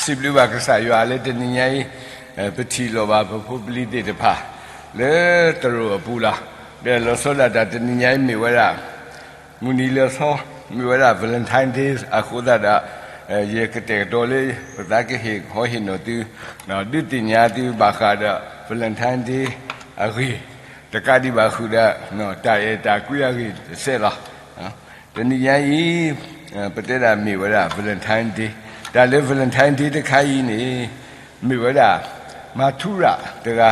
စံးဘျုးဘၣ်ကစၢ်ယွၤလၢတနံၤညါအံၤ, ပထံၣ်လိာ်ဘၣ်ပဖိပလံၤသ့ၣ်တဖၣ် လၢသရိာ်အပူၤလီၤ. ဒီးလီၤဆီဒၣ်တၢ်တနံၤညါအံၤမ့ၢ်ဝဲဒၣ် မုၢ်နံၤလၢာ်ဆီ မ့ၢ်ဝဲဒၣ် Valentine Day အဃိသတးဒီး ယကတဲာ်ကတီၤလၢ ပသးကဟ့ၣ်ဟီဟ့ၣ်နီၤသု ဒုးသ့ၣ်ညါသုဘၣ်ဃးဒီး Valentine Day အဂ့ၢ် တကးဒံးဘၣ်ဃုာ်ဒီး တၢ်အဲၣ်တၢ်ကွံအဂ့ၢ်တစဲးလီၤ. တနံၤညါအံၤ ပတဲဒၣ်မ့ၢ်ဝဲဒၣ် Valentine Day, တၢ်လၢ Valentine Day တခါအံၤန့ၣ် မ့ၢ်ဝဲဒၣ် မၤထူရၤတဂၤ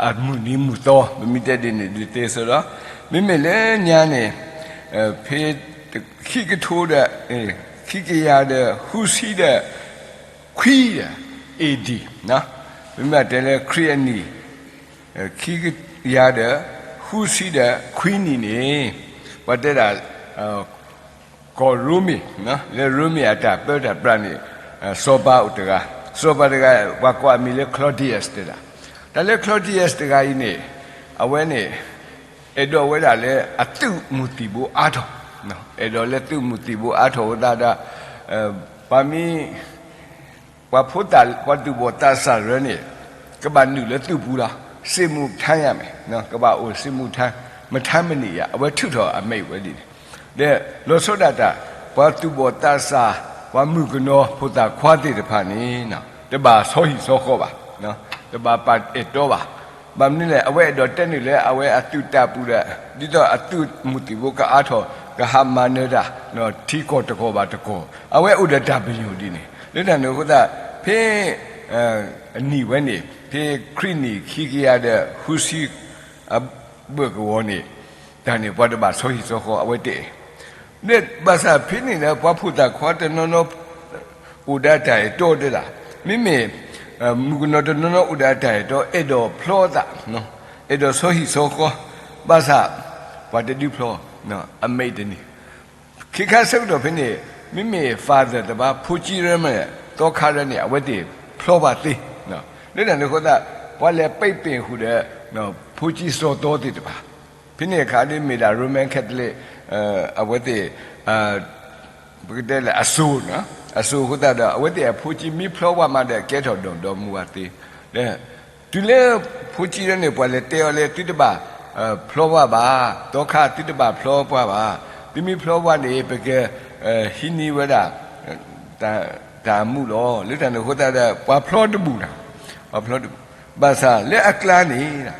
အမုၢ်နံၤမုၢ်သီ ပမ့ၢ်တဲဒ်န့ၣ်ဒ်သ့စ့ၢ်လီၤ. မ့မ့ၢ်လၢညါန့ၣ် ဖဲခံကထိဒီး ခံကယၤဒီးဃုဆံဒီးခွံဒီး A.D. မ့မ့ၢ်တဲလၢခရံာ်အနံၣ် ခံကယၤဒီးဃုဆံဒီးခွံနံၣ်န့ၣ် ပှၤတဲဒၣ် ကီၢ်ရိမ့ၤ လၢရိမ့ၤအတၢ်ပၢတၢ်ပြးန့ၣ် စီၤပၤအိၣ်တဂၤ, စီၤပၤတဂၤ ပှၤကိးအမံၤလၢ Claudius တဲဒၣ်, တၢ်လၢ Claudius တဂၤအံၤန့ၣ် အဝဲန့ၣ် အဲၣ်ဒိးဝဲဒၣ်လၢအသုးမုၢ်သံၣ်ဘိအါထီၣ်, အဲၣ်ဒိးလၢသုးမုၢ်သံၣ်ဘိအါထီၣ်ဝဲသတးဒီး ပှၤမ့ၢ် ပှၤဖိသၣ် ပှၤသူၣ်ဘီၣ်သးစၢ်ရၢန့ၣ် ကဘၣ်နုာ်လၢသုးပူၤလီၤ. စစ်မှုထမ်းရမယ်, ကဘၣ်အိၣ် စစ်မှုထမ်း, မထမ်းမနေရ, အဝဲထုးထီၣ်အမိန့်ဝဲဒ်န့ၣ်, ဒီးလီၤဆီဒၣ်တၢ် ပှၤသူၣ်ဘီၣ်သးစၢ် ပှၤမုၣ်ကနီၤဖိသၣ်ခွါသ့ၣ်တဖၣ်န့ၣ် တဘၣ်ဆီဟံၣ်ဆီဃီဘၣ်, တဘၣ်ပာ်အဲၣ်တီဘၣ်. ဘၣ်မနုၤလဲၣ် အဝဲအဲၣ်ဒိးတဲနုာ်လၢအဝဲအသုးတၢ်ပူၤဒီး ဒ်သိးအသုးမုၢ်သံၣ်ဘိကအါထီၣ် ကဟးမၤနၢၤတၢ် ထံကီၢ်တကီၢ်ဘၣ်တကီၢ်, အဝဲအိၣ်ဒီးတၢ်ပညိၣ်ဒ်န့ၣ်, လၢတၢ်န့ၣ်အဃိသတး ဖဲ အနံၣ်ဝဲန့ၣ် ဖဲခရံာ်နံၣ်ခံကယၤဒီးဃုဆံ အဘၢၣ်ကဝီၤန့ၣ် တၢ်န့ၣ်ပှၤတဘၣ်ဆီဟံၣ်ဆီဃီ အဝဲတအဲၣ်, ဒီးဘၣ်ဆၣ်ဖဲန့ၣ်ဒီး ပှၤဖိသၣ်ခွါတနီၤနီၤ အိၣ်ဒီးတၢ်အဲၣ်တီတဲဒၣ်, မ့မ့ၢ် မုၣ်ကနီၤတနီၤနီၤအိၣ်ဒီးတၢ်အဲၣ်တီ အဲၣ်ဒိးဖျီသး, အဲၣ်ဒိးဆီဟံၣ်ဆီဃီ, ဘၣ်ဆၣ် ပှၤတဒုးဖျီ အမဲာ်တန့ၢ် ခ့ခါဆၢကတီၢ်ဖဲန့ၣ် မ့မ့ၢ် father တဘၣ် ဖိကၠံရၢမ့ၢ် သီခါရၢန့ၣ် အဝဲသ့ၣ်ဖျီဘၣ်သ့, လၢတၢ်န့ၣ်အဃိသတး ပှၤလဲၤပံးပ့ၣ်ဃုာ်ဒီး ဖိကၠံစီၤသီသ့ၣ်တဖၣ်, ဖဲန့ၣ်အခါဒ်မ့ၢ်ဒၣ် Roman Catholic အဝဲသ့ၣ် ပကတဲလၢအစိၤ, အစိၤအဃိသတးဒီး အဝဲသ့ၣ်အဖိကၠံမ့ၢ်ဖျီဘၣ်မးဒီး ကဲထီၣ်ဒီးဒီမူဝဲသ့, တုၤလၢ ဖိကၠံရၢန့ၣ် ပှၤလဲၤတဲအီၤလၢ သုတဘၣ် ဖျီဘၣ်ဘၣ်, သီခါ သုတဘၣ်ဖျီပှၤဘၣ်, သုမ့ၢ်ဖျီပှၤန့ၣ် ပက ဟံးန့ၢ်ဝဲဒၣ် တၢ်အမူးလီၤ. လၢတၢ်န့ၣ်အဃိသတးဒီး ပှၤဖျီတဘူၣ်နၤ, ပှၤဖျီတဘူၣ်, ဘၣ်ဆၣ်လၢအကျါန့ၣ်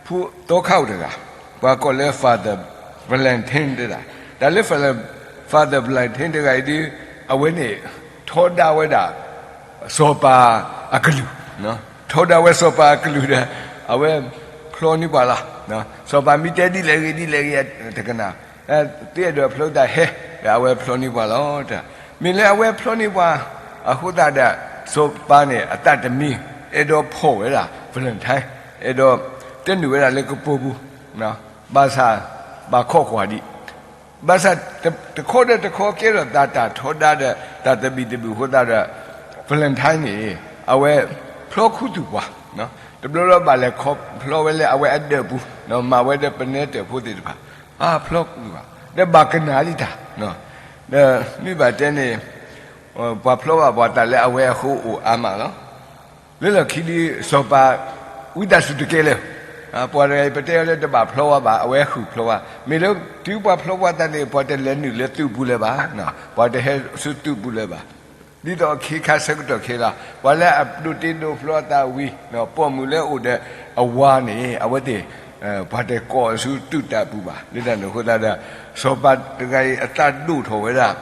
ဖိသီခါအိၣ်တဂၤ ပှၤကိးလၢ Father Valentine တဲဒၣ်, တၢ်လၢ Father Valentine တဂၤအံၤဒ် အဝဲန့ၣ် ထီဒါဝဲဒၣ် စီၤပၤအကလုၢ်, ထီဒါဝဲစီၤပၤအကလုၢ်ဒီး အဝဲဖျီန့ၢ်ပှၤလီၤ. စီၤပၤမ့ၢ်တဲဒ်လဲၣ်ဂ့ၤဒ်လဲၣ်ဂ့ၤ တကနၣ်, သ့အဲၣ်ဒိးဖျီတၢ်ဟဲ, ဒီးအဝဲဖျီန့ၢ်ပှၤလီၤ. မ့ၢ်လၢအဝဲဖျီန့ၢ်ပှၤ အဃိသတးဒီး စီၤပၤန့ၣ် အသးတမံ အဲၣ်ဒိးဖီၣ်ဝဲဒၣ် Valentine, အဲၣ်ဒိးတဲနုာ်ဝဲဒၣ်လၢကပိာ်ပူၤ, ဘၣ်ဆၣ် ဘၣ်ခိးကွၢ်ဒံး ဘၣ်ဆၣ် တခီဒီးတခီကဲထီၣ်သးတၢ်ထီဒါဒီး တၢ်သဘံၣ်သဘုၣ်အဃိသတးဒီး Valentine န့ၣ် အဝဲဖျီခူသူၣ်ပှၤ, တဘျီဘျီဘၣ်လဲၤခီဖျီဝဲလၢအဝဲအဒၢးပူၤ, မၤဝဲဒီးပနဲတၢၣ်ဖိသ့ၣ်တဖၣ်, ဖျီခူသူၣ်ပှၤ ဒီးဘၣ်ကနၣ်ဒံးတၢ်, ဒီးမ့ၢ်ဘၣ်တဲန့ၣ် ပှၤဖျီဘၣ်ပှၤတၢ်လၢအဝဲအဃိအိၣ်အါမးလီၤ. လၢလီၢ်ခံဒ်စီၤပၤ ဝံသးစူၤတကဲလၢာ်, ပှၤတဂၤအံၤ ပတဲအီၤလၢတဘၣ်ဖျီဝဲဘၣ် အဝဲဃုာ်ဖျီဝဲ, မ့ၢ်လၢတုၤပှၤဖျီဝဲသးန့ၣ် ပှၤတလဲၤနုာ်လၢသုးပူၤလၢၤဘၣ်, ပှၤတဟဲဆူသုးပူၤလၢၤဘၣ်, ဒ်သိးအခ့ခါဆၢကတီၢ်ခဲလၢာ် ပှၤလၢအဒိးတ့ဒိးဖျီအသးဝံၤ ပိာ်မုၣ်လၢအိၣ်ဒီးအဝၤန့ၣ် အဝဲသ့ၣ် ပှၤတကိးဆူသုးတၢ်ပူၤဘၣ်. လၢတၢ်န့ၣ်အဃိသတးဒီး စီၤပၤတဂၤအံၤအသးဒိၣ်ထီၣ်ဝဲဒၣ်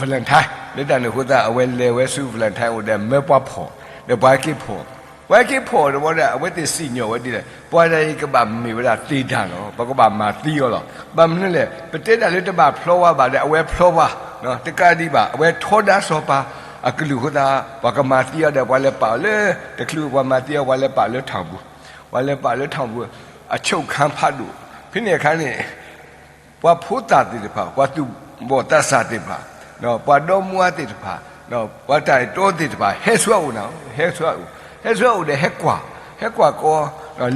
Valentine, လၢတၢ်န့ၣ်အဃိသတး အဝဲလဲၤဝဲဆူ Valentine အိၣ်ဒီးမၢပှၤဖီၣ်, ဒီးပှၤဟဲက့ၤဖီၣ်, ပှၤဟဲက့ၤဖီၣ်တဘျီဒီး အဝဲသ့ၣ်စံၣ်ညီၣ်ဝဲဒ်လဲၣ်, ပှၤတဂၤအံၤကဘၣ်မ့ၢ်ဝဲဒၣ်သ့တၢ်လီၤ, ပကဘၣ်မၤသံအီၤလီၤ. ဘၣ်မနုၤလဲၣ် ပတဲဒၣ်လၢတဘၣ်ဖျီဝဲဘၣ်ဒီး အဝဲဖျီဝဲ, တကးဒံးဘၣ် အဝဲထီဒါစီၤပၤအကလုၢ်အဃိသတး ပှၤကမၤသံအီၤဒီး ပှၤလဲၤပာ်အီၤလၢ တချုးပှၤမၤသံအီၤ ပှၤလဲၤပာ်လၢထောင်ပူၤ, ပှၤလဲၤပာ်လၢထောင်ပူၤ အချုပ်ခန်းဖးဒိၣ်, ဖဲန့ၣ်အခါန့ၣ် ပှၤဖိသၣ်သ့ၣ်တဖၣ်, ပှၤသူၣ်ဘီၣ်သးစၢ်သ့ၣ်တဖၣ်, ပှၤဒီမါသ့ၣ်တဖၣ်, ပှၤတၢ်အဲၣ်တီသ့ၣ်တဖၣ် ဟဲဆူအအိၣ်နၤ, ဟဲဆူအအိၣ်, ဟဲဆူအအိၣ်ဒီးဟဲကွၢ်, ဟဲကွၢ်ကီ,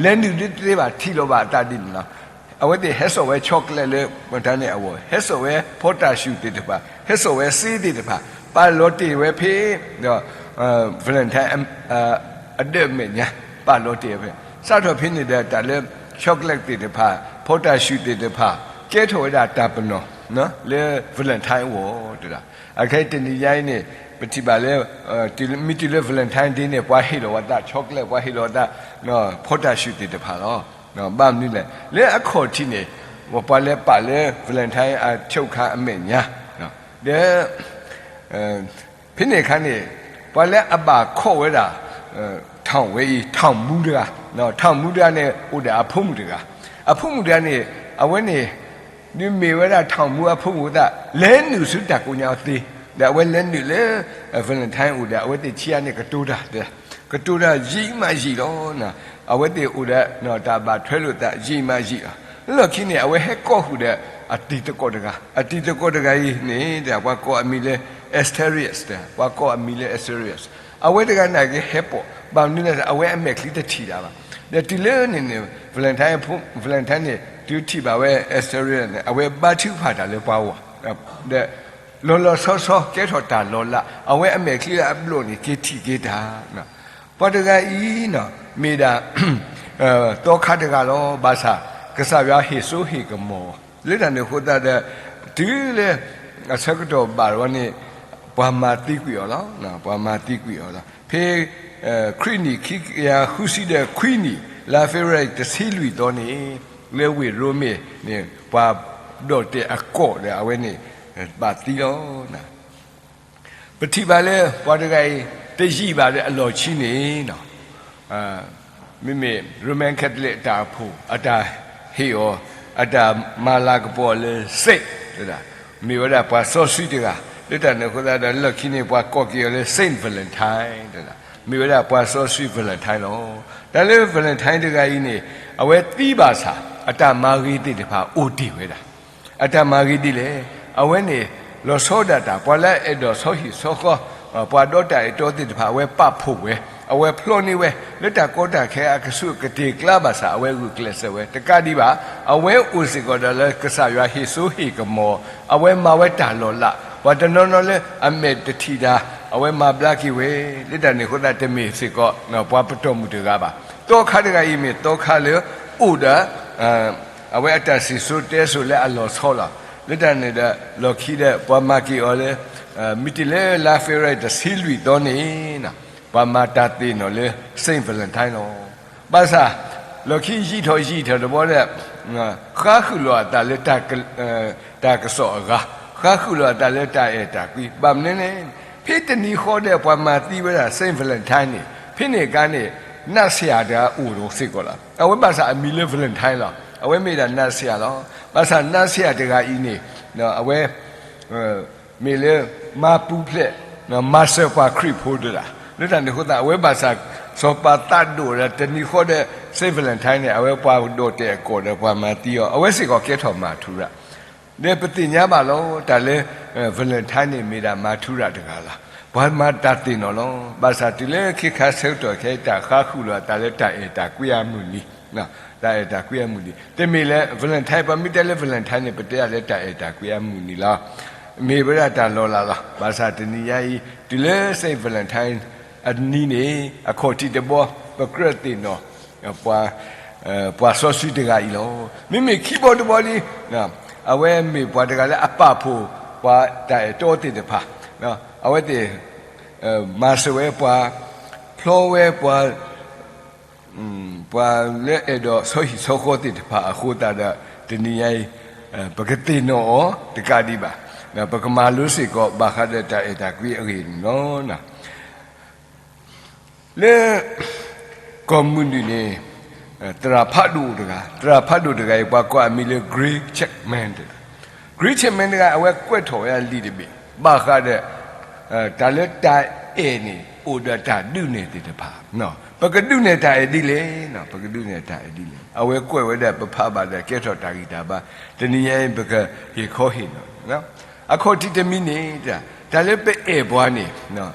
လဲၤနုာ်ဒ်တသ့ဘၣ် ထံၣ်လီၤဘၣ်အသးဒ်န့ၣ်လီၤ. အဝဲသ့ၣ်ဟဲစိာ်ဝဲ chocolate လၢမတၤန့ၣ်အဂီၢ်, ဟဲစိာ်ဝဲ ဖီတၢ်ၡူၣ်သ့ၣ်တဖၣ်, ဟဲစိာ်ဝဲစ့သ့ၣ်တဖၣ်, ပာ်လီၤတ့ၢ်ဝဲဖဲ Valentine အဒၢးအမဲာ်ညါ, ပာ်လီၤတ့ၢ်ဝဲဖဲ စးထီၣ်ဖဲန့ၣ်ဒီး တၢ်လၢ chocolate သ့ၣ်တဖၣ်, ဖီတၢ်ၡူၣ်သ့ၣ်တဖၣ် ကဲထီၣ်ဝဲဒၣ်တၢ်ပနီၣ် လၢ Valentine အဂီၢ်တဒၣ်. အခဲအံၤတနံၤညါအံၤန့ၣ် ပထံၣ်ဘၣ်လၢ မ့ၢ်တုၤလၢ Valentine Day န့ၣ် ပှၤဟ့ၣ်လီၤဝဲသး chocolate, ပှၤဟ့ၣ်လီၤဝဲသး ဖီတၢ်ၡူၣ်သ့ၣ်တဖၣ်လီၤ. ဘၣ်မနုၤလဲၣ်, လၢအခီၣ်ထံးန့ၣ် ပှၤလဲၤပာ်လၢ Valentine အ choke ခါအမဲာ်ညါ ဒီး ဖဲန့ၣ်အခါန့ၣ် ပှၤလၢအဘၣ်ခီၣ်ဝဲဒၣ် ထောင်ဝဲအံၤ ထောင်မူတဂၤ, ထောင်မူတဂၤန့ၣ် အိၣ်ဒီးအဖိမုၣ်တဂၤ, အဖိမုၣ်တဂၤန့ၣ် အဝဲန့ၣ် ဒုးမ့ၢ်ဝဲဒၣ် ထောင်မူအဖိမုၣ်အသး လဲၤနုာ်ဆူတၢ်ကိးညါအီၤသ့, ဒီးအဝဲလဲၤနုာ်လၢ Valentine အိၣ်ဒီး အဝဲသ့ၣ်ခံဂၤန့ၣ် ကတိၤတၢ်, ကတိၤတၢ် ယံာ်မးယံာ်လီၤ. အဝဲသ့ၣ်အိၣ်ဒီး တၢ်ဘၣ်ထွဲလိာ်သး ယံာ်မးယံာ်လီၤ. လၢလီၢ်ခံန့ၣ် အဝဲဟဲကိးဃုာ်ဒီး အတံၤသကိးတဂၤ, အတံၤသကိးတဂၤအံၤန့ၣ် ပှၤကိးအမံၤလၢ Asterius, ပှၤကိးအမံၤလၢ Asterius, အဝဲတဂၤန့ၣ်က့ၤဟဲပိာ်, ဘၣ်မနုၤလဲၣ် အဝဲအမဲာ်ချံတထံၣ်တၢ်ဘၣ်. ဒီးတုၤလၢန့ၣ်န့ၣ် Valentine, Valentine န့ၣ် တုၤထံၣ်ဘၣ်ဝဲ Asterius န့ၣ် အဝဲဘါထုကဖၣ်တၢ်လၢပှၤဂီၢ်, ဒီး လီၤလီၤဆီဆီ ကဲထီၣ်တၢ်လီၤလး, အဝဲအမဲာ်ချံလၢအဘျီၣ်န့ၣ် က့ၤထံၣ်က့ၤတၢ်. ပှၤတဂၤအံၤ မ့ၢ်ဒၣ် သီခါတဂၤလီၤ. ဘၣ်ဆၣ် ကစၢ်ယွၤဟ့ၣ်စိဟ့ၣ်ကမီၤ, လၢတၢ်န့ၣ်အဃိသတးဒီး တုၤလၢ အဆၢကတီၢ်ဘၣ်ဝဲန့ၣ် ပှၤမၤသံကွံာ်အီၤလီၤ. ပှၤမၤသံကွံာ်အီၤလီၤ. ဖဲ ခရံာ်နံၣ်ခံကယၤဃုဆံဒီးခွံနံၣ် လါ February တဆံလွံၢ်သီန့ၣ် လၢဝ့ၢ်ရိမ့ၤန့ၣ် ပှၤဒီၣ်တဲာ်အကီၢ်ဒီးအဝဲန့ၣ် ဘၣ်သံလီၤ. ပထံၣ်ဘၣ်လၢပှၤတဂၤအံၤ တယံာ်ဘၣ်ဒီးအလီၢ်ခံန့ၣ် မ့မ့ၢ် Roman Catholic အတၢ်အိၣ်ဖှိၣ် အတၢ်ဟ့ၣ်အီၤ အတၢ်မၤလၤကပီၤလၢ Saint တဒၣ်, မ့ၢ်ဝဲဒၣ်ပှၤစီဆှံတဂၤ, လၢတၢ်န့ၣ်အဃိသတးဒီး လၢလီၢ်ခံန့ၣ် ပှၤကိးက့ၤအီၤလၢ Saint Valentine တဒၣ်, မ့ၢ်ဝဲဒၣ်ပှၤစီဆှံ Valentine လီၤ. တၢ်လၢ Valentine တဂၤအံၤန့ၣ် အဝဲသံဘၣ်ဆၣ် အတၢ်မၤဂ့ၤသ့ၣ်တဖၣ်အိၣ်တ့ၢ်ဝဲဒၣ် အတၢ်မၤဂ့ၤဒ်လဲၣ်. အဝဲန့ၣ် လီၤဆီဒၣ်တၢ် ပှၤလၢအအဲၣ်ဒိးဆီဟံၣ်ဆီဃီ, ပှၤဒီးတၢ်အဲၣ်တီသ့ၣ်တဖၣ် အဝဲပာ်ဖှိၣ်ဝဲ, အဝဲဖျီန့ၢ်ဝဲ လၢတၢ်ကီတၢ်ခဲအကဆူးကတ့ၢ်ကျါဘၣ်ဆၣ် အဝဲဂုာ်ကျဲးစၢးဝဲ တကးဒံးဘၣ်, အဝဲအိၣ်စ့ၢ်ကီးဒီးလၢကစၢ်ယွၤဟ့ၣ်စိဟ့ၣ်ကမီၤ, အဝဲမၤဝဲတၢ်လီၤလး, ပှၤတနီၤနီၤလၢအမဲာ်တထံၣ်တၢ် အဝဲမၤဘျါက့ၤဝဲ, လၢတၢ်န့ၣ်အဃိသတး တမ့ၢ်စ့ၢ်ကီး ပှၤပတီၢ်မုၢ်တဂၤဘၣ်. သီခါတဂၤအံၤမ့ၢ်သီခါလၢအိၣ်ဒီး အဝဲအတၢ်စံၣ်စိၤတဲစိၤလၢအလီၤဆီလီၤ. လၢတၢ်န့ၣ်ဒီး လီၢ်ခံဒီး ပှၤမၤက့ၤအီၤလၢ မ့ၢ်တုၤလၢလါ February တဆံလွံၢ်သီန့ၣ် ပှၤမၤတၢ်သ့ၣ်နီၣ်လၢ Saint Valentine လီၤ. ဘၣ်ဆၣ် လီၢ်ခံယံာ်ထီၣ်ယံာ်ထီၣ်တဘျီဒီး ဃါဃုာ်လီၤအသးလၢ တၢ်ကစီၣ်အဂၤ, ဃါဃုာ်လီၤအသးလၢတၢ်အဲၣ်တၢ်ကွံ, ဘၣ်မနုၤလဲၣ်, ဖဲတနံၤဃီဒီး ပှၤမၤသံဝဲဒၣ် Saint Valentine န့ၣ် ဖဲန့ၣ်အခါန့ၣ် နးဆံးယၤတဂၤအိၣ်ဒီးစ့ၢ်ကီးလီၤ. အဝဲဘၣ်ဆၣ်အမံၤလၢ Valentine လီၤ. အဝဲမ့ၢ်ဒၣ်နးဆံးယၤလီၤ. ဘၣ်ဆၣ်နးဆံးယၤတဂၤအံၤန့ၣ် အဝဲ မ့ၢ်လၢ မၤပူၤဖျဲး မၤစၢၤပှၤခရံာ်ဖိတဒၣ်, လၢတၢ်န့ၣ်အဃိသတး အဝဲဘၣ်ဆၣ် စီၤပၤသးဒိၣ်ဒီး တနံၤဃီဒီး Saint Valentine န့ၣ် အဝဲပှၤဒီးတဲာ်အကီၢ်ဒီးပှၤမၤသံအီၤ, အဝဲစ့ၢ်ကီးကဲထီၣ်မၤထူရၤ ဒီးပသ့ၣ်ညါဘၣ်လီၤ တၢ်လၢ Valentine န့ၣ် မ့ၢ်ဒၣ်မၤထူရၤတဂၤလီၤ. ပှၤမၤတၢ်သ့ၣ်နီၣ်လီၤ. ဘၣ်ဆၣ်တုၤလၢခဲခါဆၢကတီၢ်ခဲအံၤ တၢ်ဃါဃုာ်လီၤအသးလၢတၢ်အဲၣ်တၢ်ကွံအမုၢ်နံၤ, တၢ်အဲၣ်တၢ်ကွံအမုၢ်နံၤ, တမ့ၢ်လၢ Valentine, ပမ့ၢ်တဲလၢ Valentine န့ၣ် ပတဲဒၣ်လၢတၢ်အဲၣ်တၢ်ကွံအမုၢ်နံၤလီၤ. မ့ၢ်ဝဲဒၣ်တၢ်လီၤလးလီၤ. ဘၣ်ဆၣ်တနံၤညါအံၤ တုၤလၢ Saint Valentine အနံၤန့ၣ် အခီၣ်ထံးတဘျီ ပကြၢးသ့ၣ်နီၣ် ပှၤစီဆှံတဂၤအံၤလီၤ. မ့မ့ၢ်ခံဘျီတဘျီလံ အဝဲမ့ၢ်ပှၤတဂၤလၢအပာ်ဖှိၣ်ပှၤတၢ်အဲၣ်တီသ့ၣ်တဖၣ်, အဝဲသ့ၣ် မၤစၢၤဝဲပှၤ, ဖျီဝဲပှၤ, ပှၤလၢအဲၣ်ဒိးဆီဟံၣ်ဆီဃီသ့ၣ်တဖၣ်အဃိသတးဒီး တနံၤညါအံၤ ပကသ့ၣ်နီၣ်အီၤတကးဒံးဘၣ်, ပကမၤလိစ့ၢ်ကီးဘၣ်ဃးဒီးတၢ်အဲၣ်တၢ်ကွံအဂ့ၢ်န့ၣ်လီၤ. လၢ ကီၢ်မုၢ်နုာ်န့ၣ် သရၣ်ဖးဒိၣ်တဂၤ, သရၣ်ဖးဒိၣ်တဂၤအံၤ ပှၤကိးအမံၤလၢ Gray Chapman တဂၤ, Gray Chapman တဂၤ အဝဲကွဲးထီၣ်ဝဲဒၣ်လံာ်တဘ့ၣ် ဘၣ်ဃးဒီး တၢ်လၢတၢ်အဲၣ်န့ၣ် အိၣ်ဒီးတၢ်ဒုးနဲၣ်သ့ၣ်တဖၣ်, ပကဒုးနဲၣ်တၢ်အဲၣ်ဒ်လဲၣ်, ပကဒုးနဲၣ်တၢ်အဲၣ်ဒ်လဲၣ်, အဝဲကွဲးဝဲဒၣ် ပဖးဘၣ်ဒီးကဲထီၣ်တၢ်ဂံၢ်တၢ်ဘါ, တနံၤညါအံၤ ပကဟ့ၣ်ခီဟ့ၣ်နီၤ အခီၣ်ထံးတမံၤန့ၣ် တၢ်လၢပအဲၣ်ပှၤန့ၣ်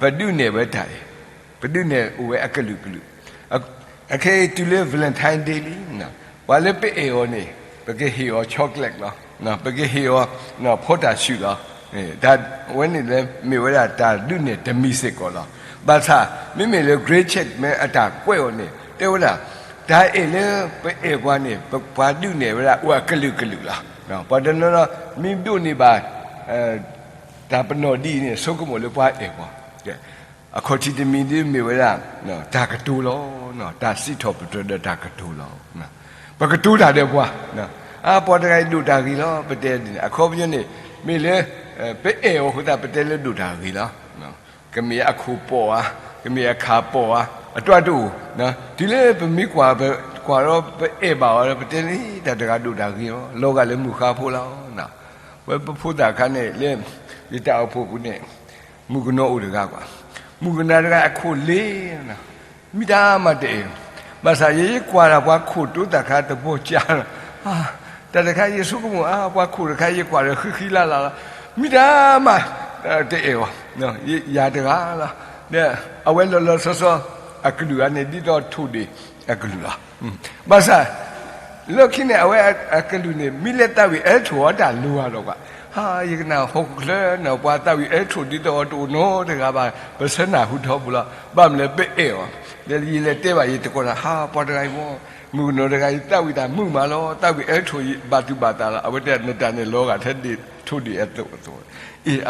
ပဒုးနဲၣ်ဝဲတၢ်အဲၣ်, ပဒုးနဲၣ်အိၣ်ဝဲအကလုာ်ကလုာ်, အခဲအံၤတုၤလၢ Valentine Day လံ, ပှၤလၢပအဲၣ်အီၤန့ၣ် ပကဟ့ၣ်အီၤ chocolate လီၤ, ပကဟ့ၣ်အီၤ ဖီတၢ်ဆူၣ်လီၤ. တၢ်ဝဲန့ၣ်လၢမ့ၢ်ဝဲဒၣ်တၢ်ဒုးနဲၣ်တမံၤစ့ၢ်ကီးလီၤ. ဘၣ်ဆၣ် မ့မ့ၢ်လၢ grade check မ့ၢ်အတၢ်ကွဲးအီၤန့ၣ် တဲဝဲဒၣ် တၢ်အဲၣ်လၢပအဲၣ်ပှၤန့ၣ် ပပှၤဒုးနဲၣ်ဝဲဒၣ်အိၣ်အကလုာ်ကလုာ်လီၤ. ပှၤတနီၤနီၤ မ့ၢ်ဒိးန့ၢ်ဘၣ် တၢ်ပနီၣ်ဒ်အံၤန့ၣ် ဆိကမိၣ်လၢပှၤအဲၣ်ပှၤ အခီၣ်ထံးတမံၤဒ်မ့ၢ်ဝဲဒၣ် တၢ်ကတိၤလီၤ. တၢ်စံးထီၣ်ပတြၢၤဒီးတၢ်ကတိၤလီၤ. ပကတိၤတၢ်ဒီးပှၤ, အါ ပှၤတဂၤအံၤဒိၣ်တၢ်ဂ့ၤလီၤ ပတဲဒ်န့ၣ် အခီပညီန့ၣ် မ့ၢ်လၢ ပအဲၣ်အီၤအဃိသတး ပတဲလၢဒိၣ်တၢ်ဂ့ၤလီၤ. ကမ့ၢ်အခိၣ်ပိာ်ဧါ, ကမ့ၢ်အခၣ်ပိာ်ဧါ, အတၢ်တအိၣ်, တုၤလၢပမ့ၢ်ကွၢ် ကွၢ်ဒီးပအဲၣ်ဘၣ်အီၤဒီး ပတဲလၢတၢ်တဂၤဒိၣ်တၢ်ဂ့ၤလီၤ, လီၤဂာ်လၢမုၢ်ဃါဖိလီၤ. ဝဲပဖိသၣ်ခါန့ၣ် လၢယတၢ်အိၣ်ဖှိၣ်ပူၤန့ၣ် မုၣ်ကနီၤအိၣ်တဂၤကွၢ်, မုၣ်ကနီၤတဂၤအခိၣ်လ့ၤ မ့ၢ်တၢ်မၤတအဲၣ်, ဘၣ်ဆၣ်ယဲယကွၢ်ဒီးပှၤခိၣ်တိသၣ်ခါတဘီကၢလီၤ, တၢ်တခါယဆိကမိၣ် အါ ပှၤခိၣ်တခါယကွၢ်ဒီးဃံဃံလၢ်လၢ်လီၤ, မ့ၢ်တၢ်မၤတအဲၣ်အီၤ, ယၤတဂၤလီၤ. ဒီးအဝဲလီၤလီၤဆီဆီ အကလုာ်အါန့ၣ် ဒ်သိးထိၣ်ဒ့ၣ်အကလုာ်လီၤ. ဘၣ်ဆၣ် လၢခံန့ၣ် အဝဲအကလုာ်န့ၣ် မ့ၢ်လဲၤသးဝံၣ်အဲၣ်ထိၣ်အီၤတၢ်လိၤဂၤဒီးကွၢ်, ဟါ ယကနၣ်ဟီၣ်ခိၣ်ချၢန့ၣ် ပှၤသးဝံၣ်အဲၣ်ထိၣ်ဒ်သိးအီၤတအိၣ်နီတဂၤဘၣ်, ပဆၢနၢ်ဟူထီဘိလီၤ, ဘၣ်မနုၤလဲၣ်ပအဲၣ်အီၤ, ဒီးယလဲၤတဲဘၣ်ယတံၤသကိးတၢ် ဟါ ပှၤတဂၤအံၤမ့ၢ် မုၣ်ကနီၤတဂၤအံၤ သးဝံၣ်တၢ်မုာ်မးလီၤ, သးဝံၣ်အဲၣ်ထိၣ်ဘၣ်သူၣ်ဘၣ်သးလီၤ, အဝဲတဲနတၢ်န့ၣ်လီၤဂာ်ထဲ ထိၣ်ဒ့ၣ်အသိးအသိး,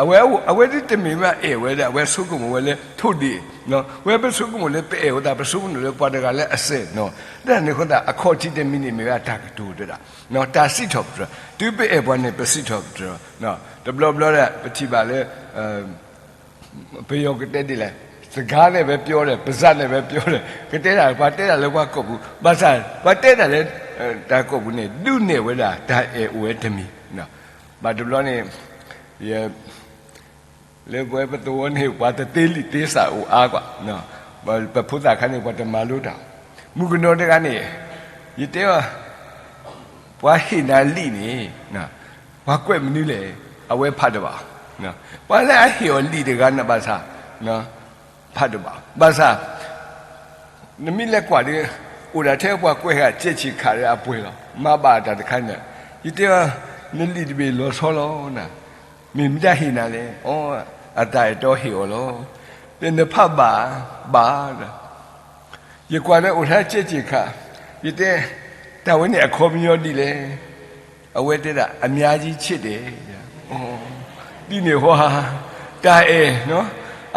အဝဲ အဝဲဒ်တမ့ၢ်ဝဲအဲၣ်ဝဲဒီး အဝဲဆိကမိၣ်ဝဲလၢထိၣ်ဒ့ၣ်, ဝဲပဆိကမိၣ်လၢပအဲၣ်ဝဲသး ပဆိကမိၣ်လၢပှၤတဂၤလၢအစဲၣ်နီၤ, တၢ်န့ၣ်အဃိသတး အခီၣ်ထံးတမံၤန့ၣ်မ့ၢ်ဝဲတၢ်ကတိၤတဒၣ်, တၢ်စံးထီၣ်ပတြၢၤ, တုၤပအဲၣ်ပှၤန့ၣ် ပစံးထီၣ်ပတြၢၤ, တဘျီဘျီဒီး ပထံၣ်ဘၣ်လၢ ပယီၤကတဲဒ်လဲၣ်, စကားနဲ့ပဲပြောတယ်, ပါးစပ်နဲ့ပဲပြောတယ်, ကတဲတၢ် ပှၤတဲတၢ်လၢပှၤကိာ်ပူၤ, ဘၣ်ဆၣ် ပှၤတဲတၢ်လၢ တၢ်ကိာ်ပူၤန့ၣ် ဒုးနဲၣ်ဝဲဒၣ်တၢ်အဲၣ်အိၣ်ဝဲတမံၤ, ဘၣ်တဘျီန့ၣ် ယ လၢပဝဲပသဝီန့ၣ် ပှၤတသ့လံာ်သ့စးအိၣ်အါကွၢ်, ပဖိသၣ်ခါန့ၣ် ပှၤတမၤလိတၢ်, မုၣ်ကနီၤတဂၤန့ၣ် ယတဲအီၤ ပှၤဟ့ၣ်နၤလံာ်န့ၣ် ပှၤကွဲးမနုၤလဲၣ်, အဝဲဖးတဘၣ်, ပှၤလၢအဟ့ၣ်အီၤလံာ်တဂၤန့ၣ်ဘၣ်ဆၣ် ဖးတဘၣ်, ဘၣ်ဆၣ် နမ့ၢ်လဲၤကွၢ်ဒီး အိၣ်ဒၣ်ထဲပှၤကွဲးဃာ်စဲးဆံးခးဒီးအပှဲၤလီၤ, မၤဘၣ်တၢ်တခါန့ၣ်, ယတဲအီၤ နလံာ်တဘ့ၣ်လီၤဆီလီၤ, မ့ၢ်မတၤဟ့ၣ်နၤလဲၣ်, အတၢ်အဲၣ်တီဟ့ၣ်အီၤလီၤ, ဒီးနဖးဘၣ်, ဘၣ်ဒီး ယကွၢ်ဒီးအိၣ်ထဲစဲးဆံးခး, ယတဲ တၢ်ဝဲန့ၣ်အခီပညီဒ်လဲၣ်, အဝဲတဲဒၣ် အများကြီးချစ်တယ်, ဒ်န့ၣ်ဟီ တၢ်အဲၣ်,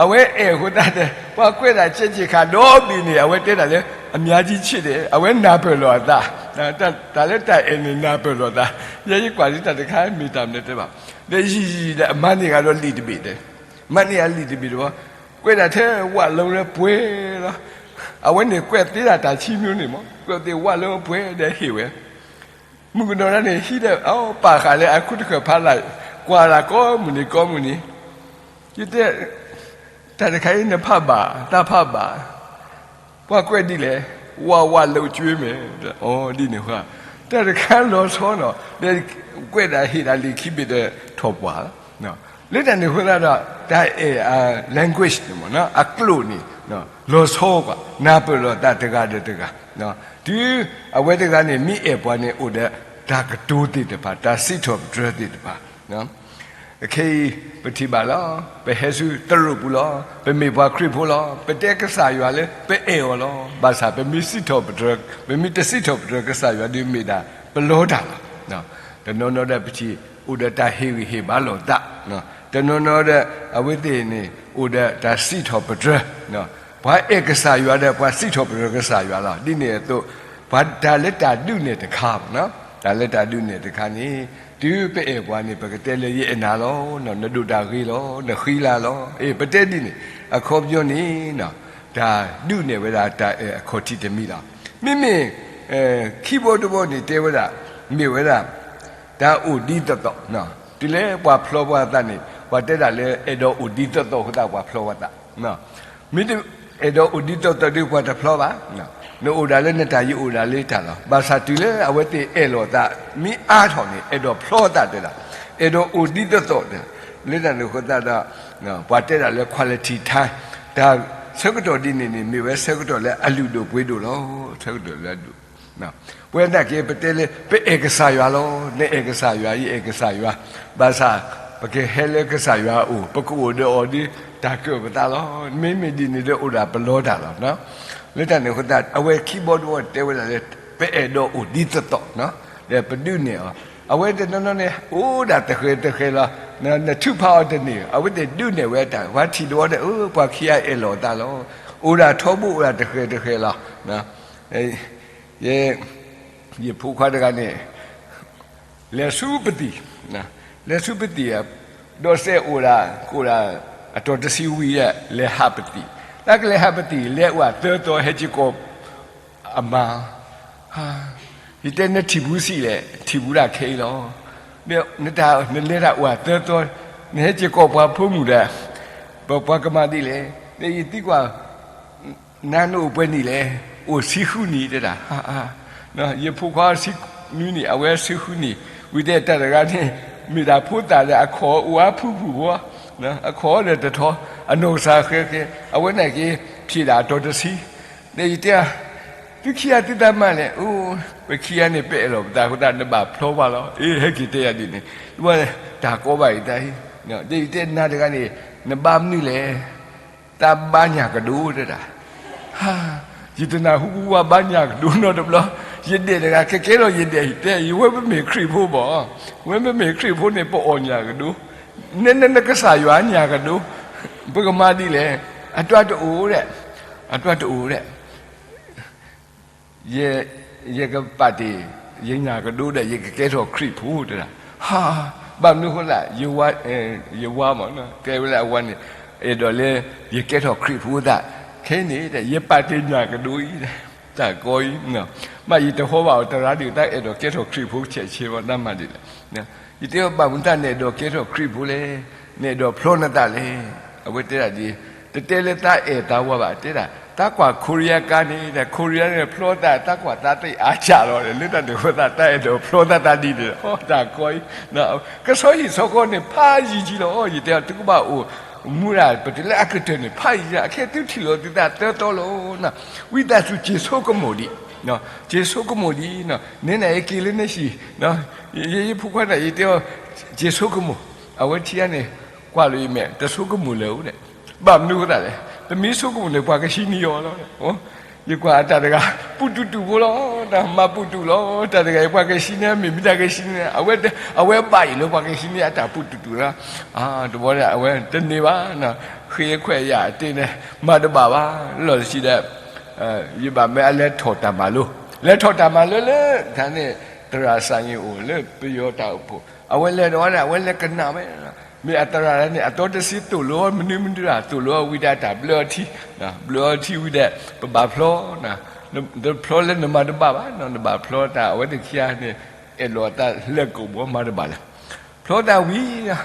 အဝဲအဲၣ်အဃိသတးဒီး ပှၤကွဲးဒၣ်စဲးဆံးခးဒီဘ့ၣ်န့ၣ် အဝဲတဲဒၣ်လၢ အများကြီးချစ်တယ်, အဝဲနၢ်ပၢၢ်လီၤအသး, တၢ်လၢတၢ်အဲၣ်န့ၣ် နၢ်ပၢၢ်လီၤအသး, ယဲယကွၢ်ဒ်တၢ်တခါမ့ၢ်တၢ်မနုၤတဲဘၣ်, ဒီးယံာ်ယံာ်ဒီးအမၤန့ၢ်ဂၤဒီးလံာ်တဘ့ၣ်ဒီး, မၤန့ၢ်အလံာ်တဘ့ၣ်ဒီး ကွဲးဒၣ်ထဲဝၣ်လၢပှဲၤလီၤ, အဝဲန့ၣ်ကွဲးသ့ဒၣ်တၢ်ခံမျိုးန့ၣ်မး, ကွဲးသ့ဝၣ်လၢပှဲၤဒီးဟ့ၣ်ဝဲ မုၣ်ကနီၤတဂၤန့ၣ် ဟံးဒီး အပာ်ဃာ်လၢအခိၣ်တဃၢၣ်ဖးလၢ်, ကွၢ်လၢ်ကိးမုၢ်နံၤကိးမုၢ်နံၤ, ယတဲ တၢ်တခါအံၤနဖးဘၣ်, တၢ်ဖးဘၣ်, ပှၤကွဲးဒ်လဲၣ်, ဝါဝါလိာ်ကွဲမဲာ်, အဒ်န့ၣ်ဃီ, တၢ်တခါလီၤဆီနီၤ, ဒီးကွဲးဒၣ်ဟ့ၣ်ဒၣ်လံာ်ခံဘ့ၣ်ဒီးထီၣ်ပှၢ်လီၤ. လၢတၢ်န့ၣ်အဃိသတးဒီး တၢ်အဲၣ် language န့ၣ်မ့ၢ် အကျိာ်န့ၣ် လီၤဆီကွၢ် နၢ်ပၢၢ်လိာ်သးတဂၤဒီးတဂၤ, တုၤအဝဲတဂၤန့ၣ် မ့ၢ်အဲၣ်ပှၤန့ၣ် အိၣ်ဒီးတၢ်ကတိၤသ့ၣ်တဖၣ် တၢ်စံးထီၣ်ပတြၢၤသ့ၣ်တဖၣ်, ခဲအံၤ ပထံၣ်ဘၣ်လီၤ, ပဟဲဆူသရိာ်ပူၤလီၤ, ပမ့ၢ်ပှၤခရံာ်ဖိလီၤ, ပတဲကစၢ်ယွၤလၢပအဲၣ်အီၤလီၤ. ဘၣ်ဆၣ်ပမ့ၢ်စံးထီၣ်ပတြၢၤ, ပမ့ၢ်တစံးထီၣ်ပတြၢၤကစၢ်ယွၤဒီးမ့ၢ်ဒၣ်ပလီတၢ်လီၤ. တနီၤနီၤဒီးပထံၣ်အိၣ်ဒီးတၢ်ဟ့ၣ်ဂံၢ်ဟ့ၣ်ဘါလိာ်သး, တနီၤနီၤဒီးအဝဲသ့ၣ်န့ၣ် အိၣ်ဒီးတၢ်စံးထီၣ်ပတြၢၤ, ပှၤအဲၣ်ကစၢ်ယွၤဒီးပှၤစံးထီၣ်ပတြၢၤကစၢ်ယွၤလီၤ. ဒ်န့ၣ်အသိး ပှၤတၢ်လၢတၢ်ဒုးနဲၣ်တခါ, တၢ်လၢတၢ်ဒုးနဲၣ်တခါန့ၣ် တုၤပအဲၣ်ပှၤန့ၣ် ပကတဲလၢယအဲၣ်နၤလီၤ, နဒိၣ်တၢ်ဂ့ၤလီၤ, နဃံလၤလီၤ, အ့ၣ် ပတဲဒ်န့ၣ်, အခီပညီန့ၣ် တၢ်ဒုးနဲၣ်ဝဲဒၣ်တၢ်အဲၣ်အခီၣ်ထံးတမံၤလီၤ. မ့မ့ၢ် ခံဘီတဘီန့ၣ်တဲဝဲဒၣ် မ့ၢ်ဝဲဒၣ် တၢ်အိၣ်ဒ်သိးသိး, တုၤလၢပှၤဖျီပှၤသးန့ၣ် ပှၤတဲဒၣ်လၢအဲၣ်ဒိးအိၣ်ဒ်သိးသိးအဃိသတးပှၤဖျီပှၤသး, မ့ၢ်တအဲၣ်ဒိးအိၣ်ဒ်သိးသိးဒီးပှၤတဖျီဘၣ်, နအိၣ်ဒၣ်လၢနတၢ် ယအိၣ်ဒၣ်လၢတၢ်လီၤ. ဘၣ်ဆၣ်တုၤလၢအဝဲသ့ၣ်အဲၣ်လိာ်သး မ့ၢ်အါထီၣ်န့ၣ် အဲၣ်ဒိးဖျီသးတဲဒၣ်, အဲၣ်ဒိးအိၣ်ဒ်သိးသိး, လၢတၢ်န့ၣ်အဃိသတးဒီး ပှၤတဲဒၣ်လၢ quality time, တၢ်ဆၢကတီၢ်ဒ်န့ၣ်န့ၣ် မ့ၢ်ဝဲဆၢကတီၢ်လၢအလုၢ်ဒိၣ်ပှ့ၤဒိၣ်လီၤ. ဆၢကတီၢ်လၢအလုၢ် ပဝဲဒၣ်က့ၤ ပတဲလၢ ပအဲၣ်ကစၢ်ယွၤလီၤ, နအဲၣ်ကစၢ်ယွၤ, ယအဲၣ်ကစၢ်ယွၤ, ဘၣ်ဆၣ် ပကဟဲလၢကစၢ်ယွၤအအိၣ်, ပကအိၣ်ဒီးအီၤဒီး တၢ်ကၢၣ်ပသးလီၤ. မ့မ့ၢ်ဒ်န့ၣ်ဒီးအိၣ်ဒၣ်ပလီတၢ်လီၤ. လၢတၢ်န့ၣ်အဃိသတး အဝဲခံဘီတဝီတဲဝဲဒၣ်လၢ ပအဲၣ်ဒိးအိၣ်ဒ်သိးသိး, ဒီးပဒုးနဲၣ်အီၤ. အဝဲတနီၤနီၤန့ၣ် အိၣ်ဒၣ်တဃဲၤတဃဲၤလီၤ. နထုးဖးအီၤတန့ၢ်, အဝဲသ့ၣ်ဒုးနဲၣ်ဝဲတၢ်, ပှၤထံၣ်တဝီဒီး ပှၤခံဂၤအဲၣ်လီၤအသးလီၤ. အိၣ်ဒၣ်ထီဘိအိၣ်ဒၣ်တဃဲၤတဃဲၤလီၤ. ယဖိခွါတဂၤန့ၣ် လဲၤဆူပသံၣ်, လဲၤဆူပသံၣ်, ဒီးစဲးအိၣ်ဒၣ် ကအိၣ်ဒၣ် အတီၤတဆံဝံၤဒီး လဲၤဟးပသံၣ်, တၢ်ကလဲၤဟးပသံၣ် လဲၤအိၣ်သၢသီ ဟဲက့ၤကိးအမါ, ယတဲနထံၣ်ဘူးဆံးလဲၣ်, ထံၣ်ဘူးဒၣ်ခဲအံၤလီၤ. နတၢ်နလဲၤတၢ်အိၣ်သၢသီ, နဟဲက့ၤကိးပှၤဖိမုၣ်ဒီး ပပှၤကမၤဒ်လဲၣ်, ဒီးယသံကွၢ် နၤနအိၣ်ပှဲၤနံၣ်လဲၣ်, အိၣ်ဆံဃုနံၣ်တဲဒၣ်, ယဖိခွါဆံနွံနံၣ် အဝဲဆံဃုနံၣ်, ဝံၤတဲတၢ်တဂၤန့ၣ် မ့ၢ်ဒၣ်ဖိသၣ်ဒီးအခီၣ်အိၣ်အါဖုၣ်ဖုၣ်ဖိ, အခီၣ်ဒီးတထီ, အနီၢ်ကစၢ်ဃဲဃဲ, အဝဲန့ၣ်က့ၤ ဖံးဒၣ်အတီၤတဆံ, ဒီးယတဲ သုခံဂၤသုသးမါလဲၣ်, အိ, ပခံဂၤန့ၣ် ပအဲၣ်လီၤပသးအဃိသတး နဘၣ်ဖျီဘၣ်လီၤ, အ့ ဟဲက့ၤတဲယၤဒ်န့ၣ်, တၢ်ကီဘၣ်အံၤတၢ်အံၤ, ဒီးယတဲနၤတဂၤန့ၣ် နဘါမနုၤလဲၣ် တၢ်ဘါညၣ်ကဒိတဲဒၣ်, ယတနၢ်ဟူပဝဲဘါညၣ်ကဒိနီတဘျီ, ယဒဲးတဂၤကကဲထီၣ်ယဒဲးတဲ ယဝဲပမ့ၢ်ခရံာ်ဖိဘၣ်, ဝဲပမ့ၢ်ခရံာ်ဖိန့ၣ် ပအီၣ်ညၣ်ကဒိ, နနကစၢ်ယွၤညၣ်ကဒိ, ပကမၤဒ်လဲၣ်, အတၢ်တအိၣ်ဒီး, အတၢ်တအိၣ်ဒီး ယ, ယကပာ်တ့ၢ် ယညၣ်ကဒိဒီး ယကကဲထီၣ်ခရံာ်ဖိတဲဒၣ်, ဟါ, ဘၣ်မနုၤအဃိသတး ယဝါမး, ကဲဝဲလၢအဝၤန့ၣ် အဲၣ်ဒိးလၢ ယကဲထီၣ်ခရံာ်ဖိသး, ခဲအံၤန့ၣ် ယပာ်တ့ၢ်ညၣ်ကဒိအံၤ, တၢ်ကီအံၤ, မ့ၢ်ယတဟီဘၣ်အီၤတရါဒံး တၢ်အဲၣ်ဒိးကဲထီၣ်ခရံာ်ဖိဆဲးဆဲးဘၣ်တၢ်မၤဒ်လဲၣ်, ယတဲအီၤ ဘၣ်မနုၤတၢ်နအဲၣ်ဒိးကဲထီၣ်ခရံာ်ဖိလဲၣ်, နအဲၣ်ဒိးဖျီနသးလဲၣ်, အဝဲတဲဒၣ်ဒ် တတဲလၢသးအဲၣ်သးဝါဘၣ်, တဲဒၣ် သးကွၢ်ခိရံယါကါန့ၣ် ခိရံယါန့ၣ်ဖျီသး သးကွၢ်သးသ့ၣ်အါစှၤလီၤ, လၢတၢ်န့ၣ်အဃိသတး တၢ်အဲၣ်ဒိးဖျီသးသးဒ်န့ၣ်, တၢ်ကီအံၤ, ကဆီဟံၣ်ဆီဃီန့ၣ် ဖးယံာ်ကံလီၤ, ယတဲအီၤ သုကဘၣ်အိၣ်မူဒၣ် ပတုၤလၢအကတၢၢ်န့ၣ် ဖးယံာ်ကံ, အခဲသုထံၣ်လိာ်သုသးသၢသီလီၤ, ဝံသးစူၤစ့ၤဆိကမိၣ်ဒံး, စ့ၤဆိကမိၣ်ဒံး, နဲနၤယက့ၤလၢနဟံၣ်, ယဖိခွါန့ၣ် ယတဲအီၤ စ့ၤဆိကမိၣ်, အဝဲထံၣ်ဧါန့ၣ် ကွၢ်လိာ်ယမဲာ် တဆိကမိၣ်လၢၤဧိၤဒီး, ဘၣ်မနုၤအဃိသတးလဲၣ်, တမ့ၢ်ဆိကမိၣ်န့ၣ် ပှၤကဟံးန့ၢ်အီၤလီၤ, ယကွၢ်အတၢ်တဂၤ ပူၣ်တူၣ်တူၣ်ဖိလီၤ, တၢ်မၤပူၣ်တူၣ်လီၤ, တၢ်တဂၤအံၤ ပှၤကဟံးန့ၢ် မ့ၢ်မ့ၢ်တၢ်ကဟံးန့ၢ်, အဝဲဘၣ်အံၤလၢပှၤကဟံးန့ၢ်အတၢ်ပူၣ်တူၣ်တူၣ်လီၤ, တဘျီဒီး အဝဲတန့ၢ်ဘၣ်, ဃ့ခွဲးယာ်အတ့န့ၣ် မၤတဘၣ်ဘၣ်, လီၢ်တဆံဒီး ယဘၣ်မၢအလဲၤထီၣ်တၢ်မၤလိ, လဲၤထီၣ်တၢ်မၤလိလၢ တၢ်န့ၣ် သရၣ်စၢ်ယ့ၣ်အိၣ်လၢပယီၤတၢ်အိၣ်ဖှိၣ်, အဝဲလဲၤဒီးဝဲဒၣ် အဝဲလဲၤကနၣ်ဝဲ, မ့ၢ်အသရၣ်န့ၣ် အတီတဆံသိၣ်လိအီၤမနုၤမနုၤဒၣ် သိၣ်လိအီၤဝံၤဒီးတၢ်ဘျၢအီၤထံ, ဘျၢအီၤထံဝံၤဒီး ပဘၣ်ဖျီ, တဖျီလၢနမၤတဘၣ်ဘၣ်, နဘၣ်ဖျီတၢ် အဝဲသ့ၣ်ခံဂၤန့ၣ် အဲၣ်လီၤအသးလဲၤကိာ်ဘီမၤတဘၣ်လၢၤ, ဖျီတၢ်ဝံၤ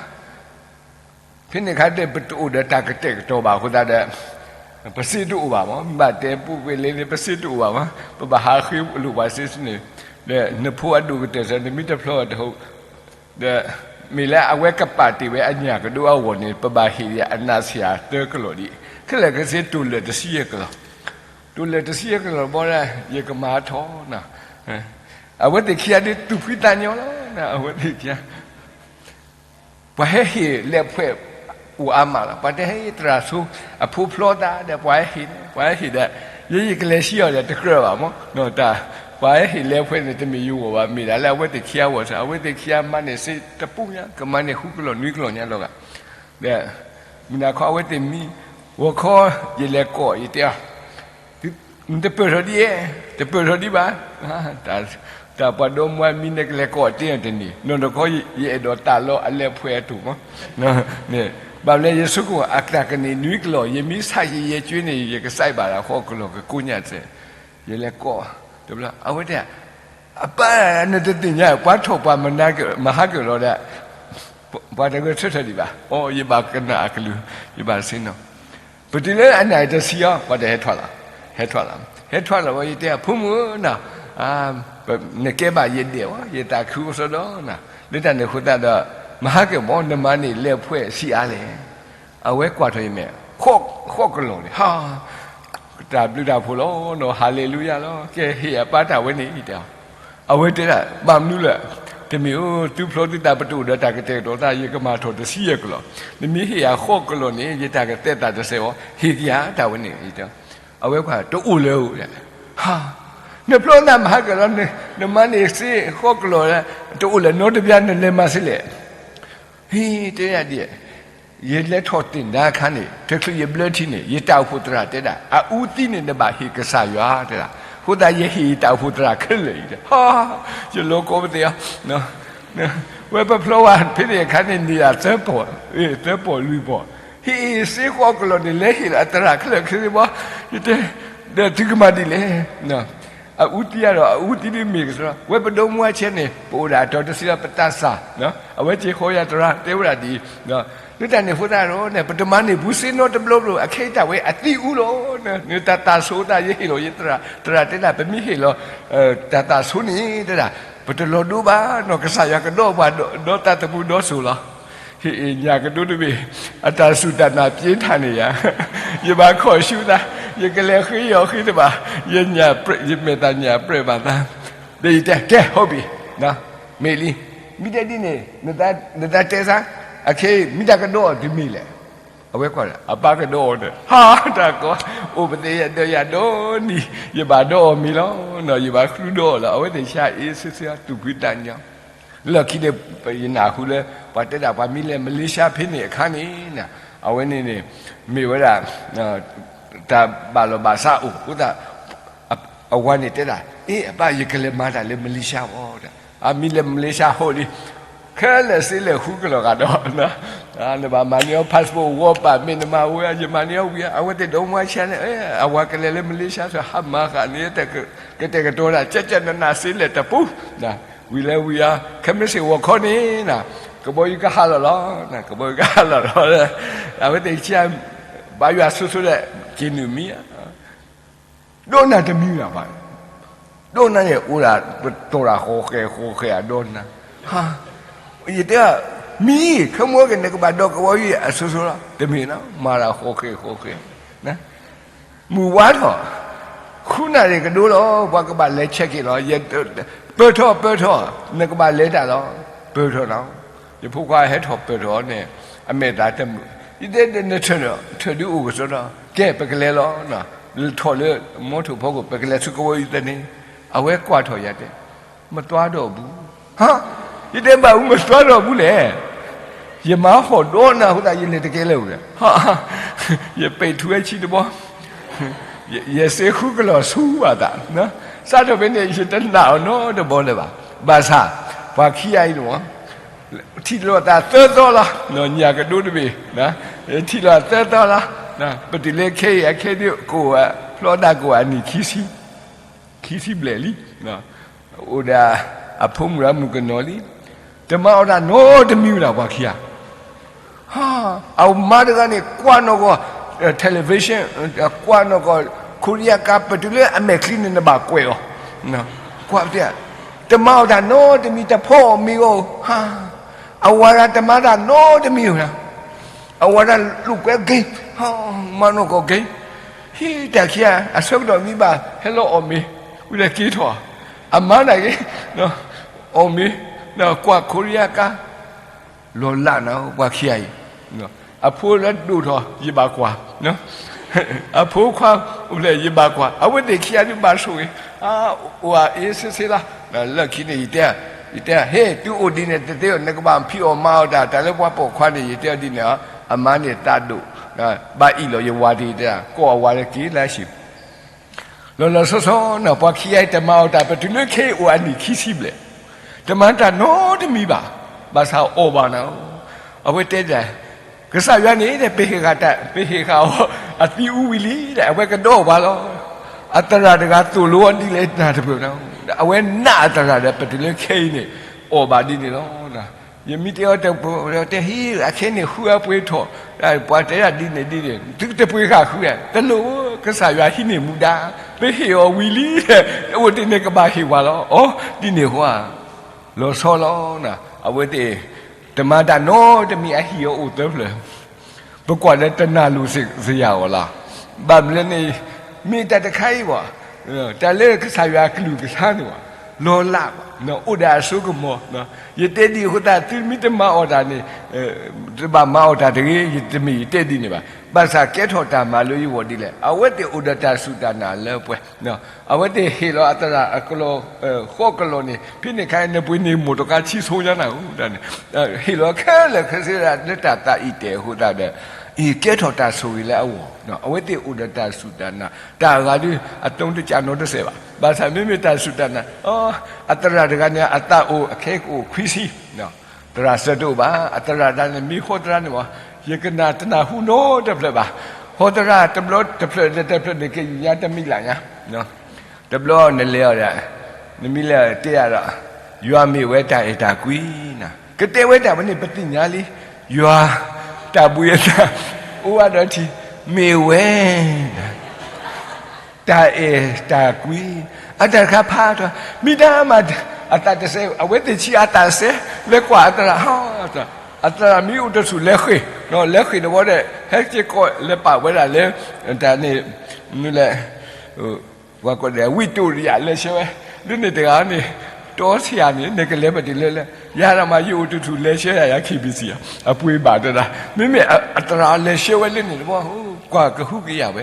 ဖဲန့ၣ်အခါဒီး ပတအိၣ်ဒီးတၢ်ကတဲာ်ကတီၤဘၣ်အဃိသတးဒီး ပစ့တအိၣ်ဘၣ်မး, မ့ၢ်ဘၣ်တဲပူၤကွံာ်လၢန့ၣ် ပစ့တအိၣ်ဘၣ်မး, ပဘၣ်ဟးဃ့လိာ်ပှၤစ့န့ၣ်, ဒီးနဖိအဒိၣ်ကတၢၢ်စ့ၢ် နမ့ၢ်တဖျီအီၤတဟူး, ဒီးမ့ၢ်လၢအဝဲကပာ်တ့ၢ်ဝဲအညၣ်ကဒိအဂီၢ်န့ၣ် ပဘၣ်ဟ့ၣ်အနးဆံးအသၢကလီၢ်ဒံး, ခဲလၢာ်ခဲဆ့တိၢ်လၢာ်တဆံယဲၢ်ကလီၢ်, တိၢ်လၢာ်တဆံယဲၢ်ကလီၢ်ဘီဒီး ယကမၤထီၣ်, အဝဲသ့ၣ်ခံဂၤဒုးသူၣ်ဖှံသးညီလီၤ, အဝဲသ့ၣ်ခံဂၤ ပှၤဟဲဟ့ၣ်လဲၤဖှဲးအိၣ်အါမးလီၤ. ပှၤတဟဲသရၣ်ဆိအဖိဖျီသးဒီး ပှၤဟဲဟ့ၣ်န့ၣ် ပှၤဟဲဟ့ၣ်ဒီး ယဲယကလဲၤဆံးအီၤဒီးတကြၢးဘၣ်မး, တၢ် ပှၤဟဲဟ့ၣ်လဲၤဖှဲးန့ၣ် တမ့ၢ်ယဂီၢ်ဘၣ်, မ့ၢ်ဒၣ်လၢအဝဲသ့ၣ်ခံဂၤအဂီၢ်စ့ၢ်, အဝဲသ့ၣ်ခံဂၤမၤန့ၢ်စ့တပူၤညါ, ကမၤန့ၢ်ဃုကလီၢ်နွံကလီၢ်ညါလီၤဂာ်, ဒီး မုၢ်နၤခီအဝဲသ့ၣ်မံ, ဂီၤခီ ယလဲၤကိး ယတဲအီၤ နတပၢၢ်ထီၣ်ဒံးဧါ, တပၢၢ်ထီၣ်ဒံးဘၣ်, တၢ်ပှၤဒီမါဝၤမံ နကလဲၤကိးတ့ၢ်အီၤတန့ၢ်, နီၢ်နီၢ်ခီ ယအဲၣ်ဒိးသးလီအလဲၤဖှဲးအတိၢ်မး, ဘၣ်မနုၤလဲၣ် ယဆိကမိၣ်အတၢ်ကန့ၢ်နွံကလီၢ်, ယမ့ၢ်ဆးယံာ်ယဲၢ်ကၠွ့န့ၣ် ယကစဲးဘၣ်လၢဃီကလီၢ်ကကိးညါစ့ၢ်, ယလဲၤကိး, တဘျီ အဝဲတဲ အပၢ် နတသ့ၣ်ညါ ပှၤထီၣ်ပှၤမၤနၤက့ၤ မၤဟးက့ၤလီၤဒီး ပှၤတဂဲၤဆၢထၢၣ်ဒံးဘၣ်, အိ ယဘၣ်ကနၣ်အကလုၢ်, ယဘၣ်ဆ့ၣ်နီၤ, ပတုၤလၢအနၢ်တဆံအီၤ ပှၤတဟဲထီၣ်လီၤ, ဟဲထီၣ်လီၤ, ဟဲထီၣ်လီၤဝဲ ယတဲ ဖိမုၣ်ဧၢနီၤ, နကဲဘၣ်ယဒဲးဝဲ ယသးခုအိၣ်စီဒီးနီၤ, လၢတၢ်န့ၣ်အဃိသတးဒီး မၤဟးက့ၤမး နမၤန့ၢ်လဲၤဖှဲးဆံးအါလဲၣ်, အဝဲကွၢ်ထီၣ်ယမဲာ် ဃိးကလီၢ်န့ၣ် ဟါ, တၢ်ဘျုးတၢ်ဖှိၣ်လီၤနီၤ, ဟၤလ့လူယၤလီၤ, ကဲဟ့ၣ်အပၢ်တၢ်ဝဲန့ၣ် တဲအီၤ, အဝဲတဲဒၣ် ဘၣ်မနုၤလဲၣ်, ပ တမ့ၢ်ဧၢ, သုဖျီသုသး ပတအိၣ်ဒီးတၢ်ကတဲာ်ကတီၤသး, ယကမၤထီၣ်တဆံယဲၢ်ကလီၢ်, နမ့ၢ်ဟ့ၣ်ယၤဃိးကလီၢ်န့ၣ် ယတၢ်ကသဲးသးတစဲးအီၤ, ဟ့ၣ်ကယၤတၢ်ဝဲန့ၣ်. အဝဲကွၢ် တအိၣ်လၢၤဧိၤ, နဖျီသးမၤဟါကလီၢ်, နမၤန့ၢ်စ့ဃိးကလီၢ်, တအိၣ်လၢၤနီတဘျီ နလဲၤမၤစ့လဲၣ်. ဟ့ၣ် တဲယၤဒ်, ယလဲၤထီၣ်တ့ၢ်နၤအခါန့ၣ် တချုးယဘျၢထံန့ၣ် ယတၢ်အိၣ်ဖှိၣ်သရၣ်တဲဒၣ် အအူသံန့ၣ် နဘၣ်ဟ့ၣ်ကစၢ်ယွၤတဲဒၣ်, အဃိသတးယဟ့ၣ်ယတၢ်အိၣ်ဖှိၣ်သရၣ်ခဲလၢာ်အံၤ, ယလီၤကိးပသ့ၣ်အီၤ, ဝဲပဖျီဝဲဖဲန့ၣ်အခါန့ၣ် န့ၢ်ဒၣ်သၢပီၢ်, သၢပီၢ်လွံၢ်ပီၢ်, ဟ့ၣ်စ့ဃိးကလီၢ်န့ၣ် လဲၤဟ့ၣ်လီၤအသရၣ်ခဲလၢာ်ခဲဆ့ဘၣ်, ယတဲ, ဒီးသုကမၤဒ်လဲၣ် အအူသံဒီး အအူသံဒ်မ့ၢ်ကစၢ်, ဝဲပဒိမူအဆဲန့ၣ် ပအိၣ်ဒၣ်အတီၤတဆံလီၤ ပသးစၢ်, အဝဲစ့ၢ်ဃီယၤသရၣ်တဲဝဲဒၣ်ဒ်အံၤ, လၢတၢ်န့ၣ်အဃိသတးဒီး ပတမၤန့ၢ်ဘူးစ့နီတဘျီဘျီ အခဲအံၤတၢ်ဝဲအသံအူလီၤ, နတၢ်သးဆိသးယဟ့ၣ်လီၤယသရၣ်, သရၣ်တဲဒၣ် ပမ့ၢ်ဟ့ၣ်လီၤ တၢ်သးဆိန့ၣ်တဲဒၣ် ပတလီၤဒိဘၣ်နီၤ, ကစၢ်ယွၤကဒီးပှၤဒီးသးသမူဒီစိၤလီၤ. ဟ့ၣ်အ့ၣ် ညၣ်ကဒိတဘ့ၣ်, အတၢ်စူၢ်တၢ်နာ်ပျ့ၤထၣ်န့ၣ်ယၤ, ယဘၣ်ခီၣ်ဆူသး, ယကလဲၤဃ့ယီၤဃ့တဘၣ်, ယညၣ်ပြဲး, ယမဲာ်သၣ်ညၣ်ပြဲးဘၣ်သး, ဒီးယတဲ ကဲ ဟုတ်ပြီ, မ့ၢ်လံ, မ့ၢ်တဲဒ်န့ၣ်, နတၢ်တဲစ့ၢ်, အခဲအံၤ မ့ၢ်တၢ်ကဒီးအီၤတမ့ၢ်လဲၣ်. အဝဲကွၢ်လၢ အပၢ်ကဒီးအီၤဒီး ဟါတၢ်ကီ, အိၣ်ပသ့ၣ်ယၤဒီးယၤဒီနံၤ, ယဘၣ်ဒီးအီၤမ့ၤလီၤ, ယဘၣ်ဃုဒီးအီၤလီၤ, အဝဲသ့ၣ်ဆါအ့ၣ်စ့စ့ သူၣ်ဖှံသးညီ လၢခံန့ၣ် ယနၢ်ဟူလၢ ပှၤတဲဒၣ်ပှၤမ့ၢ်လဲၤမလ့ၡါဖဲန့ၣ်အခါန့ၣ်, အဝဲန့ၣ်န့ၣ် မ့ၢ်ဝဲဒၣ် တၢ်ဘၣ်လီၢ်ဘၣ်စးအိၣ်အဃိသတး, အဝၤန့ၣ်တဲဒၣ် အ့ အပၢ် ယကလဲၤမၤတၢ်လၢမလ့ၡါဘၣ်, အမ့ၢ်လဲၤမလ့ၡါ ဟုတ်လံ, ခဲလၢာ်စ့လဲၣ်ဃုကလီၢ်ဂၤဒီး နဘၣ်မၤန့ၢ်အီၤ passport ဝီပာ် မ့ၢ်နမၤဝဲ ယမၤန့ၢ်အီၤဝံၤဧါ, အဝဲသ့ၣ်ဒီမါဆါန့ၣ် အဝၤကလဲၤလၢမလ့ၡါ ဟးမၤဃာ်န့ၢ် ကတဲာ်ကတီၤတၢ် ကဲကဲနနၢ်စ့လဲၣ်တပူၤ, ဝံၤလၢဝံၤဧါ ခဲမုၢ်ဆ့ၣ်ဂီၤခီန့ၣ် ကဘီယူၤကဟးလီၤလီၤ, ကဘီယူၤကဟးလီၤလီၤ, အဝဲသ့ၣ်ဆါ ဘါယွၤဆိဆိဒီး က့ၤနုာ်မံ ဒီးနၤတမံၤလၢၤဘၣ်, ဒီးနၤန့ၣ် အိၣ်ဒၣ်ပတီၢ်တၢ်ဃီဃဲၤဃီဃဲၤအဒီးနၤ, ယတဲ, မံ, ခဲမုၢ်က့ၤ နကဘၣ်ဒီးကဝီၤယံၤအစိၤစိၤလီၤ, တမ့ၢ်နီၤ မၤတၢ်ဃီဃဲၤဃီဃဲၤ, မုၢ်ဝါထီၣ်, ဃုနၣ်ရံၣ်ကဒိလီၤ ပှၤကဘၣ်လဲၤဆဲးက့ၤလီၤ, ပၢၢ်ထီၣ်ပၢၢ်ထီၣ် နကဘၣ်လဲၤတၢ်လီၤ, ပၢၢ်ထီၣ်နီၤ, ယဖိခွါဟဲထီၣ်ပၢၢ်ထီၣ်န့ၣ် အမဲာ်သးတမုာ်, ယတဲနထၢၣ်, ထၢၣ်ဒုးအိၣ်ကစီဒီ, ကဲပကလဲၤလီၤ, ထီၣ်လၢမီထိၣ်ဖီခိၣ် ပကလဲၤဆူကဝီၤယံၤသန့, အဝဲကွၢ်ထီၣ်ယၤတဲ, မသွားတော့ဘူး, ဟါ, ယတဲဘၣ်အူ မသွားတော့ဘူးလဲၣ်, ယမၤဟီၣ်ဒီးနၤအဃိသတး ယလဲၤတကဲလၢၤဝဲ, ယပဲာ်ထူဝဲဆံတဘီ, ယစ့ဃုကလီၢ်ဆူဘၣ်သး, စးထီၣ်ဖဲန့ၣ် ယတနာ်အီၤနီတဘီလၢၤဘၣ်, ဘၣ်ဆၣ် ပှၤခံဂၤအံၤန့ၣ် ထံၣ်လိာ်သးသၢသီလီၤ, ညၣ်ကဒိတဘ့ၣ်, ထံၣ်လိာ်သၢသီလီၤ, ပတုၤလၢခဲအံၤ အခဲဒုးကအိၣ်, ဖျီသးကအိၣ်အနံၣ်ခံဆံ, ခံဆံဘျဲၣ်လံ, အိၣ်ဒီးအဖိမုၣ်ဒီးမုၣ်ကနီၤလံ, တမၤအီၣ်တၢ်နီတမံၤဝဲဒၣ်ပှၤခံဂၤ အမါတဂၤန့ၣ် ကွၢ်နီၢ်ကီၢ် television, ကွၢ်နီၢ်ကီၢ် ခိရံယါကါ ပတုၤလၢအမဲာ်ချံန့ၣ် နဘၣ်ကွဲးအီၤ, ကွၢ်ပတဲ, တမၤအီၣ်တၢ်နီတမံၤ တဖီအီၣ်မ့ၤအီၤ, အဝၤဒၣ်တမၤတၢ်နီတမံၤ, အဝၤဒၣ်လိာ်ကွဲ game, မၤနီၢ်ကီၢ် game, ဟံးတၢ်ခံဂၤ အဆၢကတီၢ်မံဘၣ် ဟဲလီၤအီၣ်မ့ၤ, ဝံၤဒီးက့ၤထီၣ်, အမါန့ၣ်က့ၤ အီၣ်မ့ၤ, ကွၢ်ခိရံယါကါ လီၤလးနၤ ပှၤခံဂၤအံၤ, အဖိလၢဒိၣ်ထီၣ် ယဘၣ်ကွၢ်, အဖိခွါအိၣ်ဖျဲၣ် ယဘၣ်ကွၢ်, အဝဲသ့ၣ်ခံဂၤဒုးဘၣ်ဆိၣ်ဂ့ၤ, အိၣ်အအ့ၣ်စ့စ့လီၤ, လၢခံန့ၣ် ယတဲ, ယတဲ, ဟ့ၣ် သုအိၣ်ဒ်န့ၣ်တသ့ဧါ, နကဘၣ်ဖံးအီၣ်မၤအီၣ်တၢ်, တၢ်လၢပှၤပိာ်ခွါန့ၣ် ယတဲအီၤဒ်န့ၣ်, အမါန့ၣ်သးဒိၣ်, ဘၣ်အံၣ်လီၤယဝၤတဂၤ, ကိးအဝၤလၢက့ၤလၢဟံၣ် လီၤလီၤဆီဆီန့ၣ် ပှၤခံဂၤအံၤတမၤအီၣ်တၢ် ပတုၤလၢခဲအံၤအိၣ်အနံၣ်ခံဆံဘျဲၣ်, တမၤတၢ်နီတမံၤဘၣ်, ဘၣ်ဆၣ်အီၣ်ဘၣ်နၤ, အဝဲတဲဒၣ်, ကစၢ်ယွၤန့ၣ် ပဟ့ၣ်ဃာ်တၢ်, ပဟ့ၣ်ဃာ်အီၤအသံအူဝံၤလံ, အဝဲကဒီးအီၣ်ဘၣ်လီၤ, အသရၣ်တဂၤသိၣ်လိအီၤဒ်လဲၣ်နၢ်တပၢၢ်နၤ, အဝဲနာ်အသရၣ်ဒီး ပတုၤလၢခဲအံၤန့ၣ် အီၣ်ဘၣ်ဒ်န့ၣ်လီၤ. ယမ့ၢ်တဲအီၤတပှဲၤ တဲဟ့ၣ် အခဲန့ၣ်ဃုအပှ့ၤထီၣ်, ပှၤတဲဒၣ်ဒ်န့ၣ်ဒ်န့ၣ် သုတပှ့ၤဃာ်ဃုဧါ, တလိၣ်, ကစၢ်ယွၤဟံးန့ၢ်မူဒါ, ပဟ့ၣ်အီၤဝံၤလံ, အိၣ်တ့ၢ်န့ၣ်ကဘၣ်ဟ့ၣ်ပှၤလီၤ, အီ ဒ်န့ၣ်ဃီဧါ, လီၤဆီလီၤ, အဝဲသ့ၣ် တမၤတၢ်နီတမံၤ အဟံၣ်အအိၣ်သၢဖျၢၣ် ပကွၢ်လၢတနၢ်လိၤစ့ၢ်ကီးအီၤလီၤ. ဘၣ်မနုၤလဲၣ်န့ၣ် မ့ၢ်တၢ်တခါအံၤဘၣ်, တၢ်လၢကစၢ်ယွၤအကလုၢ်ကထါန့ၣ်ဘၣ်, လီၤလးဘၣ်, အိၣ်ဒီးအစိကမီၤ, ယတဲဒ်အဃိသတး သုမ့ၢ်တမၤအီၣ်တၢ်န့ၣ်, တဘၣ်မၤအီၣ်တၢ်တဂ့ၤ, ယတမ့ၢ်ယတဲဒ်န့ၣ်ဘၣ်. ဘၣ်ဆၣ်ကဲထီၣ်တၢ်မၤလိယဂီၢ်ဒ်လဲၣ်, အဝဲသ့ၣ်အိၣ်ဒီးတၢ်စူၢ်တၢ်နာ်လၢပှဲၤ, အဝဲသ့ၣ်ဟ့ၣ်လီၤအသရၣ်အကလီၢ်, ဃီကလီၢ်န့ၣ် ဖဲန့ၣ်ခါအံၤ နပှ့ၤန့ၢ်မိၢ်တကါဆံဆိညါနၤဧိၤန့ၣ်, ဟ့ၣ်လီၤခဲလၢာ်ခဲဆ့ဒၣ်လၢတၢ်သးအံၤတဲာ်အဃိသတးဒီး, အံၤကဲထီၣ်တၢ်ဆိၣ်ဂ့ၤလၢအဂီၢ်, အဝဲသ့ၣ်အိၣ်ဒီးတၢ်စူၢ်တၢ်နာ်, တၢ်အဂၤဒုး အသုံးတကျနီတစဲးဘၣ်. ဘၣ်ဆၣ်မ့မ့ၢ်တၢ်စူၢ်တၢ်နာ်, အသရၣ်တဂၤန့ၣ် အသးအိၣ်အခဲကအိၣ်ခွံဆံ, သရၣ်စၢတအိၣ်ဘၣ်. အသရၣ်တဂၤန့ၣ် မ့ၢ်ဟီသရၣ်န့ၣ်မ့ၢ် ယကနၣ်တနၢ်ဟူနီတဖျၢၣ်ဘၣ်. ဟီသရၣ်တဘျီတဖျၢၣ်လၢတဖျၢၣ်န့ၣ် ကယံာ်ညါတမံၤလၢ်ညါ, တဘျီနလဲၤအီၤဒီး, နမ့ၢ်လဲၤတဲအဒီး, ယွၤမ့ၢ်ဝဲတၢ်အဲၣ်တၢ်ကွံ, ကတဲဝဲတၢ်ဝဲန့ၣ် ပသ့ၣ်ညါလံ, ယွၤ, တၢ်ဘှံးအသး, အိၣ်ဝဲဒီးထံ, မ့ၢ်ဝဲ တၢ်အဲၣ်တၢ်ကွံ, အတၢ်တခါဖးထီၣ်, မ့ၢ်တၢ်မၤ, အသးတစဲ, အဝဲသ့ၣ်ဆံးအသးတစဲ, လဲၤကွၢ်အသရၣ်, အသရၣ်မ့ၢ်အိၣ်တဆူၣ်လဲၤဃ့ၢ်, လဲၤဃ့ၢ်တဝီဒီး ဟဲက့ၤကိးလဲၤပာ်ဝဲဒၣ်လၢ, တၢ်န့ၣ်, မနုၤလဲၣ်, ပှၤကိးဒဲး ဝံတူရံယၤ လဲၤဆှၢဝဲ, လၢန့ၣ်တဂၤန့ၣ်, တီဆံးယၤန့ၣ် နကလဲၤပတုၤလၢလဲၣ်, ယၤဒၣ်မး ယအိၣ်တဆူၣ်လဲၤဆှၢဒၣ်ယၤ KBC အပှ့ၤဘၣ်တဒၣ်, မ့မ့ၢ်အသရၣ်လဲၤဆှၢဝဲလၢန့ၣ်တဝီ, ကွၢ်ကဟုကယာ်ဝဲ,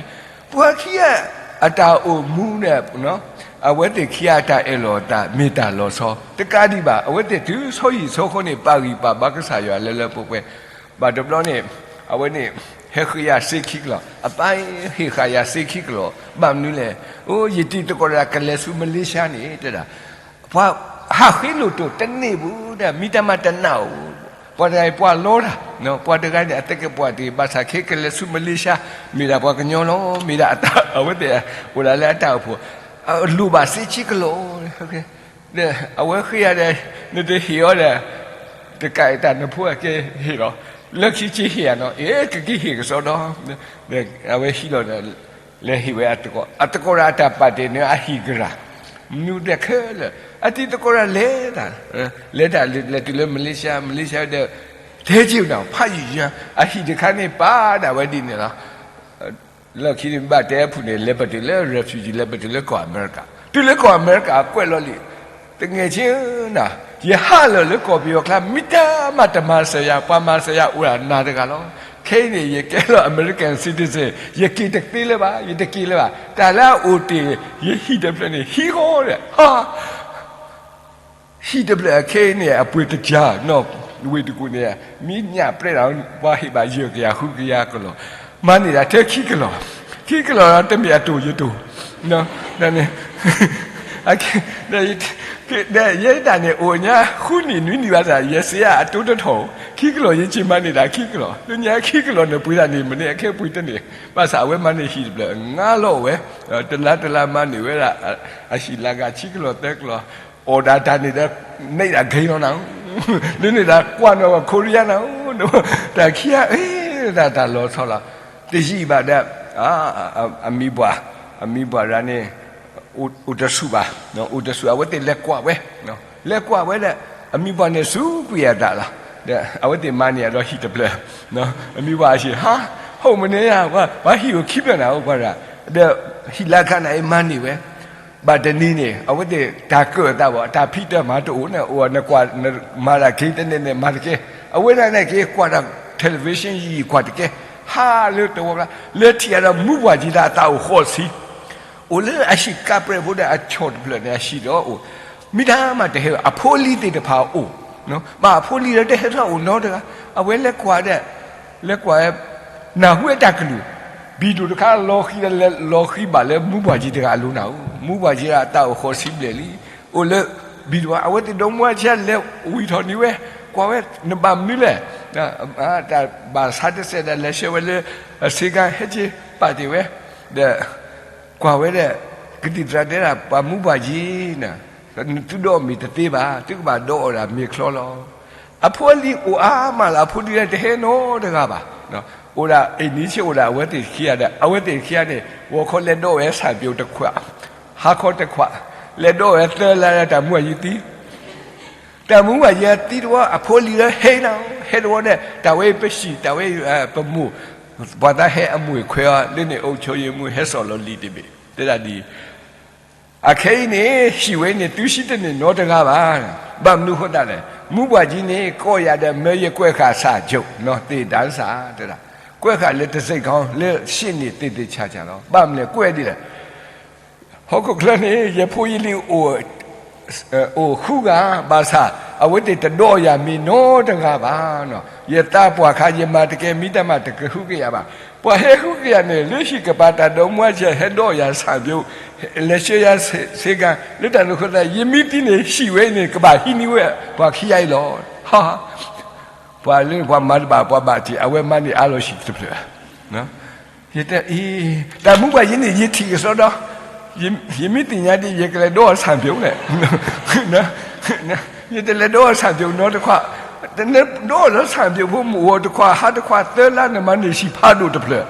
ပှၤခံဂၤအတၢ်အိၣ်မူန့ၣ်, အဝဲသ့ၣ်ခံဂၤအတၢ်အၢၣ်လီၤအသး မ့ၢ်တၢ်လီၤဆီ, တကးဒံးဘၣ် အဝဲသ့ၣ်တုၤဆီဟံၣ်ဆီဃီန့ၣ် ပာ်ဂံၢ်ပာ်ဘါကစၢ်ယွၤလၢလၢပှဲၤပှဲၤ, ဘၣ်တဘျီန့ၣ်, အဝဲန့ၣ်, ဟဲဃ့ယၤစ့ခံကလီၢ်, အပၢ်ဟ့ၣ်ဃာ်ယၤစ့ခံကလီၢ်, ဘၣ်မနုၤလဲၣ်, အိ ယတံၤသကိးတဂၤကလဲၤဆူမလ့ၡါန့ၣ် တဲဒၣ်, ပှၤဟးဃ့လိာ်တိၢ်တန့ၢ်ဘူးဒီး မ့ၢ်တၢ်မၤတနာ်အိၣ်, ပှၤတဂၤအံၤပှၤလီတၢ်, ပှၤတဂၤန့ၣ် အသကဲးပဝးတဂ့ၤ ဘၣ်ဆၣ်ခဲကလဲၤဆူမလ့ၡါ, မ့ၢ်ဒၣ်ပှၤကညီလီၤ, မ့ၢ်ဒၣ်အဝဲသ့ၣ်အိၣ်ဒၣ်လၢအတၢ်အိၣ်ဖှိၣ်, လိၣ်ဘၣ်စ့ခံကလီၢ်, ဒီးအဝဲဃ့ယၤဒီး, နတဟ့ၣ်အီၤဒီး, တကးအံၤတၢ်နဖိအကဲဟ့ၣ်လီၤ, လၢခံက့ၤဟ့ၣ်ယၤနီၤ, အ့ ကက့ၤဟ့ၣ်ကစီဒီ, အဝဲဟံးလီၤဒီး, လဲၤဟ့ၣ်ဝဲအသကိး, အသကိးဒီးအတၢ်ပာ်တ့ၢ်န့ၣ် အဟံၣ်ကရၢ်, မနုၤတဲခဲလၢာ်, အတံၤသကိးဒီးလဲၤတၢ်, လဲၤတၢ်လဲၤတုၤလၢမလ့ၡါ, မလ့ၡါဒီး, ထဲက့ၤနၤ ဖးယံာ်ယါ, အဟံၣ်တခါန့ၣ်ပာ်ဒၣ်ဝဲဒ်န့ၣ်လီၤ. လီၢ်ခံန့ၣ်ဘၣ်တဲအဖုၣ်န့ၣ် လဲၤပတုၤလၢ refugee လဲၤပတုၤလၢကီၢ်အမဲရကၤ, တုၤလၢကီၢ်အမဲရကၤ ကွဲးလီၤလံာ်, တဂၤဆ့နၤ, ယဟးလၢာ်လၢကီၢ်ပယီၤကျါ မ့ၢ်တၢ်မၤတမၤစၢၤယၤ ပှၤမၤစၢၤယၤအိၣ်ဒၣ်နၤတဂၤလီၤ. ခဲအံၤန့ၣ် ယကဲလီၤ American citizen ယက့ၤတသ့လၢၤဘၣ် ယတက့ၤလၢၤဘၣ် တၢ်လၢအအိၣ်တ့ၢ် ယဟံၣ်တဖျၢၣ်န့ၣ် ဟံးဃီဒီး ဟါ ဟံၣ်တဖျၢၣ်အခဲအံၤန့ၣ် အပှ့ၤတကၢ်နီၣ်ဝ့ၢ်တကူၣ်န့ၣ် မ့ၢ်ညၣ်ပြဲးဒီး ပှၤဟ့ၣ်ဘၣ်ယဲၢ်ကယၤဃုကယၤကလီၢ်, မၤန့ၢ်ဒၣ်ထဲခံကလီၢ်, ခံကလီၢ်ဒီးတမ့ၢ်အတိၢ်ယတိၢ်, န့ၣ်, ဒီးယဲဒၣ်န့ၣ် အိၣ်ညါဃုနံၣ်နွံနံၣ်ဘၣ်ဆၣ် ယစ့အတိတထီၣ်ဧိၤ, ခံကလီၢ်ယက့ၤမၤန့ၢ်ဒၣ်ခံကလီၢ်, လၢညါခံကလီၢ်န့ၣ်ပှ့ၤဒၣ်န့ၣ် မ့ၢ်န့ၣ်အခဲပှ့ၤတန့ၢ်, ဘၣ်ဆၣ်အဝဲမၤန့ၢ်ဟံၣ်တဖျၢၣ် ငါလီၤဝဲ, တလါတလါမၤန့ၢ်ဝဲဒၣ် အဟံၣ်လၢဂၤခံကလီၢ်သၢကလီၢ်, အီၣ်ဒၣ်တၢ်န့ၣ်ဒီး န့ၢ်ဒၣ်ဂ့ၤလီၤနၤဧိၤ, လၢန့ၣ်ဒီးကွၢ်နီၣ်ဝဲခိရံယါနၤဧိၤ, တၢ်ခံဂၤ တၢ်လီၤဆီလီၤ, တယံာ်ဘၣ်ဒီး အမံၤပှၢ်, အမံၤပှၢ်ဒၣ်န့ၣ် အိၣ်တဆူၣ်ဘၣ်, အိၣ်တဆူၣ် အဝဲသ့ၣ်လဲၤကွၢ်ဝဲ, လဲၤကွၢ်ဝဲဒီး အမံၤပှၢ်န့ၣ်စူးကွံာ်အသးလီၤ, ဒီးအဝဲသ့ၣ်မၤန့ၢ်အဒီးဟံၣ်တဖျၢၣ်, အမံၤပှၢ်အဟံၣ် ဟါ, ဟိၣ်မနုၤဧါ, ပှၤဟံၣ်အိၣ်ခံဖျၢၣ်နၤဧိၤပှၤဒၣ်, ဒီးဟံၣ်လၢခါနၤအံၤမၤန့ၢ်ဝဲ ဘၣ်တနံၤန့ၣ် အဝဲသ့ၣ်တၢ်ကၢၣ်အသးဘၣ် တၢ်ဖံးတၢ်မၤတအိၣ်န့ၣ် အိၣ်နကွၢ် မၤတၢ်က့ၤတန့ၢ်န့ၣ် မၤတကဲ, အဝဲဒၣ်န့ၣ်က့ၤကွၢ်တၢ် television ယံာ်ကွၢ်တကဲ, ဟးလၢတဝီကျါ လဲၤထံၣ်အဒီးမူပှၢ်ကံၤတၢ်အသးအိၣ်ဃိးဆံ, အိၣ်လၢအဟံၣ်ကးပြဲးဖိဒီးအဆီၣ်တဖျၢၣ်န့ၣ် အဟံၣ်ဒီးအိၣ်, မ့ၢ်တၢ်မၤတဟဲ အဖိအလံၤသ့ၣ်တဖၣ်အိၣ်, ဘၣ်အဖိအလံၤဒီးတဟဲထီၣ်အိၣ်နီတဂၤ, အဝဲလဲၤကွၢ်ဒီး လဲၤကွၢ်ဝဲ နၢ်ဟူဝဲတၢ်ကလုၢ်, ဘံၣ်ဒိၣ်တခါလီၤဃံၤဒီးလဲၤလီၤဃံၤဘၣ်လၢမူပှၢ်ကံၤတဂၤအလိၤနၤဧိၤ, မူပှၢ်ကံၤတဂၤအသးအိၣ်ဃိးဆံဘျဲၣ်လံ, အိၣ်လၢ ဘံၣ်ဒိၣ် အဝဲသ့ၣ်ဒီမါဝၤဆံးလဲၤဝံၤထီၣ်န့ၢ်ဝဲ, ကွၢ်ဝဲ နဘၣ်မနုၤလဲၣ်, တၢ်ဘၣ်ဆါတစဲးဒီးလဲၤဆှၢဝဲလၢ အဆ့ကၤဟဲက့ၤပာ်တ့ၢ်ဝဲ, ဒီး ကွၢ်ဝဲဒီး ကသံၣ်သရၣ်တဲဒၣ် ပှၤမူပှၢ်ကံၤန့ၣ် သုဒီးမ့ၢ်တသ့ဘၣ်, သုကဘၣ်ဒီးအီၣ်ဒၣ်မ့ၤချီလီၤ. အဖိအလံၤအိၣ်အါမးလီၤ, အဖိအလံၤတဟဲနီတဂၤဘၣ်. အိၣ်ဒၣ်အ့ၣ်နံၤဆ့ အိၣ်ဒၣ်အဝဲသ့ၣ်ခံဂၤဒီး အဝဲသ့ၣ်ခံဂၤန့ၣ် ဂီၤခီလဲၤဒီးဝဲဆၣ်ပျိတခွး, ဟါခီတခွး, လဲၤဒီးဝဲသၢလါဒီးတၢ်မူပှၢ်ကံၤသံ တၢ်မူပှၢ်ကံၤသံတဝီ အဖိအလံၤလၢဟဲနီၤ ဟဲတဝီဒီး တၢ်ဝဲပဟံၣ် တၢ်ဝဲပမိၢ်, ပှၤသးဟဲအမိၢ်ခွဲးအီၤ လၢန့ၣ် အုပ်ချုပ်ရေးမှူး ဟဲစိာ်လီၤလံာ်တဘ့ၣ် တဲဒၣ်ဒ်အံၤ, အခဲအံၤန့ၣ် ဟံၣ်ဝဲန့ၣ် သုဟံးတန့ၢ်နီတဂၤဘၣ်. ဘၣ်မနုၤအဃိသတးလဲၣ်. မူဘၣ်ကံန့ၣ် ကိးယၤဒီး မၢယကွဲးဃာ်ဆၣ်ကၠိနီၤ သ့ၣ်တၢ်စၢ်တဲဒၣ်, ကွဲးဃာ်လၢတစိၢ်ကီ လၢရှ့ၣ်န့ၣ်သ့ၣ်သ့ၣ်ဆၣ်ဆၣ်လီၤ. ဘၣ်မနုၤလဲၣ် ကွဲးဒ်လဲၣ်. ဟီၣ်ခိၣ်ချၢန့ၣ် ယဖိယလံၤ အိၣ်ဃုဂၤ, ဘၣ်ဆၣ် အဝဲသ့ၣ်တဒိးယၤမ့ၤနီတဂၤဘၣ်. ယသးပှၢ်ခါ ယမၤတကဲမံတၢ်မၤ တကဟုကယာ်ဘၣ်. ပှၤဟဲဟုကယာ်န့ၣ် လၢဟံၣ်ကပၤ တၢ်ဒိးမူအဆၢ ဟဲဒိးယၤဆၣ်ပၠိ, လဲၤဆှၢယၤဆ့ကၤ, လၢတၢ်န့ၣ်အဃိသတး ယမ့ၢ်သံန့ၣ် ဟံၣ်ဝဲအံၤန့ၣ် ကဘၣ်ဟံးန့ၢ်ဝဲ ပှၤခံဂၤအံၤလီၤ. ပှၤလၢပှၤမၤတဘၣ် ပှၤဘၣ်တ့ၢ် အဝဲမၤန့ၢ်အါလီၤဆံးတဖျၢၣ်. ယတဲအံၤ တၢ်မူဘၣ်ယံၤန့ၣ် ယထံၣ်ကစီဒီ, ယမ့ၢ်သ့ၣ်ညါဒ် ယကလဲၤဒိးအီၤဆၣ်ပၠိန့ၣ်, ယတလဲၤဒိးအီၤဆၣ်ပၠိနီတခွး, နဒိးအီၤလၢဆၣ်ပၠိဖိ မ့ၢ်အိၣ်တခွး ဟါတခွး သၢလါ နမၤန့ၢ်ဆံးဖးဒိၣ်တဖျၢၣ်,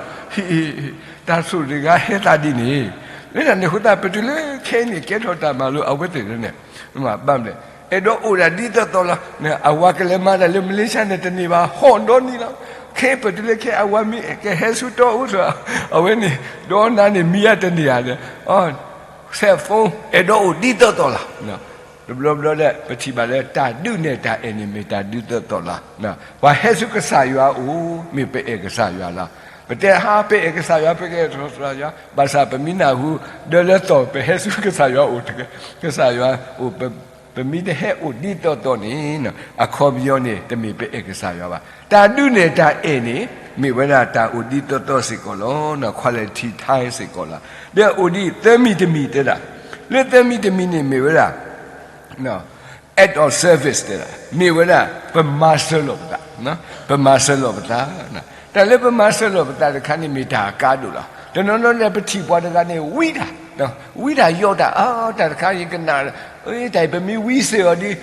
တၢ်ဆိၣ်တဂၤဟဲသးဒ်န့ၣ်, လၢတၢ်န့ၣ်အဃိသတး ပတုၤလၢခဲအံၤန့ၣ် ကဲထီၣ်တၢ်မၤလိအဝဲသ့ၣ်န့ၣ် ဘၣ်မနုၤလဲၣ် အဲၣ်ဒိးအိၣ်ဒၣ်ဒ်သိးသိးလီၤ. အဝၤကလဲၤမၤတၢ်လၢမလ့ၡါန့ၣ်တန့ၢ်ဘၣ် ဟီၣ်ဒီနံၤလီၤ. ခဲအံၤပတုၤလၢခဲအံၤ အဝၤမ့ၢ်ကဟဲဆူတီအူဒီး အဝဲန့ၣ် ဒီနၤန့ၣ်မံယၤတန့ၢ်ဧါဒီး cell phone အဲၣ်ဒိးအိၣ်ဒ်သိးသိးလီၤ. တဘျီဘျီလၢ ပထံၣ်ဘၣ်လၢ တၢ်ဒုးနဲၣ်တၢ်အဲၣ်န့ၣ် မ့ၢ်တၢ်ဒ်သိးသိးလီၤ. ပှၤဟဲဆူကစၢ်ယွၤအအိၣ် မ့ၢ်ပအဲၣ်ကစၢ်ယွၤလီၤ. ပတဲဟါ ပအဲၣ်ကစၢ်ယွၤ ပကအဲၣ်ကစၢ်ယွၤ ဘၣ်ဆၣ်ပမ့ၢ်နၢ်ဟူ ဒၢလၢသီၣ် ပဟဲဆူကစၢ်ယွၤအိၣ် ကစၢ်ယွၤအိၣ် ပမ့ၢ်တဟဲအိၣ်ဒ်သိးသိးန့ၣ် အခီပညီန့ၣ် တမ့ၢ်ပအဲၣ်ကစၢ်ယွၤဘၣ်. တၢ်ဒုးနဲၣ်တၢ်အဲၣ်န့ၣ် မ့ၢ်ဝဲဒၣ်တၢ်အိၣ်ဒ်သိးသိးစ့ၢ်ကီးလီၤ. quality time စ့ၢ်ကီးလီၤ. ဒီးအိၣ်ဒ်သၢမံၤတမံၤတဲဒၣ်, လၢသၢမံၤတမံၤန့ၣ်မ့ၢ်ဝဲဒၣ် act of service တဲဒၣ် မ့ၢ်ဝဲဒၣ် ပမၤစၢၤလိာ်ပသး, ပမၤစၢၤလိာ်ပသး, တၢ်လၢပမၤစၢၤလိာ်ပသးတခါန့ၣ် မ့ၢ်တၢ်အကါဒိၣ်လီၤ. တနီၤနီၤန့ၣ် ပထံၣ်ပှၤတဂၤန့ၣ် ဝံတၢ်, ဝံတၢ်ယီၢ်တၢ်, တၢ်တခါအံၤကနၣ်, တၢ်အံၤပမ့ၢ်ဝံစၢၤအီၤဒီး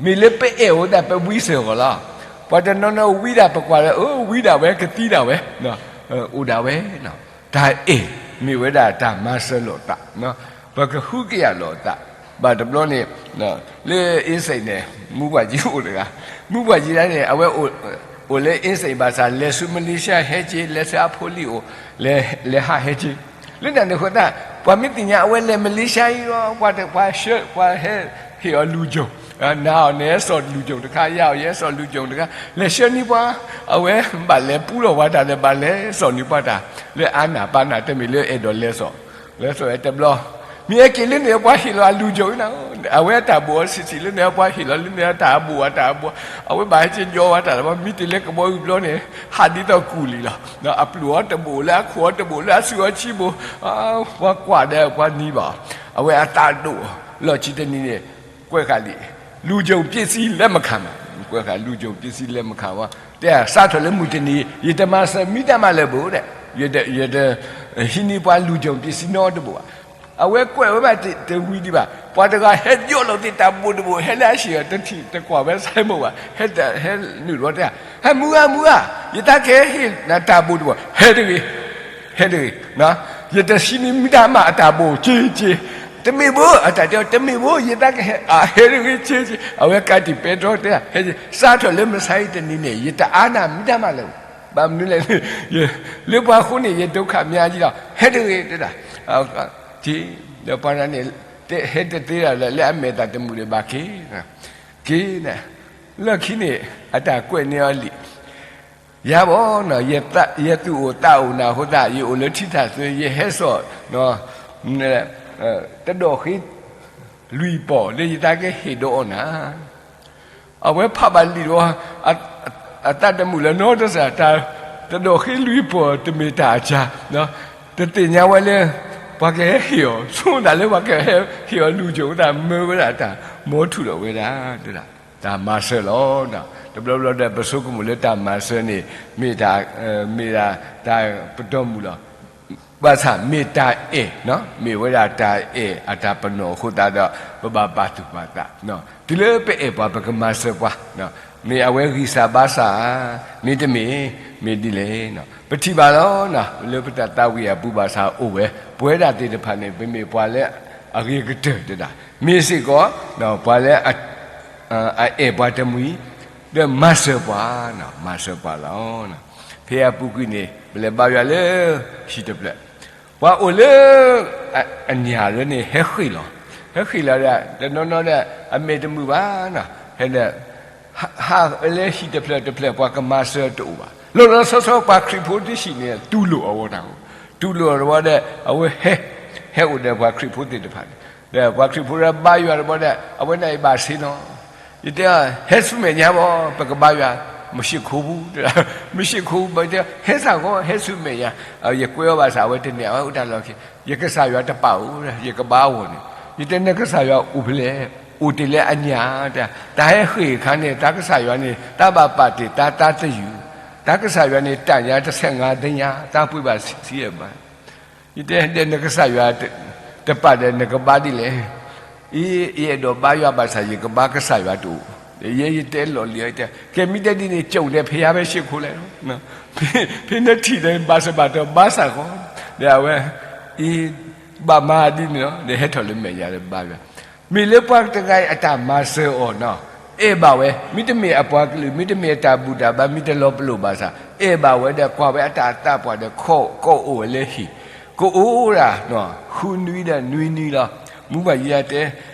မ့ၢ်လၢပအဲၣ်အဃိသတး ပဝံစၢၤအီၤလီၤ. ပှၤတနီၤနီၤဝံဒၣ် ပကွၢ်လၢ အဝံဒၣ်ဝဲ ကသံဒၣ်ဝဲ, အိၣ်ဒၣ်ဝဲ, တၢ်အဲၣ် မ့ၢ်ဝဲဒၣ်တၢ်မၤစၢၤလိာ်သး, ပကဟုကယာ်လိာ်သး, ဘၣ်တဘျီန့ၣ် လၢအ့စ့ၣ်န့ၣ် မူပှၢ်ကံအိၣ်တဂၤ, မူပှၢ်ကံဒၣ်န့ၣ် အဝဲအိၣ်လၢအ့စ့ၣ်ဘၣ်ဆၣ် လဲၤဆူမလ့ၡါဟဲက့ၤ, လဲၤဆူအဖိလံၤအိၣ် လဲၤဟးဟဲက့ၤ, လၢတၢ်န့ၣ်အဃိသတး ပှၤမ့ၢ်သ့ၣ်ညါအဝဲလဲၤမလ့ၡါအံၤဒီး ပှၤတပှၤဆှၢ ပှၤဟဲဟ့ၣ်အီၤလူၤကၠိၣ်, နၤအီၤန့ၣ်ဟဲစိာ်လူၤကၠိၣ်တခါ, ယၤအီၤယဟဲစိာ်လူၤကၠိၣ်တခါ, လဲၤဆှၢန့ၢ်ပှၤ, အဝဲဘၣ်လဲၤပူလီၤဝဲတၢ်ဒီး ဘၣ်လဲၤစိာ်န့ၢ်ပှၤတၢ် လၢအါနၢ်ပၢ်နၢ် တမ့ၢ်လၢအဲၣ်ဒိးလဲၤစိာ်, လဲၤစိာ်ဝဲတဘျီ မ့ၢ်ဟဲက့ၤလၢန့ၣ် ပှၤဟ့ၣ်လီၤအလူၤကၠိၣ်အံၤနၤ, အဝဲအတၢ်ဘိၣ်အီၤဆံးဆံးလၢန့ၣ် ပှၤဟ့ၣ်လီၤလၢန့ၣ်အတၢ်အဘိၣ်အတၢ်အဘိၣ်, အဝဲဘၣ်ဟဲက့ၤယီဝဲတၢ်လၢ မ့ၢ်တုၤလၢကဘီယူၤဘျီန့ၣ် ဟးဒ်သိးကူၣ်လံလီၤ. အပျုၢ်အီၤတဘိၣ်လၢအခိၣ်အီၤတဘိၣ်လၢအစုအီၤဆံးဘိၣ်, ပှၤကွၢ်ဒီးပှၤနံၤဘၣ်, အဝဲအသးဒိၣ်လီၤ. ခံတနံၤန့ၣ် ကွဲးဃာ်လံ လူၤကၠိၣ်ပစံးလက်မခံဘၣ်, ကွဲးဃာ်လူၤကၠိၣ်ပစံးလက်မခံဘၣ်, တဲစးထီၣ်လၢမုၢ်တနံၤ ယတမၤစၢၤမံတၢ်မၤလၢၤဘၣ်ဒီး ယတဟံးန့ၢ်ပှၤလူၤကၠိၣ်ပစံးနီတဘိၣ်ဘၣ်. အဝဲကွဲးဝဲဘၣ်တဝံၤဒံးဘၣ်, ပှၤတဂၤဟဲယီၢ်လီၤသ့ၣ်တၢ်ဘိၣ်တဘိၣ် ဟဲလၢအဟံၣ်အီၤ တထံၣ်တကွၢ်ဝဲစဲမိၣ်ဘၣ်, ဟဲနုာ်လီၤတဲ, ဟဲမုၢ်ဂၤမုၢ်ဂၤ, ယတၢ်ကဟ့ၣ်နၤတၢ်ဘိၣ်တဘိၣ်, ဟဲတဂ့ၤ, ဟဲတဂ့ၤ, ယတဟံးန့ၢ်မံတၢ်မၤအတၢ်ဘိၣ်က့ၤက့ၤ, တမ့ၢ်ဘၣ်, အတၢ်တဲအီၤ တမ့ၢ်ဘၣ်, ယတၢ်ကဟဲ, ဟဲတဂ့ၤက့ၤက့ၤ, အဝဲကးတံာ်ပဲတြီတဲ, ဟဲ, စးထီၣ်လၢမဆါအံၤတနံၤန့ၣ် ယတအါနၢ်မံတၢ်မၤလၢၤဘၣ်. ဘၣ်မနုၤလဲၣ်, လၢပှၤအဃိန့ၣ် ယဒုက္ခများကြီးလီၤ, ဟဲတဂ့ၤတဲဒၣ်, က့ၤ, ဒီးပှၤတဂၤန့ၣ် ဟဲတသ့ဒၣ်လဲာ် လၢအမဲာ်သးတမုာ်ဒီးဘၣ်က့ၤ, က့ၤ, လၢခံန့ၣ် အတၢ်ကွဲးန့ၢ်အီၤလံ, ယၤဘၣ်, ယသူၣ်အိၣ်သးအိၣ်နၤအဃိသတး ယအိၣ်လၢထံထၣ်သွ့ ယဟဲစိာ် တဒီၣ်ဃ့လွံၢ်ပီၢ်လၢယတၢ်ကဟ့ၣ်ဒီးအီၤနၤ, အဝဲဖးဘၣ်လံဒီး အသးတမုာ်လၢၤနီတစဲး, တဒီၣ်ဃ့လွံၢ်ပီၢ်တမ့ၢ်တၢ်အစှၤ, တသ့ၣ်ညါဝဲလၢ ပှၤကဟဲဟ့ၣ်အီၤ, ဆိသးလၢပှၤကဟဲဟ့ၣ်အီၤလူၤကၠိၣ်အသး မၢဝဲဒၣ်တၢ် မ်ထူၣ်ဒီးဝဲဒၣ်, တၢ်မၤစၢၤလီၤ. တဘျီဘျီဒီး ပဆိကမိၣ်လၢတၢ်မၤစၢၤန့ၣ် မ့ၢ်တၢ်, မ့ၢ်ဒၣ်တၢ်ပတီၢ်မုၢ်လီၤ. ဘၣ်ဆၣ်မ့ၢ်တၢ်အဲၣ်, မ့ၢ်ဝဲဒၣ်တၢ်အဲၣ်အတၢ်ပနီၣ်အဃိသတးဒီး ပဘၣ်ပာ်သူၣ်ပာ်သး, တုၤလၢပအဲၣ်ပှၤ ပကမၤစၢၤပှၤ, မ့ၢ်အဝဲဂံၢ်စၢ်ဘါစၢ်ဧါ, မ့တမ့ၢ်, မ့ၢ်ဒ်လဲၣ်. ပထံၣ်ဘၣ်လီၤ, လၢပတၢ်သးဝံၣ်အပူၤဘၣ်ဆၣ်အိၣ်ဝဲ, ပဝဲဒၣ်သ့ၣ်တဖၣ်န့ၣ် ပမ့ၢ်ပှၤလၢအဂ့ၤကတၢၢ်တဒၣ်, မ့ၢ်စ့ၢ်ကီး ပှၤလၢ အအဲၣ်ပှၤတမှံၤ, ဒီးမၤစၢၤပှၤ, မၤစၢၤပှၤလီၤ. ဖဲအပူၤကွံာ်န့ၣ် ပလဲၤဘါယွၤလၢဟံၣ်တဖျၢၣ်, ပှၤအိၣ်လၢ အညၣ်လၢန့ၣ် ဟဲဃ့ၢ်လီၤ, ဟဲဃ့ၢ်လီၤဒီး တနီၤနီၤဒီး အမဲာ်တမုာ်ဘၣ်နီၤ, ဟဲဒီး ဟးလၢဟံၣ်တဖျၢၣ်တဖျၢၣ် ပှၤကမၤစၢၤတအိၣ်ဘၣ်. လီၤလီၤဆီဆီ ပှၤခရံာ်ဖိတဟံၣ်န့ၣ် တူၢ်လိာ်အီၤဝဲတၢ်, တူၢ်လိာ်အီၤတဘျီဒီး အဝဲဟဲ, ဟဲအိၣ်ဒီးပှၤခရံာ်ဖိသ့ၣ်တဖၣ်န့ၣ်, ဒီးပှၤခရံာ်ဖိလၢဘါယွၤတဘျီဒီး အဝဲန့ၣ်အံၤဘၣ်ဆ့နီၤ, ယတဲအီၤ ဟဲဆူမဲာ်ညါဘၣ် ပကဘါယွၤ, မရှ့ၣ်ခိၣ်ပူၤ, မရှ့ၣ်ခိၣ်ပူၤ ဘၣ်တဲ ဟဲစ့ၢ်ကီး ဟဲဆူမဲာ်ညါ, ယကွဲးအီၤဘၣ်ဆၣ် အဝဲတနဲၣ် အဝဲအိၣ်တၢ်လီၢ်ခံ, ယကစၢ်ယွၤတပာ်ဧိၤ, ယကဘါဧိၤန့ၣ်, ယတဲနကစၢ်ယွၤအိၣ်ဖဲလဲၣ်, အိၣ်တ့ၢ်လၢအညၣ်, တၢ်ဟဲဃ့ၢ်အခါန့ၣ် တၢ်ကစၢ်ယွၤန့ၣ် တၢ်ဘၣ်ပာ်တ့ၢ်တၢ်တၢ်တယုၢ်, တၢ်ကစၢ်ယွၤန့ၣ် တၢ်ညါတဆဲးငါသ့ၣ်ညါ တၢ်ပှ့ၤဘၣ်ဆံးဆံးဘၣ် ယတဲဒဲးနကစၢ်ယွၤ တပာ်ဒီးနကဘါဒ်လဲၣ်, အံၤ ယအဲၣ်ဒိးဘါယွၤဘၣ်ဆၣ် ယကဘါကစၢ်ယွၤတအိၣ်, ယဲယတဲလီၤလံၤ, ကဲမ့ၢ်တဲဒ်န့ၣ် ကၠိၣ်တဲဖဲယါဖဲရှ့ၣ်ခိၣ်လဲၣ်, ဖဲနထံၣ်ဒီး ဘၣ်စၢၤဘၣ်တီၤဘါစၢ်ကီး, ဒီးအဝဲ အံၤ ဘၣ်မၤဒ်န့ၣ်လီၤ, ဒီးဟဲထီၣ်လၢမဲာ်ညါလၢဘါယွၤ မ့ၢ်လၢပှၤတဂၤအံၤအတၢ်မၤစၢၤအီၤနီၤ, အဲၣ်ဘၣ်ဝဲ, မ့တမ့ၢ်အပှၤကလုာ် မ့တမ့ၢ်အတၢ်ဘူၣ်တၢ်ဘါ မ့ၢ်တလီၤပလိာ်ဘၣ်ဆၣ်, အဲၣ်ဘၣ်ဝဲဒီးကွၢ်ဝဲအတၢ်သးပှၢ်ဒီး ခိးကိးအိၣ်ဝဲလၢဟံၣ်, ကအိၣ်ဒၣ် ဃုနွံဒီးနွံနွံလီၤ. မူဘၣ်ယဲတဲ,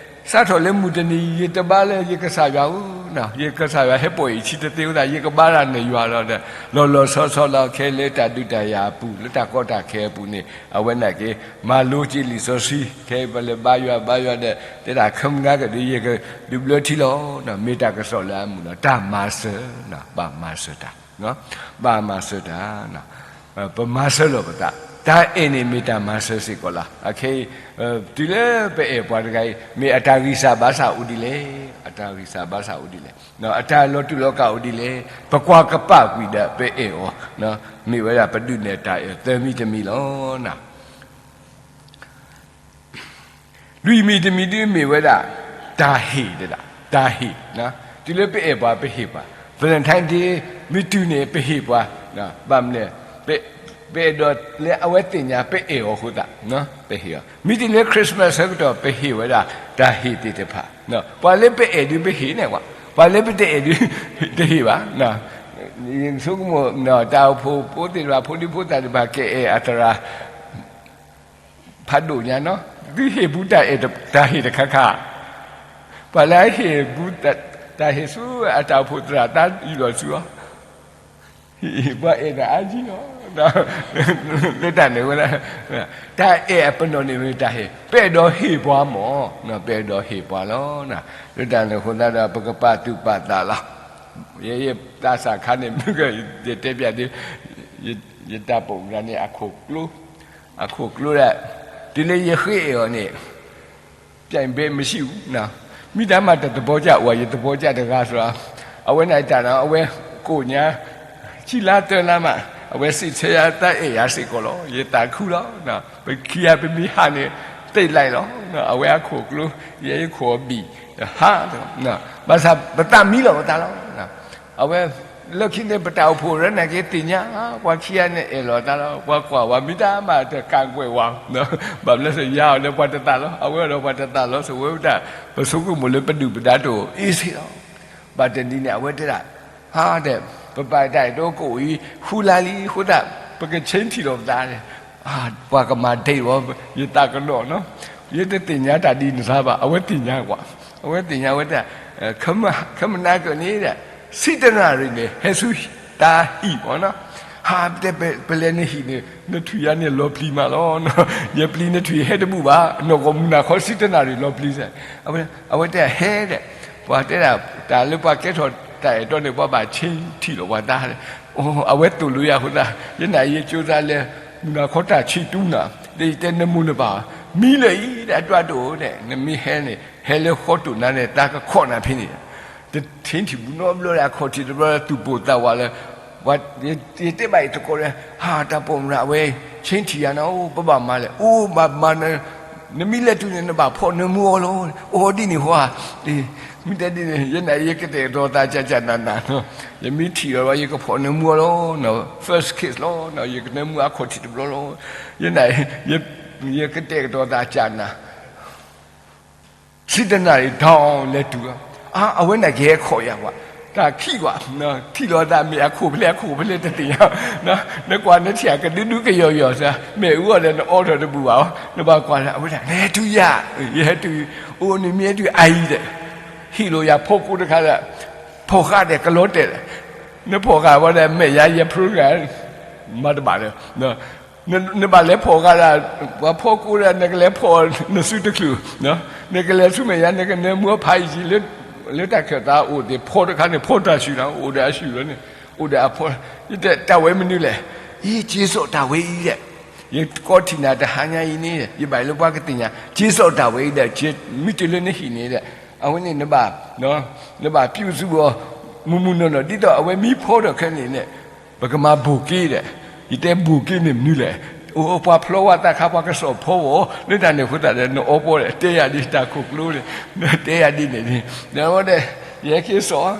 စးထီၣ်လၢမုၢ်တနံၤ ယတဘါလၢယကစၢ်ယွၤဧၢ, ယကစၢ်ယွၤဟဲပိာ်ယခံတသ့အဃိသတး ယကဘါဒၣ်နယွၤလီၤဒီး, လီၤလီၤဆီဆီလီၤ ခဲလၢတၢ်ဒုးတၢ်ယၤအပူၤ လၢတၢ်ကီတၢ်ခဲအပူၤန့ၣ် အဝဲန့ၣ်က့ၤ မၤလိက့ၤလံာ်စီဆှံ ခဲအံၤပလဲၤဘါယွၤဘါယွၤဒီး တဲဒၣ် ခမနၤကဒုး ယကဒုးဘျၢထံလီၤ, မ့ၢ်တၢ်ကစီၣ်လၢအမုာ်လီၤ. တၢ်မၤစၢၤ, ဘၣ်မၤစၢၤတၢ်, ဘၣ်မၤစၢၤတၢ်, ပမၤစၢၤလီၤပသး, တၢ်အဲၣ်န့ၣ်မ့ၢ်တၢ်မၤစၢၤစ့ၢ်ကီးလီၤ. အခဲအံၤ တုၤလၢပအဲၣ်ပှၤတဂၤအံၤ မ့ၢ်အတၢ်ဂံၢ်စၢ်ဘါစၢ်အိၣ်ဒ်လဲၣ်, အတၢ်ဂံၢ်စၢ်ဘါစၢ်အိၣ်ဒ်လဲၣ်, အတၢ်လီၤတူာ်လီၤကာ်အိၣ်ဒ်လဲၣ်, ပကွၢ်ကပာ်ကွံာ်ဒီးပအဲၣ်အီၤ, မ့ၢ်ဝဲဒၣ်ပဒုးနဲၣ်တၢ်အဲၣ်သၢမံၤတမံၤလီၤ. လွံၢ်မံၤတမံၤဒ်မ့ၢ်ဝဲဒၣ် တၢ်ဟ့ၣ်တဒၣ်, တၢ်ဟ့ၣ်, တုၤလၢပအဲၣ်ပှၤပဟ့ၣ်ပှၤ, Valentine Day မ့ၢ်တုၤန့ၣ် ပဟ့ၣ်ပှၤ, ဘၣ်မနုၤလဲၣ်, ပအဲၣ်ဒိးလၢအဝဲသ့ၣ်ညါ ပအဲၣ်အီၤအဃိသတး ပဟ့ၣ်အီၤ, မ့ၢ်တုၤလၢ Christmas ဆၢကတီၢ် ပဟ့ၣ်ဝဲဒၣ် တၢ်ဟ့ၣ်သ့ၣ်တဖၣ်, ပှၤလၢပအဲၣ်ဒုးပဟ့ၣ်န့ၣ်ကွၢ်, ပှၤလၢပတအဲၣ်ဒုး တဟ့ၣ်ဘၣ်. ယဆိကမိၣ် တၢ်အိၣ်ဖှိၣ်ဖိသ့ၣ်တဖၣ် ဖိဒံဖိသၣ်သ့ၣ်တဖၣ် ကအဲၣ်အသရၣ် ဖးဒိၣ်ညါနီၤ, သုဟ့ၣ်ဘူးတၢ်အဲၣ်တၢ်ဟ့ၣ်တခါခါ, ပှၤလၢအဟ့ၣ်ဘူးတၢ်ဟ့ၣ်ဆူအတၢ်အိၣ်ဖှိၣ်သရၣ် တၢ်ယူၢ်လီၤဆူအီၤ, ပှၤအဲၣ်တၢ်အါကံလီၤ, လၢတၢ်န့ၣ်ဝဲဒၣ်, တၢ်အဲၣ်အပနီၣ်န့ၣ်မ့ၢ်တၢ်ဟ့ၣ်, ပအဲၣ်ဒိးဟ့ၣ်ပှၤမၢ်, ပအဲၣ်ဒိးဟ့ၣ်ပှၤလီၤ. လၢတၢ်န့ၣ်အဃိသတးဒီး ပကပာ်သူၣ်ပာ်သးလီၤ. ယဲယသးစၢ်ခါန့ၣ် မ့ၢ်ကယတဲပျးသု, ယတၢ်ပိာ်မုၣ်တဂၤန့ၣ် အခိၣ်ကျိ အခိၣ်ကျိဒၣ်, တုၤလၢယဃ့အဲၣ်အီၤန့ၣ်, ပြိုင်ဘက်မရှိဘူး, မ့ၢ်တၢ်မၤတသဘောကျ အိၣ် ယသဘောကျတဂၤဆိုတော့, အဝဲန့ၣ်တၢ်နီၤ အဝဲကိးညါ ခံလါသၢလါမး, အဝဲစံးဆၢယၤ တၢ်အဲၣ်ယၤစ့ၢ်ကီးလီၤ. ယသးခုလီၤ. ပခံဂၤပမ့ၢ်ဟးန့ၣ် သ့ၣ်လၢ်လီၤ. အဝဲအခိၣ်ကျိ ယဲယခိၣ်အဘံၣ် ဟး, ဘၣ်ဆၣ်ပသးမံလီၤပသးလီၤ. အဝဲ လၢခံန့ၣ် ပတၢ်အိၣ်ဖှိၣ်ရၢနာ်က့သ့ၣ်ညါ, ပှၤခံဂၤန့ၣ်အဲၣ်လီၤသးလီၤ, ပှၤကွၢ်ဝဲမ့ၢ်တၢ်မၤတကးကွဲးဝဲ, ဘၣ်မနုၤလဲၣ် ယၤအီၤဒီးပှၤတသးလီၤ, အဝဲအီၤဒီးပှၤတသးလီၤ, ဆိဝဲဒၣ်, ပဆိကမိၣ်လၢပဒုၣ်ပဒါတအိၣ်အ့ၣ်စ့ၢ်လီၤ. ဘၣ်တနံၤန့ၣ် အဝဲတဲဒၣ်, ဟါဒီး, ပပာ်တၢ်အဲၣ်တအိၣ်ကအိၣ်အံၤ ဃုလါလံအဃိသတး ပက change ထံၣ်လီၤပသးန့ၣ်, ပှၤကမၤဒ့ၣ်ဝဲ, ယသးကဒီးနီၤ, ယတသ့ၣ်ညါတၢ်ဒ်န့ၣ်သးဘၣ်, အဝဲသ့ၣ်ညါကွၢ်, အဝဲသ့ၣ်ညါဝဲဒၣ်, ခမနၤကၢၣ်န့ၣ်ဒီး, ဆံတနၣ်ရံၣ်န့ၣ် ဟဲဆူတၢ်ဟံၣ်မၢ်နီၤ, ဟါတဲပလဲၤနဟံၣ်န့ၣ် နထွံၣ်ယၤန့ၣ်လီၤပျံၤမးလီၤ, ယပျံၤနထွံၣ်ဟဲတဘူၣ်ဘၣ်, နီၢ်ကီၢ်မုၢ်နၤခီဆံတနၣ်ရံၣ်လီၤပျံၤစ့ၢ်, အဝဲတဲဟဲဒီး, ပှၤတဲဒၣ်, တၢ်လၢပှၤကဲထီၣ်တၢ်အဲၣ်တီန့ၣ် ပှၤဘၣ် change ထံၣ်လီၤပှၤတၢ်, အဝဲသိၣ်လိယၤအဃိသတး, ယနာ်ယကၠိသးလဲၤ, မုၢ်နၤခီတၢ်ဆံးတူနၤ, ဒီးယတဲနမိၢ်နပၢ်, မံလၢအံၤဒီးအတၢ်တအိၣ်န့ၣ် နမ့ၢ်ဟဲန့ၣ် ဟဲလၢဃီတိၢ်နၤန့ၣ် တၢ်ကခီၣ်နၤဖဲန့ၣ်, တ change ထံၣ်ဘူးနီတဘျီဒီး အခီၣ်ထံးတဘျီဒီး သူၣ်ပိၢ်သးဝးလၢ, ယတဲဘၣ်အံၤသကိးဒီး, ဟါ တၢ်ပိာ်မုၣ်အဝဲ change ထံၣ်ယၤနီၤ, ပဘၣ်မၤလဲၣ်, အိၣ်ဘၣ်မၤ, နမ့ၢ်လဲၤတုၤန့ၣ် နဘၣ်ဖီၣ်နၢမူအီၤလီၤ, အိၣ်ဒ်န့ၣ်ဟါ, မ့ၢ်တဲဒ်န့ၣ် ယနာ်ယကတဲာ်ကတီၤသးကၢ်ကၢ်နးနးနီၤ, ယမ့ၢ်ထံၣ်အီၤဒီး ယကဖီၣ်နၢမူအီၤလီၤ, first kiss လီၤ, ယကနၢမူအခီၣ်ထံးတဘျီလီၤ, ယနာ်, ယကတဲာ်ကတီၤသးကၢ်နး ဆံတနၣ်ရံၣ်ဒီးလဲၤတုၤလီၤ, အါ အဝဲန့ၣ်ကဟဲခီၣ်ယၤပှၤ, တၢ်ခံကွၢ်, ထံၣ်လီၤတၢ်မ့ၢ်အခိၣ်ဖျဲၣ်အခိၣ်ဖျဲၣ်တသ့ၣ်ညါ, နကွၢ်နထံၣ်အကဒုဒုကယီၤယီၤစ့ၢ်, မ့ၣ်အူအီၤဒီးနအီထီၣ်တဘူၣ်ဘၣ်အီၤ, နဘၣ်ကွၢ်လၢအဝဲဒၣ် နဟဲတုၤယၤ, ယဟဲတုၤ, အိၣ်နမ့ၢ်ဟဲတုၤအအံၤဒီး, ဟ့ၣ်လီၤယၤဖီကိတခါဒီး, ဖီၣ်ဃာ်ဒီးကလီတဲာ်, နဖီၣ်ဃာ်ဝဲဒီး မဲာ်ယါယဲဖျိတဂၤ, မၤတဘၣ်လၢ နဘၣ်လဲၤဖီၣ်ဃာ်ဒၣ် ပှၤဖီကိဒီး နကလဲၤဖီၣ်နစုတချုး, နကလဲၤဆူမဲာ်ညါ နကနၢမူအဖးအံၤကံ လၢတၢ်ခၢၣ်သးအိၣ်သ့ၣ် ဖီတခါန့ၣ် ဖီတၢ်ဆူၣ်လီၤ, အိၣ်ဒီးအဆူၣ်လီၤန့ၣ်, အိၣ်ဒီးအဖီ, ယတဲတၢ်ဝဲမနုၤလဲၣ်, အံၤ က့ၤစိာ်တၢ်ဝဲအံၤဒီး, ယကီထံၣ်နၤတဟါညါအံၤန့ၣ် ယဘၣ်လၢပှၤကသ့ၣ်ညါ က့ၤစိာ်တၢ်ဝဲအံၤဒီး မ့ၢ်တုၤလၢနဟံၣ်န့ၣ်ဒီး, အဝဲန့ၣ် နဘၣ်ပြုစုအီၤ မုၢ်မုၢ်နီၢ်နီၢ် ဒ်သိးအဝဲမ့ၢ်ဖီထီၣ်ခဲန့ၣ်န့ၣ် ပကမၤဘိၣ်က့ဒီး, ယတဲဘိၣ်က့န့ၣ်မနုၤလဲၣ်, အိၣ်ပှၤဖျီဝဲသးခါ ပှၤကစိာ်ဖီဝဲ, လၢတၢ်န့ၣ်အဃိသတးဒီး နအီပီဒီး တဲယၤဒ်တၢ်ခိၣ်ကျိန့ၣ်, တဲယၤဒ်န့ၣ်ဒ်, ဒီးအဝဲဒီး ယဟဲက့ၤစိာ်,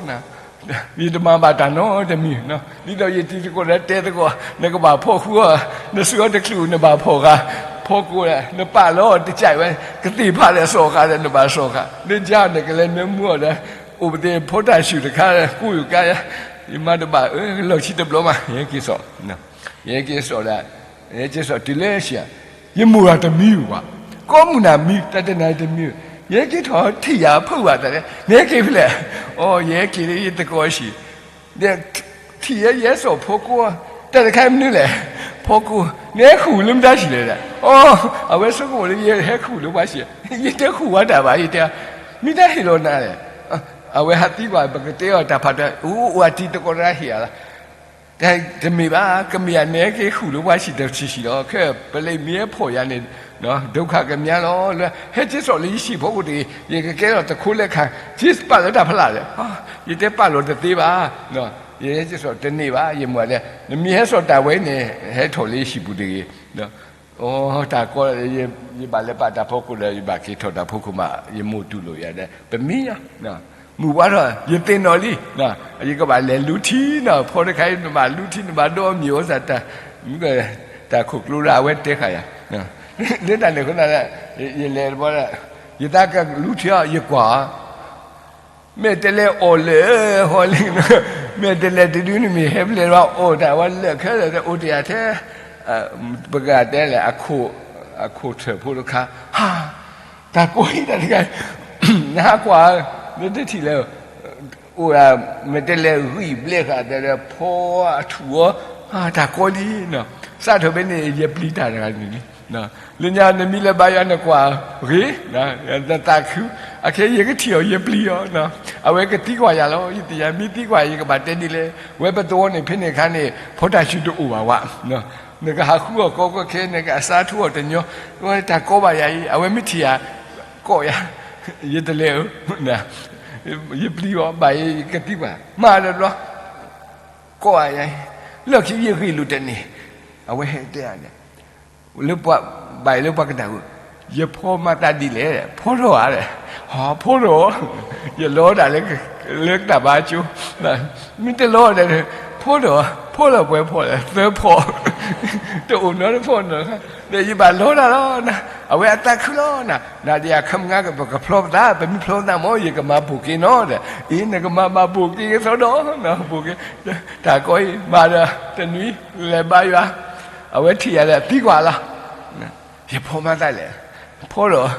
ယတမၤဘၣ်တၢ်နီတမံၤ, ဒ်သိးယတံၤသကိးဒီးတဲသကိး နကဘၣ်ဖီဃုအီၤ, နစုအီၤတချုး နဘၣ်ဖီၣ်ဃာ်, ဖီကိဒီး နပာ်လီၤတကးဝဲ ကသ့ၣ်ဖးဒီးစိာ်ဃာ်ဒီး နဘၣ်စိာ်ဃာ်, နကနၢမူအီၤဒီး အိၣ်ပသ့ၣ်ဖီတၢ်ဆူၣ်တခါ ကိၢ်ယိၤကါယါ, ယမၤတဘၣ် လီၢ်ခံတဘျီမး ယဟဲက့ၤစိာ်, ယဟဲက့ၤစိာ်ဒီး, ယဟဲက့ၤစိာ်တုၤလၢဆံး, ယမိၢ်တမံဘၣ်, ကိးမုၢ်နၤမံ တၢ်တနၤတမံ, ယဟဲက့ၤထီၣ်ထံၣ်ယၤအဖုၣ်ဘၣ်သးလဲၣ်, နဟဲက့ၤဖဲလဲၣ်, အိ ယဟဲက့ၤလၢယသကိးဆံး, ဒီး ထံၣ်ယဲယဟဲစိာ်ဖီကိ, တၢ်တခါမနုၤလဲၣ်, ဖီကိ, နဟဲဃုာ်လၢမတၤဆံးလဲၣ်, အိ အဝဲဆိကမိၣ်လၢယဟဲဃုာ်လၢပှၤဆံး, ယတဃုာ်ဝဲတၢ်ဘၣ် ယတဲ, မ့ၢ်တၢ်ဟ့ၣ်လီၤနၤလဲၣ်, အဝဲဟးသံကွၢ် ပကတဲအီၤတၢ်ဖးတၢ် အိၣ်အိၣ်အတံၤသကိးတဂၤဟ့ၣ်ယၤလီၤ, တမ့ၢ်ဘၣ် ကမ့ၢ်ယၤနဟဲက့ၤဃုာ်လၢပှၤဆံးတဆံးဆံးလီၤ, ခဲပလံးမ့ၢ်ဟဲဖီၣ်ယၤန့ၣ် ဒုက္ခကမြလီၤ, လၢဟဲက့ၤစိာ်လၢယဆံးဖိကိးတဂ့ၤ, ယကကဲထီၣ်တခိလၢခါ, က့ၤပာ်လၢတၢ်ဖးလၢ်လဲၣ်, ယတဲပာ်လီၤတသ့ဘၣ်, ယဟဲက့ၤစိာ်တန့ၢ်ဘၣ်, ယမိၢ်တဲ နမ့ၢ်ဟဲစိာ်တၢ်ဝဲအံၤန့ၣ် ဟဲထီၣ်လၢယဆံးပူၤတဂ့ၤ, အိ တၢ်ကီ, ယဘၣ်လဲၤပာ်တၢ်ဖီခိၣ်ဒီး ယဘၣ်က့ၤထီၣ်တၢ်ဖီခိၣ်မး ယမိၢ်တူၢ်လိာ်ယၤဒီး ပမံယါ မုၢ်ဝါထီၣ် ယသ့ၣ်နီၣ်လံ, ယကဘၣ်လဲၤလူထံနီၤ, ဖီတခါအံၤ နဘၣ်လူထံ နဘၣ်ဒိးမံၤအိၣ်သးတၢ်, တၢ်ခိၣ်ကျိဒၣ်အဝဲတဲဃာ်ယၤ, လၢတၢ်န့ၣ်အဃိသတးဒီး ယလဲၤတဘျီဒီး ယသးကလူထံအီၤ ယကွၢ်အီၤ, မဲာ်တဲးလဲးအီၣ်လၢာ်ဟီလံ, မဲာ်တဲးလဲးတဒုန့ၣ်မ့ၢ်ဟဲဖျဲးဘၣ်အီၣ်တၢ်ဝဲလၢာ်ခဲလၢာ် အိၣ်တ့ၢ်ထဲ ပကတဲလဲၣ် အခိၣ်ထၢၣ်ဖိတခါ, ဟါ, တၢ်ကီအံၤတၢ်တခါ, နဟးကွၢ်, နတထံၣ်လဲၣ်, အိၣ်ဒၣ် မဲာ်တဲးလဲးဂံၢ်ဘျဲၣ်ဃာ်ဒီး ဖီအထူၣ်အီၤ, တၢ်ကီလံနီၤ, စးထီၣ်ဖဲန့ၣ် ယပျံၤတၢ်တဂၤန့ၣ်လံ လၢညါနမံၤလၢဘါယွၤနကွၢ်ဂ့ၤ, နသးခု, အခဲယကထံၣ်အီၤယပျံၤအီၤ, အဝဲကသံကွၢ်ယၤလီၤ, ယသ့ၣ်ညါ မ့ၢ်သံကွၢ်ယကဘၣ်တဲဒ်လဲၣ်, ဝဲပသဝီန့ၣ် ဖဲန့ၣ်အခါန့ၣ် ဖီတၢ်ဆူၣ်တအိၣ်ဘၣ်ဝဲ, နကဟးဃုအီၤကီကီခဲ နကအဆါထူအီၤတညီ, ဝဲတၢ်ကီဘၣ်ယၤအံၤ အဝဲမ့ၢ်ထံၣ်ယၤ, ကီၢ်ယၤ, ယတလဲၤဧၢ, ယပျံၤအီၤ ဘၣ်ယကသံကွၢ်, မၤတဘျီ ကီၢ်ယၤ, လီၢ်ခံယဂ့ၢ်လိာ်တန့ၢ်, အဝဲဟဲတဲန့ၣ် လၢပှၤ, ဘၣ်အံၤလၢပှၤကနၣ်ဝဲ, ယဖီမၤသးဒ်လဲၣ်, ဖီထီၣ်ဧါ, ဟီ ဖီထီၣ်, ယလီတၢ်လၢ, လၢတၢ်ဘါကၠိ, မ့ၢ်တလီဒီး, ဖီထီၣ်, ဖီထီၣ်ပှဲၤဖီၣ်လဲၣ် သၢဖီၣ်, တအိၣ်နီတဖီၣ်နီၤ, ဒီးယဘၣ်လီတၢ်လီၤ, အဝဲအသးခုလီၤနၤ, နၤဒီးယၤခမငါ ပကဖျီပသး, ပမ့ၢ်ဖျီပသးမ့ၢ် ယကမၤဘိၣ်က့ၤနီၤဒီး, အ့ နကမၤဘၣ်ဘိၣ်က့ၤကသီဒီး, ဘိၣ်က့ၤ, တၢ်ကီအံၤ မၤဒီးတနွံ လဲၤဘါယွၤ, အဝဲထံၣ်ယၤဒီးသံကွၢ်လီၤ, ယဖီမၤသးလဲၣ်, ဖီထီၣ်,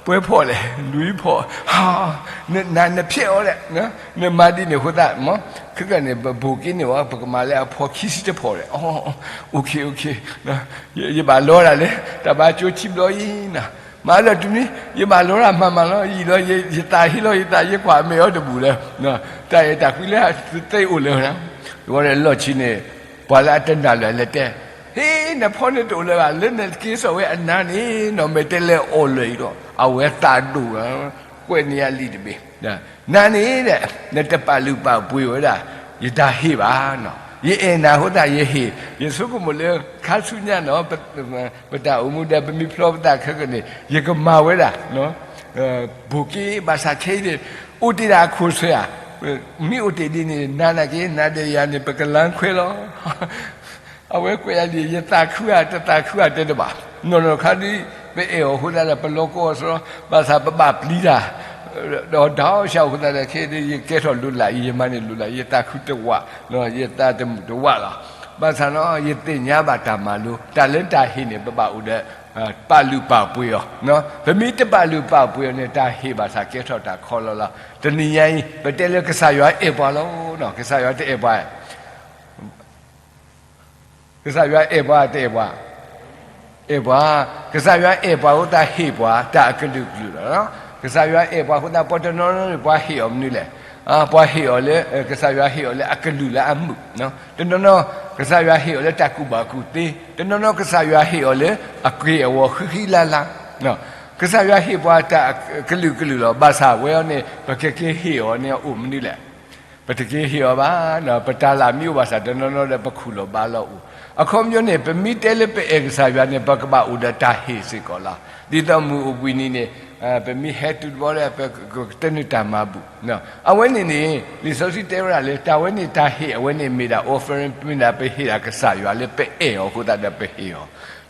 ပှဲၤဖီၣ်လဲၣ် လွံၢ်ဖီၣ်, နနဖျဲးအီၤလဲၣ်, နမၤဒ်န့ၣ်အဃိသတး, ခဲကနံၣ်န့ၣ် ပဘိၣ်က့ၤန့ၢ်ဝဲ ပကမၤလၢအဖီခံဆံတဖီၣ်လဲၣ်, အိၣ်ခ့ အိၣ်ခ့, ယဘၣ်လီတၢ်လၢ တၢ်ဘါကၠိခံဘျီအံၤနီၤ, မၤလၢတနွံ ယဘၣ်လီတၢ်မၤမၤလီၤ, ယံာ်လီၤ ယသးဟ့လီၤယသး ယကွၢ်မဲာ်အီၤတဘူၣ်လၢ, တၢ်အဲၣ်တၢ်ကွံလၢသ့အိၣ်လၢ, ဝဲဒီးလီၢ်ခံန့ၣ် ပှၤလၢအတနာ်လၢာ်လဲၤတဲ, ဟ့ နဖီန့ၣ်တအိၣ်လၢၤဘၣ်, လၢနက့ၤစိာ်ဝဲအနၤန့ၣ်နီၤ မဲာ်တဲးလဲးအီၣ်လၢာ်အံၤဒီး အဝဲသးဒိၣ်, ကွဲးန့ၢ်ယၤလံာ်တဘ့ၣ်, နၤန့ၣ်ဒီး နတပာ်လုၢ်ပာ်ပှ့ၤဝဲဒၣ် ယတၢ်ဟ့ၣ်ဘၣ်နီၤ, ယအဲၣ်နၤအဃိသတးယဟ့ၣ်, ယဆိကမိၣ်လၢခါဆူညါနီၤ ပတၢ်အိၣ်မူဒီး ပမ့ၢ်ဖျီပသးခဲကနံၣ်န့ၣ် ယကမၤဝဲဒၣ် ဘိၣ်က့ၤ ဘၣ်ဆၣ်ခဲအံၤန့ၣ် အိၣ်တ့ၢ်ဒၣ်အခိၣ်ဆၢဧါ, မ့ၢ်အိၣ်တ့ၢ်ဒ်န့ၣ် နၤနာ်က့ နၤဒီးယၤန့ၣ် ပကလါခွဲလီၤ, အဝဲကွဲးယၤလံ ယသးခုဧါ တသးခုဧါတဲတဘၣ်, နီၢ်နီၢ်ခါဒ် ပအဲၣ်အီၤအဃိသတးဒီး ပလီၤကီအီၤစရီ ဘၣ်ဆၣ်ပဘၣ်ပျံၤတၢ် ဒီးဒီးဆၣ်အဃိသတးဒီး ခဲအံၤယကဲထီၣ်လိၤလးအံၤ ယမၤန့ၢ်လိၤလး ယသးခုတဝး, ယသးတမုာ်တဝးလီၤ. ဘၣ်ဆၣ်နီၤ ယသ့ၣ်ညါဘၣ်တၢ်မၤလိ, တၢ်လၢတၢ်ဟ့ၣ်န့ၣ် ပဘၣ်အိၣ်ဒီး ပာ်လုၢ်ပာ်ပှ့ၤအီၤ. ပမ့ၢ်တပာ်လုၢ်ပာ်ပှ့ၤအီၤန့ၣ် တၢ်ဟ့ၣ်ဘၣ်ဆၣ်ကဲထီၣ်တၢ်ခီလီၤလီၤ. တနံၤညါအံၤ ပတဲလၢကစၢ်ယွၤအဲၣ်ပှၤလီၤ. ကစၢ်ယွၤတအဲၣ်ပှၤ ကစၢ်ယွၤအဲၣ်ပှၤတအဲၣ်ပှၤ, အဲၣ်ပှၤ, ကစၢ်ယွၤအဲၣ်ပှၤအဃိသတးဟ့ၣ်ပှၤတၢ်အကလုာ်ကလုာ်လီၤ. ကစၢ်ယွၤအဲၣ်ပှၤအဃိသတး ပှၤတနီၤနီၤန့ၣ် ပှၤဟ့ၣ်အီၤမနုၤလဲၣ်. ပှၤဟ့ၣ်အီၤလၢ ကစၢ်ယွၤဟ့ၣ်အီၤလၢအကလုာ်လၢအမုာ်, တနီၤနီၤ ကစၢ်ယွၤဟ့ၣ်အီၤလၢတၢ်ကူၣ်ဘၣ်ကူၣ်သ့, တနီၤနီၤ ကစၢ်ယွၤဟ့ၣ်အီၤလၢအက့ၢ်အဂီၤဃံဃံလၤလၤ. ကစၢ်ယွၤဟ့ၣ်ပှၤတၢ်ကလုာ်ကလုာ်လီၤ. ဘၣ်ဆၣ်ဝဲအီၤန့ၣ် ပကက့ၤဟ့ၣ်အီၤန့ၣ်အိၣ်မနုၤလဲၣ်. ပတက့ၤဟ့ၣ်အီၤဘၣ်, ပတၢ်လၢမ့ၢ်အိၣ်ဘၣ်ဆၣ် တနီၤနီၤဒီးပခူၣ်လီၤဘါလီၤအိၣ်. အခီပညီန့ၣ် ပမ့ၢ်တဲလၢပအဲၣ်ကစၢ်ယွၤန့ၣ် ပကဘၣ်အိၣ်ဒီးတၢ်ဟ့ၣ်စ့ၢ်ကီးလီၤ. ဒ်သိးမုၢ်အိၣ်ဘှံးနံၤန့ၣ် ပမ့ၢ်ဟဲတုၤတဘျီဒီး ပကတဲနုာ်တၢ်မၤဘူၣ်. အဝဲန့ၣ်န့ၣ် လံာ်စီဆှံတဲဝဲဒၣ်လၢ တၢ်ဝဲန့ၣ်တၢ်ဟ့ၣ်အဝဲန့ၣ်မ့ၢ်ဒၣ် offering မ့ၢ်ဒၣ်ပဟ့ၣ်ဒၣ်ကစၢ်ယွၤလၢပအဲၣ်အီၤအဃိသတးဒီးပဟ့ၣ်အီၤ,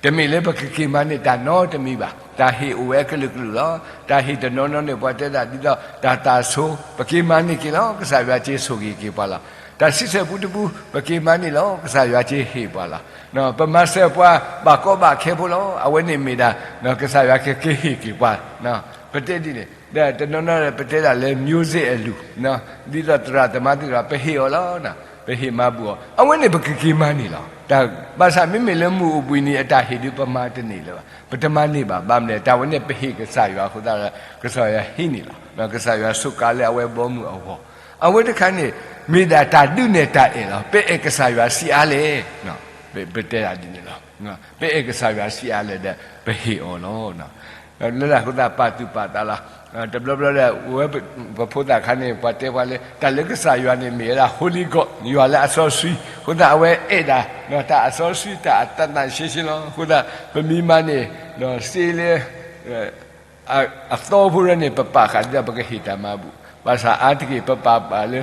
တမ့ၢ်လၢပကက့ၤမၤန့ၢ်တၢ်နီတမံၤဘၣ်. တၢ်ဟ့ၣ်အိၣ်ဝဲအကလုာ်ကလုာ်လီၤ. တၢ်ဟ့ၣ်တနီၤနီၤန့ၣ် ပှၤတဲဒၣ်ဒ်သိးတၢ်သးဆိ ပက့ၤမၤန့ၢ်က့ၤလီၤ. ကစၢ်ယွၤက့ၤဆိၣ်ဂ့ၤက့ၤပှၤလီၤ. တၢ်ဆံဆဲၣ်ပူတပူ ပက့ၤမၤန့ၢ်လီၤ. ကစၢ်ယွၤက့ၤဟ့ၣ်ပှၤလီၤ. ပမၤစၢၤပှၤဘၣ်ကီဘၣ်ခဲဖိလီၤ. အဝဲန့ၣ်မ့ၢ်ဒၣ် ကစၢ်ယွၤကက့ၤဟ့ၣ်က့ၤပှၤ ပတဲဒ်န့ၣ် ဒီးတနီၤနီၤပတဲဒၣ်လၢ music အလုၢ်, ဒ်သိးသရၣ်သမါသ့ၣ်တဖၣ် ပဟ့ၣ်အီၤလီၤ. ပဟ့ၣ်မၤဘူၣ်အီၤ အဝဲန့ၣ်ပကက့ၤမၤန့ၢ်လီၤ. ဘၣ်ဆၣ်မ့မ့ၢ်လၢမုၢ်အိၣ်ဘှံးနံၤအတၢ်ဟ့ၣ်ဒုးပမၤတန့ၢ်လၢၤဘၣ်. ပတမၤန့ၢ်ဘၣ်. ဘၣ်မနုၤလဲၣ်. တၢ်ဝဲန့ၣ်ပဟ့ၣ်ကစၢ်ယွၤအဃိသတးဒီး ကစၢ်ယွၤဟံးန့ၢ်လီၤ. ကစၢ်ယွၤစူးကါလၢအဝဲဘီမုၢ်အဂီၢ်. အဝဲတခါန့ၣ် မ့ၢ်ဒၣ်တၢ်ဒုးနဲၣ်တၢ်အဲၣ်လီၤ. ပအဲၣ်ကစၢ်ယွၤဆံးအါလဲၣ်. ပတဲဒၣ်ဒ်န့ၣ်လီၤ. ပအဲၣ်ကစၢ်ယွၤဆံးအါလဲၣ်ဒီး ပဟ့ၣ်အီၤလီၤ. လၢတၢ်အဃိသတးပာ်သူၣ်ပာ်သးလီၤ. တဘျီဘျီဒီး ဝဲပဖိသၣ်ခါန့ၣ် ပှၤတဲပှၤလၢ တၢ်လၢကစၢ်ယွၤန့ၣ်မ့ၢ်ဝဲဒၣ် Holy God ယွၤလၢအစီဆှံ, အဃိသတးအဝဲအဲၣ်ဒၣ် တၢ်အစီဆှံ တၢ်အသးသန့်ရှင်းရှင်းလီၤ. အဃိသတး ပမ့ၢ်မၤန့ၢ် စ့လၢ အသီဖိလၢန့ၣ် ပပာ်ဃာ်ဒ်သိးပကဟ့ၣ်တၢ်မၤဘူၣ်, ဘၣ်ဆၣ်အါတက့ၢ် ပပာ်ဘၣ်လၢ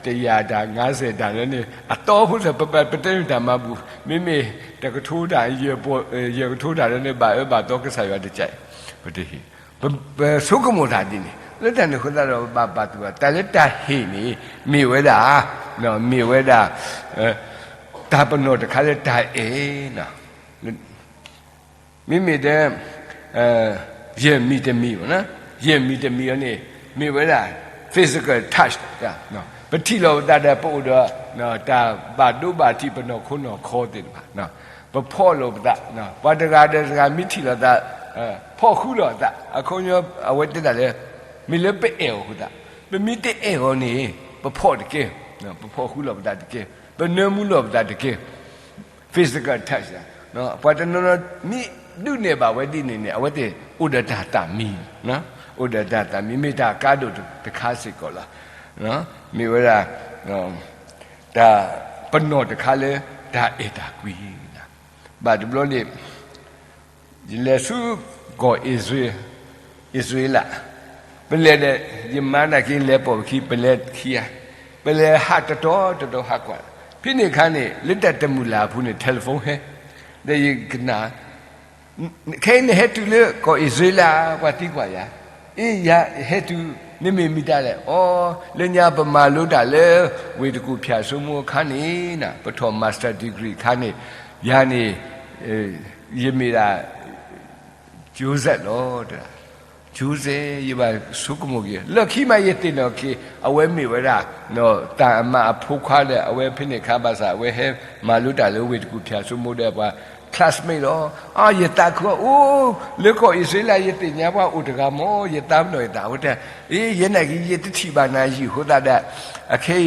တကယၤတၢ် ငါးဆယ်တၢ်လၢန့ၣ် အသီဖိလၢ ပတဲနုာ်တၢ်မၤဘူၣ်, မ့မ့ၢ်တကထိတၢ် ယဲၢ်ကထိတၢ်လၢန့ၣ် ဘၣ်အၢဘၣ်သီကစၢ်ယွၤတကဲး, ပတဟ့ၣ်. ပဆိကမိၣ်တၢ်ဒ်န့ၣ် လၢတၢ်န့ၣ်အဃိသတးဒီး ပဘၣ်ပာ်သူၣ်ဘၣ် တၢ်လၢတၢ်ဟ့ၣ်န့ၣ် မ့ၢ်ဝဲဒၣ် မ့ၢ်ဝဲဒၣ် တၢ်ပနီၣ်တခါလၢတၢ်အဲၣ် မ့မ့ၢ်တဲ ယဲၢ်မံၤတမံၤ, ယဲၢ်မံၤတမံၤအံၤန့ၣ် မ့ၢ်ဝဲဒၣ် physical touch, ပထံၣ်လိာ်ပသးဒီး ပအိၣ်ဒီး တၢ်ဘၣ်ဒိဘၣ်ထံး ပနီၢ်ခိနီၢ်ခီသ့ၣ်တဖၣ်, ပဖီၣ်လိာ်ပသး, ပှၤတဂၤဒီးတဂၤမ့ၢ်ထံၣ်လိာ်သး ဖီၣ်ဃုလိာ်အသး, အခီပညီ အဝဲတဲဒၣ်လၢ မ့ၢ်လၢပအဲၣ်အီၤအဃိသတး, ပမ့ၢ်တအဲၣ်အီၤန့ၣ် ပဖီၣ်တကဲ, ပဖီၣ်ဃုလိာ်ပသးတကဲ, ပနၢမူလိာ်ပသးတကဲ physical touch, ပှၤတနီၤနီၤ မ့ၢ်ဒုးနဲၣ်ဘၣ်ဝဲဒ်န့ၣ်န့ၣ် အဝဲသ့ၣ်အိၣ်ဒီးတၢ်သးမံ, အိၣ်ဒီးတၢ်သးမံ မ့ၢ်တၢ်ကါဒိၣ်တခါစ့ၢ်ကီးလီၤ. မ့ၢ်ဝဲဒၣ် တၢ်ပနီၣ်တခါလၢတၢ်အဲၣ်တၢ်ကွံ, ဘၣ်တဘျီန့ၣ် ယလဲၤဆူကီၢ်အံၣ်စရ့လး, ပလဲၤဒီး ယမါနာ်က့လဲၤပိာ်ပခံ ပလဲၤခံဂၤ, ပလဲၤဟးတတီၤတတီၤဟးကွၢ်, ဖဲန့ၣ်အခါန့ၣ် လၢတၢ်တမုာ်လၢ်အပူၤန့ၣ် telephone ဟဲ, ဒီးယကနၣ် ခဲအံၤနဟဲတုၤလၢကီၢ်အံၣ်စရ့လး ပှၤသံကွၢ်ယၤ, အ့ ယဟဲတုၤ, နမ့ၢ်မတၤလဲၣ်, အိ လၢညါပမၤလိတၢ်လၢ ဝ့ၢ်တကူၣ်ဖၠၣ်စိမိၤအခါန့ၣ်, ပထီၣ် master degree အခါန့ၣ်, ယၤန့ၣ် ယမ့ၢ်ဒၣ် Joseph လီၤ, Joseph ယဘၣ်ဆိကမိၣ်က့ၤ, လၢခံမးယသ့ၣ်နီၣ်က့ၤ အဝဲမ့ၢ်ဝဲဒၣ် တၢ်အမါအဖိခွါဒီး အဝဲဖဲန့ၣ်အခါဘၣ်ဆၣ် အဝဲဟဲမၤလိတၢ်လၢဝ့ၢ်တကူၣ်ဖၠၣ်စိမိၤဒီးပှၤ classmate လီၤ. အါ ယသးခုအီၤ အိ လၢကီၢ်အံၣ်စရ့လး ယသ့ၣ်ညါပှၤအိၣ်တဂၤမး ယသးပ့ၤနီၣ်ယသးဝဲတဲ, အ့ ယဲနာ်က့ၤ ယတထံၣ်ဘၣ်နၤယံာ်အဃိသတးဒီး အခဲ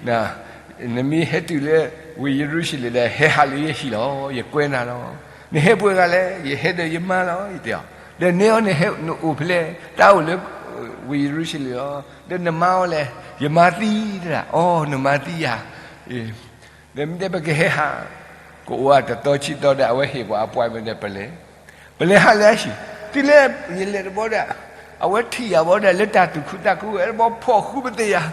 အံၤ နမ့ၢ်ဟဲတုၤလၢ ဝ့ၢ်ယရူၤၡလ့ၣ်ဒီး ဟဲဟးလၢယဟံၣ်လီၤ, ယကွဲနၤလီၤ. နဟဲပှဲၤဂၤလဲၣ်, ယဟဲဒီးယမါလီၤ ယတဲအီၤ, ဒီးနဲအီၤနဟဲနအိၣ်ဖဲလဲၣ်, တၢ်အိၣ်လၢ ဝ့ၢ်ယရူၤၡလ့ၣ်လီၤ, ဒီးနမါအီၤလဲၣ်, ယမါသံတဒၣ်, အိ နမါသံယၤ ဒီးမ့ၢ်တဲပကဟဲဟး, ကအိၣ်ဝဲတသီခံသီဒီး အဝဲဟ့ၣ်ပှၤ appointment ဒီးပလဲၤ, ပလဲၤဟးလၢအဟံၣ်, တုၤလၢယလဲၤတဘျီဒီး အဝဲထံၣ်ယၤဘၣ်ဒီး လၢတၢ်သူၣ်ခုသးခုဝဲတဘျီ ဖီၣ်ဃုပသ့ၣ်ယၤ,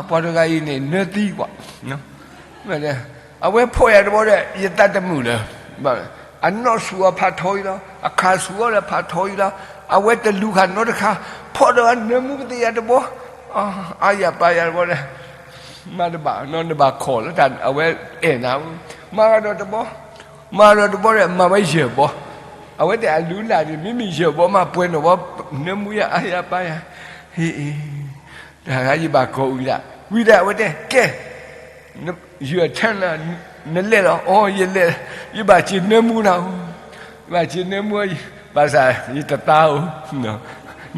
ပှၤတဂၤအံၤန့ၣ် နၢသံကွၢ်, အဝဲဖီၣ်ယၤတဘျီဒီး ယသးတမုာ်လၢၤ, အနီၢ်ဆူၣ်အီၤဖးထီအံၤလီၤ, အခၣ်ဆူၣ်အီၤဒီးဖးထီအံၤလီၤ အဝဲတလူၤဃာ်နီတခါ, ဖီၣ်ဒီးနၢမူပသ့ၣ်ယၤတဘီ, အါယၤပၢ်ယၤတဘီဒီး, မၤတဘၣ်နီတဘၣ်ခီၣ်လၢတၢ်အဝဲအဲၣ်နၤ, မၤဃာ်ဒီးတဘီ, မၤဒီးတဘီဒီး မၤဝဲယဲၢ်ဘီ, အဝဲတဲအလူၤလၢ်န့ၣ် မ့မ့ၢ်ယဲၢ်ဘီမးပှဲၤနီၣ်ဘီ, နၢမူယၤအါယၤပၢ်ယၤ, ဟ့ၣ် တၢ်ဂၤယဘၣ်ကိးဝံၤဒၣ်, ဝံၤဒၣ်အဝဲတဲကဲ ယထၢၣ်လၢ နလဲၤလီၤ, အိ ယလဲၤ, ယဘၣ်စံးနၢမူနၤ, ယဘၣ်စံးနၢမူ, ဘၣ်ဆၣ်ယတသါဧိၤ,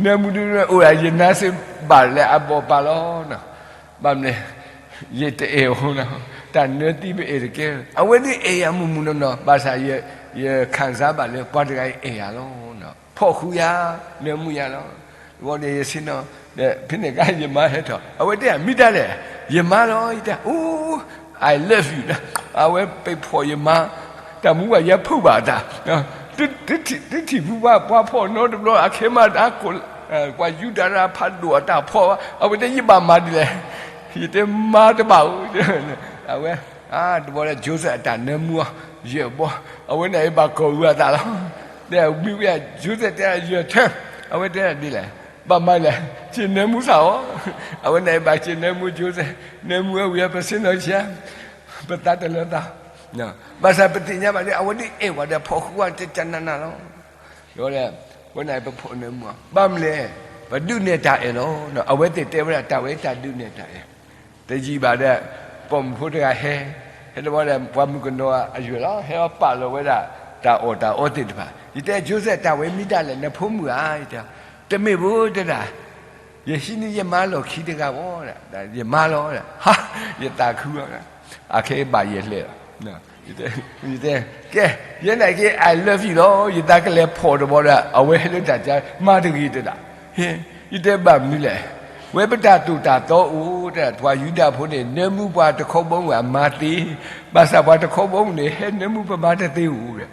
နၢမူဒ်န့ၣ်အိၣ်ဒၣ်ယနါစ့ဘၣ်လၢအဘီၣ်ပာ်လီၤ, ဘၣ်မနုၤလဲၣ်, ယတအဲၣ်ဧိၤ, တၢ်နၢသံပအဲၣ်တကဲ, အဝဲသ့ၣ်အဲၣ်ယၤမုၢ်မုၢ်နီၢ်နီၢ်, ဘၣ်ဆၣ်ယခံစားဘၣ်လၢပှၤတဂၤအံၤအဲၣ်ယၤလီၤ, ဖီၣ်ဃုာ်ယၤ, နၢမူယၤလီၤ, ဝံၤဒီးယဆ့ၣ်နီၤ, ဒီးဖဲန့ၣ်အခါယမါဟဲထီၣ်, အဝဲတဲမ့ၢ်တၢ်လဲၣ်, ယမါလီၤ, ယတဲ အိ I love you အဝဲပဖီၣ်ယမါ, တၢ်မူဘၣ်ယဲဖုးဘၣ်တၢ်, တထံၣ်ဖုဘၣ်ပှၤဖီၣ်နီတဘျီ, အခဲမးတၢ်ကိး, ပှၤယူဒၤတဖးဒိၣ်အတၢ်ဖီၣ်, အဝဲတဲယဘၣ်မၤဒ်လဲၣ်, ယတဲမၤတဘၣ်ဧိၤ, အဝဲ, တဘျီဒီး Joseph အတၢ်နၢမူ, ယဲၢ်ဘီ, အဝဲန့ၣ်အံၤဘၣ်ကိးဝံၤအသးလီၤ, ဒီးမ့ၢ်ဝံၤ Joseph တဲ ယထၢၣ်, အဝဲတဲဒ်လဲၣ်, ဘၣ်မၤလဲၣ်, စံးနၢမူစ့ၢ်ဧိၤ, အဝဲန့ၣ်အံၤဘၣ်စံးနၢမူ Joseph, နၢမူဝဲဝံၤ ပဆ့ၣ်နီၤဆံး, ပသးတလၢသး, ဘၣ်ဆၣ်ပသ့ၣ်ညါဘၣ်လၢ အဝဲဒ်အဲၣ်ဝဲဒီးဖီၣ်ဃုာ်ဝဲတကနးနးလီၤ, ဒီး, အဝဲန့ၣ်ပဖီၣ်နၢမူ, ဘၣ်မနုၤလဲၣ်, ပဒုးနဲၣ်တၢ်အဲၣ်လီၤ, အဝဲသ့ၣ်တဲဝဲဒၣ်တၢ်ဝဲတၢ်ဒုးနဲၣ်တၢ်အဲၣ်, တယံာ်ဘၣ်ဒီး, ပိာ်မုၣ်ဖိတဂၤဟဲ, ဟဲတဘျီဒီး ပှၤမုၣ်ကနီၤအယွဲၢ်လီၤ, ဟဲအီၤပာ်လီၤဝဲဒၣ်, တၢ်အီၣ်တၢ်အီသ့ၣ်တဖၣ်, ယတဲ Joseph တၢ်ဝဲမ့ၢ်ဒ်လဲၣ် နဖိမုၣ်ဧါ, ယတဲ, တမ့ၢ်ဘၣ်တဲဒၣ်, ယဟံးန့ၢ်ယမါလီၢ်ခံတဂၤဘၣ်, ယမါလီၤ, ဟါ, ယသးခု, အခဲအံၤဘၣ်ယဲၢ်လဲၣ်, ယတဲ, ကဲ, ယဲန့ၣ်က့ I love you လီၤ, ယသးကလဲၤဖီၣ်တဘျီဒီး အဝဲဟဲလၢတၢ်ကါ မၤတဂ့ၤတဒၣ်, ယတဲဘၣ်မနုၤလဲၣ်, ဝဲပတၢ်သိၣ်တၢ်သီအိၣ်တဒၣ်, ပှၤယူဒၤဖိန့ၣ် နၢမူပှၤတခီဘီမုၢ်အမါသ့, ဘၣ်ဆၣ်ပှၤတခီဘီမုၢ်န့ၣ် ဟဲနၢမူပမါတသ့ဧိၤ,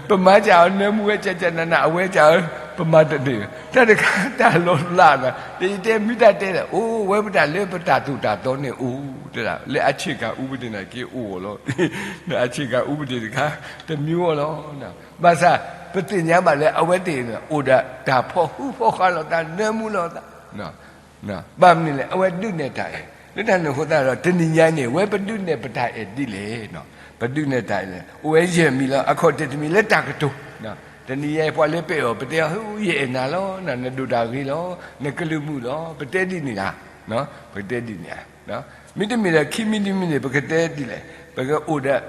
ပမါစ့ၢ်အီၤနၢမူဝဲကကနးနး, အဝဲစ့ၢ်အီၤ ပမါတသ့ဧိၤ, တၢ်တခါတၢ်လီၤလးနၤ, ယတဲမ့ၢ်တၢ်တဲလဲၣ်, အိၣ်ဝဲပတၢ်လၢပတၢ်သိၣ်တၢ်သီန့ၣ်အိၣ်တဒၣ်, လၢအဆ့ၣ်ကၤအူပဒ့ၣ်န့ၣ်က့အိၣ်လီၤ, အဆ့ၣ်ကၤအူပဒ့ၣ်တခါ, တမံၤအီၤလီၤ, ဘၣ်ဆၣ်, ပသ့ၣ်ညါဘၣ်လၢအဝဲသ့ၣ်န့ၣ် အိၣ်ဒီးတၢ်ဖီၣ်ဃုဖီၣ်ဃာ်လိာ်သး နၢမူလိာ်သး ဘၣ်မနုၤလဲၣ်, အဝဲဒုးနဲၣ်တၢ်အဲၣ်, လၢတၢ်န့ၣ်အဃိသတးဒီး တနံၤညါအံၤန့ၣ် ဝဲပဒုးနဲၣ်ပတၢ်အဲၣ်ဒ်လဲၣ်, ပဒုးနဲၣ်တၢ်အဲၣ်လဲၣ်, အိၣ်ဝဲယဲၢ်မံၤလီၤ, အခီၣ်ထံးတမံၤလၢတၢ်ကတိၤ, တနံၤညါအံၤပှၤလၢပအဲၣ်အီၤ ပတဲအီၤ ယအဲၣ်နၤလီၤ, နဒိၣ်တၢ်ဂ့ၤလီၤ, နကလုၢ်မုာ်လီၤ, ပတဲဒ်န့ၣ်ဧါ, ပတဲဒ်န့ၣ်ဧါ, မ့တမ့ၢ်ဒီးခံမံၤတမံၤန့ၣ် ပကတဲဒ်လဲၣ်, ပကအိၣ်ဒီး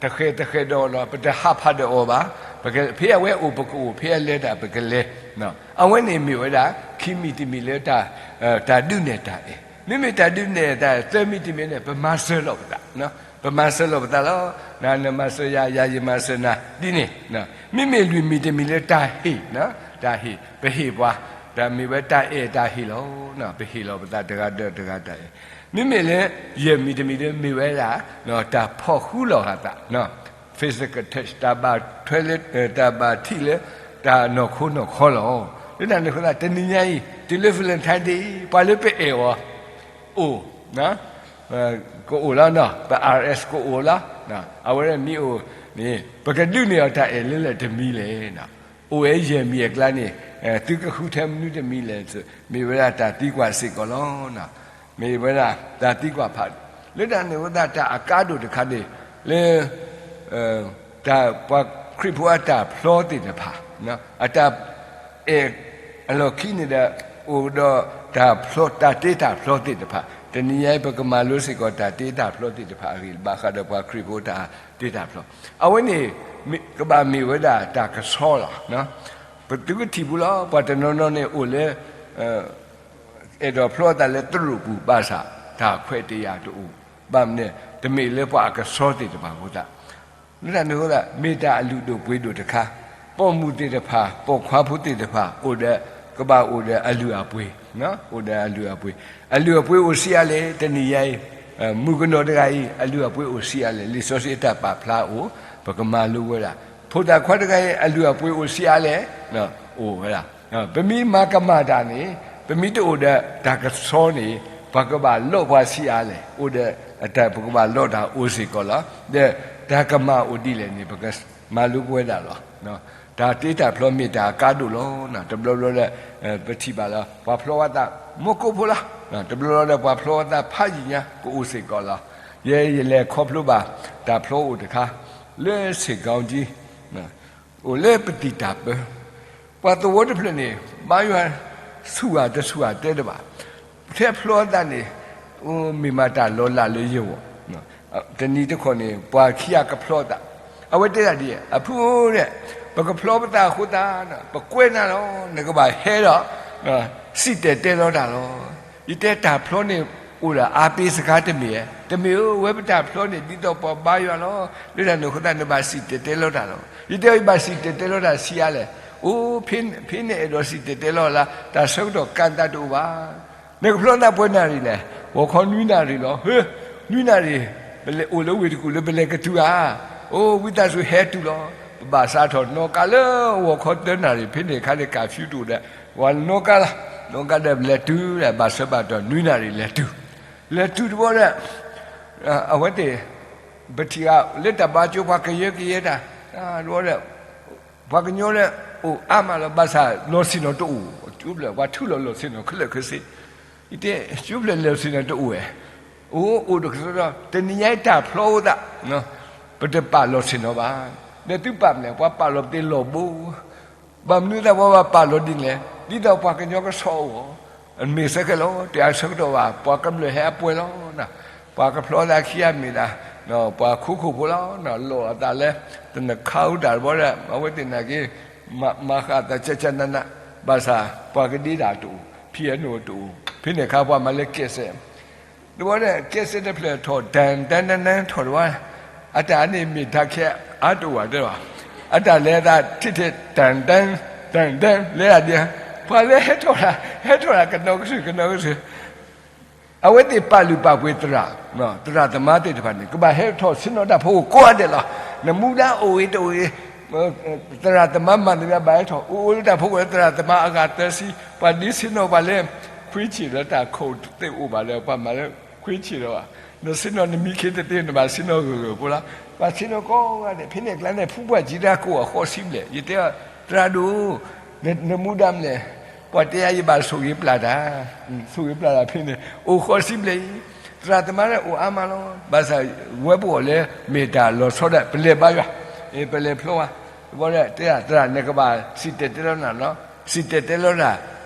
တဃဲၤတဃဲၤဒီးအီၤလီၤ, ပတဟးဖးဒီးအီၤဘၣ်, ဖဲအဝဲအိၣ်ပကအိၣ်, ဖဲအလဲၤတၢ်ပကလဲၤ, အဝဲန့ၣ်မ့ၢ်ဝဲဒၣ် ခံမံၤတမံၤလၢ တၢ်ဒုးနဲၣ်တၢ်အဲၣ်, မ့မ့ၢ်တၢ်ဒုးနဲၣ်တၢ်အဲၣ် သၢမံၤတမံၤန့ၣ် ပမၤစၢၤလိာ်ပသး, ပမၤစၢၤလိာ်ပသးလီၤ, နမၤစၢၤယၤ, ယၤယမၤစၢၤနၤ, ဒ်န့ၣ်, မ့မ့ၢ်လွံၢ်မံၤတမံၤလၢတၢ်ဟ့ၣ်, တၢ်ဟ့ၣ်, ပဟ့ၣ်ပှၤ, တၢ်မ့ၢ်ဝဲတၢ်အဲၣ်တၢ်ဟ့ၣ်လီၤ, ပဟ့ၣ်လီၤပသးတဂၤဒီးတဂၤတၢ်အဲၣ်, မ့မ့ၢ်လၢ ယဲၢ်မံၤတမံၤလၢမ့ၢ်ဝဲဒၣ် တၢ်ဖီၣ်ဃုလီၤဂာ်သး, physical touch, တၢ်ဘၣ်ထွဲလၢ, တၢ်ဘၣ်ထံၣ်လၢ, တၢ်နီၢ်ခိနီၢ်ခီလီၤ. လၢတၢ်န့ၣ်အဃိသတး တနံၤညါအံၤ တုၤလၢ Valentine Day အံၤ ပှၤလၢပအဲၣ်အီၤ, အိၣ်, ကအိၣ်လီၤနီၤ, ပ R S ကအိၣ်လီၤ, အဝဲမ့ၢ်အိၣ်န့ၣ် ပကဒုးနဲၣ်အီၤတၢ်အဲၣ်လၢလဲၣ်တမံၤလဲၣ် အိၣ်ဝဲယဲၢ်မံၤအကျါန့ၣ်, သုကဃုထၢမနုၤတမံၤလဲၣ်, မ့ၢ်ဝဲဒၣ်တၢ်သံကွၢ်စ့ၢ်ကီးလီၤ. မ့ၢ်ဝဲဒၣ်တၢ်သံကွၢ်ဖး, လၢတၢ်န့ၣ်အဃိသတး တၢ်အကါဒိၣ်တခါန့ၣ်, လၢ တၢ်ပှၤခရံာ်ဖိအတၢ်ဖျီသ့ၣ်တဖၣ်, အတၢ်အဲၣ်အလီၢ်ခံန့ၣ်ဒီး အိၣ်ဒီးတၢ်ဖျီ, တၢ်တ့တၢ်ဖျီသ့ၣ်တဖၣ်, တနံၤညါအံၤ ပကမၤလိစ့ၢ်ကီးတၢ်တ့တၢ်ဖျီသ့ၣ်တဖၣ်အဂ့ၢ် ဘၣ်ဃးဒီးပှၤခရံာ်ဖိတၢ်တ့တၢ်ဖျီ, အဝဲန့ၣ် ကဘၣ်မ့ၢ်ဝဲဒၣ်တၢ်ကဆှီလီၤ. ပသုကထံၣ်ပူၤလီၤ, ပှၤတနီၤနီၤန့ၣ်အိၣ်လၢ အဲၣ်ဒိးဖျီအသးလၢသရိာ်ပူၤဘၣ်ဆၣ် တၢ်ခွဲးတၢ်ယာ်တအိၣ်, ဘၣ်မနုၤ, တမ့ၢ်လၢပှၤအကဆှီသ့ၣ်တဖၣ်အဃိသတး, လၢတၢ်န့ၣ်အဃိသတး မ့ၢ်တၢ်အလုၢ်ဒိၣ်ပှ့ၤဒိၣ်တခါ, ပိာ်မုၣ်သ့ၣ်တဖၣ် ပိာ်ခွါဖိသ့ၣ်တဖၣ် အိၣ်ဒီး, ကဘၣ်အိၣ်ဒီးအလုၢ်အပှ့ၤ, အိၣ်ဒီးအလုၢ်အပှ့ၤ, အလုၢ်အပှ့ၤအိၣ်ဆံးအါလဲၣ်, တနံၤညါအံၤ, မုၣ်ကနီၤတဂၤအံၤ အလုၢ်အပှ့ၤအိၣ်ဆံးအါလဲၣ်, လံာ်စီဆှံအတၢ်ပာ်ဖျါအိၣ်, ပကမၤလိဝဲဒၣ်, ဖိသၣ်ခွါတဂၤအံၤ အလုၢ်အပှ့ၤအိၣ်ဆံးအါလဲၣ်, အိၣ်ဝဲဒၣ် ပမ့ၢ်မၤကမၣ်တၢ်န့ၣ်, ပမ့ၢ်တအိၣ်ဒီးတၢ်ကဆှီန့ၣ်, ပှၤကဘၣ်လိးပှၤဆံးအါလဲၣ်, အိၣ်ဒီး, ပကဘၣ်လိးတၢ်အိၣ်စ့ၢ်ကီးလီၤ. ဒီးတၢ်ကမၣ်အိၣ်ဒ်လဲၣ်န့ၣ် ပကမၤလိကဝဲဒၣ်လီၤ. တၢ်တ့တၢ်ဖျီမ့ၢ်တၢ်အကါဒိၣ်လီၤ. တဘျီဘျီဒီး ပထံၣ်ဘၣ်လီၤ ပှၤဖျီဝဲသး မူကိၣ်ဖိလီၤ. တဘျီဘျီဒီး ပှၤဖျီဝဲသးဖးယံာ်ညါ ကအိၣ်စ့ၢ်ကီးလီၤ. ယဲယလဲၤခီဖျိဘၣ် တၢ်ဖျီအိၣ်တခါ လၢဆ့ၣ်ကီကၠံ အိၣ်လၢပသံၣ်တၢ်ပၢ ပှၤသဝီတဖျၢၣ်န့ၣ် ဘါယွၤ ဆူၣ်ဂၤတဆူၣ်ဂၤတဲတဘၣ်. ထဲဖျီသးန့ၣ် မ့ၢ်မးတၢ်လီၤလးလၢယဂီၢ် တနံၤတခီန့ၣ် ပှၤခံဂၤကဖျီသး, အဝဲတဲဒၣ်ဒ်အံၤ, အဖုဧၢ, ပကဖျီပသးအဃိသတး ပကွဲးနၤလီၤ, နကဘၣ်ဟဲဒီး စံၣ်တဲၤတဲလီၤတၢ်လီၤ. ယတဲတၢ်ဖျီန့ၣ် အိၣ်ဒီးအါပ့စခါတမ့ၢ်ဧါ, တမ့ၢ်ဧါ, ဝဲပတၢ်ဖျီန့ၣ် ဒ်သိးပှၤဘါယွၤလီၤ, လၢတၢ်န့ၣ်အဃိသတး နဘၣ်စံၣ်တဲၤတဲလီၤတၢ်လီၤ. ယတဲအီၤ ယဘၣ်စံၣ်တဲၤတဲလီၤတၢ်ဆံးအါလဲၣ်. အိၣ်, ဖဲနအဲၣ်ဒိးစံၣ်တဲၤတဲလီၤလၢ တၢ်ဆၢကတီၢ်ကါသးတအိၣ်ဘၣ်. နကဖျီသးပှဲၤနၣ်ရံၣ်လဲၣ်. ဂီၤခီနွံနၣ်ရံၣ်လီၤ. ဟ့, နွံနၣ်ရံၣ် ပလဲၤအိၣ်လၢဝ့ၢ်တကူၣ်လၢပလဲၤကတုၤဧါ. အိၣ်, ဝံသးစူၤဟဲတုၤလီၤ. ပဘၣ်စးထီၣ်နီၣ်ကါလၢဂီၤခီသၢနၣ်ရံၣ်, ဖဲန့ၣ်အခါန့ၣ် ကၣ်ဖၠူတအိၣ်ဒီး ပှၤနီၣ်ကါလီၤ. နီၣ်ကါဒီးပလဲၤတုၤဒီး ဘၣ်ဆၢဘၣ်တီၢ်နွံနၣ်ရံၣ်လဲၤတုၤ, လဲၤတုၤတဘျီဒီး အဝဲသ့ၣ် ပထံၣ်ဂၤလၢတၢ်ဘါကၠိ ပှၤကယၢကယဲတၢ်, တဘျီဒီး ပှၤကညီလၢအိၣ်အါမးလီၤ. ဘၣ်ဆၣ်လီၢ်ဆ့ၣ်နီၤတအိၣ်, ကၠိဖျၢၣ်ပှၤထုးလီၤလီၢ်ဆ့ၣ်နီၤခဲလၢာ်ခဲဆ့. ယတဲ ကၠိဖျၢၣ်လီၢ်ဆ့ၣ်နီၤတအိၣ်ဧါ. အိၣ်, အိၣ်တကတီၢ်, တနံၤညါအံၤတၢ်ဖျီအိၣ်သး ပတပာ်လီၢ်ဆ့ၣ်နီၤဘၣ်. ဒီးသုပာ်မနုၤလဲၣ်. ပှၤပာ်လီၤပသ့လီၢ်ဘိ ဘၣ်မနုၤသးပှၤဘၣ်ပာ်လီၤဒ်န့ၣ်လဲၣ်, ဒ်သိးပှၤကညီကဆီအိၣ်, မ့ၢ်စ့ၢ်ကီးလီၤ. တၢ်ဆၢကတီၢ်ဘၣ် ပှၤကမျၢၢ်ဟဲအပှဲၤလီၤ. ပှၤကဖျီသးခံဂၤမ့ၢ်ဒၣ် ပှၤခိခိၣ်ဖိလီၤ. လီၤအသးလၢ တနခါအူတၢ်တဘျီဒီး အဝဲသ့ၣ်နာ်က့ မၤဃာ်သးကၠၢကၠၢနးနး, ဘၣ်ဆၣ်ပှၤကဒ့တၢ်တအိၣ်, ဖံးအနိၣ်တအိၣ်, ဖဲန့ၣ်အခါပှၤမၤလၢကဲးစဲး တဘျီဒီး ကဲးစဲးတဖျၢၣ်ထီၣ် တၢ်တၢ်တၢ်တၢ်ထီၣ်တဘျီ, အတၢ်န့ၣ်မ့ၢ်တၢ်ခဲအါတအိၣ်ဘၣ်တဲဘၣ်, အတၢ်လဲၤသးထံၣ်ထဲ တၢ်တၢ် တၢ်တၢ် လဲၤဒၣ်ဒ်, ပှၤလၢဟဲထီၣ်တၢ် ဟဲထီၣ်တၢ်ကနီၤကစၢၢ် ကနီၤကစၢၢ်, အဝဲသ့ၣ်ပာ်လုၢ်ပာ်ပှ့ၤသရၣ်, သရၣ်သမါသ့ၣ်တဖၣ်န့ၣ် ကဘၣ်ဟဲထီၣ်ဆ့ၣ်နီၤတၢ်ဖီခိၣ်ကိးဂၤဒဲးလီၤ. နမူဒါအိၣ်ဂ့ၤတအိၣ်ဂ့ၤ သရၣ်သမါမၤသမျၣ်ဘၣ်ဟဲထီၣ်, အိၣ်အိၣ်လၢတၢ်ဖီခိၣ်လၢသရၣ်သမါအဂၤသၢဆံ, ပှၤဒုးဆ့ၣ်နီၤပှၤလၢ ခွံဆံးလၢတၢ်ခိၣ်သ့ၣ်အိၣ်ဘၣ်လၢ ပှၤမၤလၢခွံဆံးလီၤဘၣ်. နဆ့ၣ်နီၤနမံခ့တသ့ နဘၣ်ဆ့ၣ်နီၤဂၢၢ်ဂၢၢ်ဖိလီၤ. ပှၤဆ့ၣ်နီၤကိးဂၤဒဲး ဖဲန့ၣ်အကျါန့ၣ် ဖုပှၢ်ကံတၢ်ကအိၣ်အဃိးဆံဘျဲၣ်, ယတဲအီၤ သရၣ်ဒိၣ် နမူဒါမနုၤလဲၣ်. ပှၤတဲယၤယဘၣ်ဆိၣ်ဂ့ၤပျၢ်တၢ်, ဆိၣ်ဂ့ၤပျၢ်တၢ်ဖဲန့ၣ် အိၣ်ဃိးဆံဘျဲၣ်အံၤ, သရၣ်သမါလၢအိၣ်အါမးလီၤ. ဘၣ်ဆၣ်ဝဲပအိၣ်လၢမ့ၢ်တၢ်လီၤဆီဒီး ပလဲၤဘါယွၤ, ပလဲၤဖျီဝဲ, တဘျီဒီးတဲဒၣ် သရၣ် နကဘၣ်စံၣ်တဲၤတဲလီၤနၤလီၤ, စံၣ်တဲၤတဲလီၤတၢ်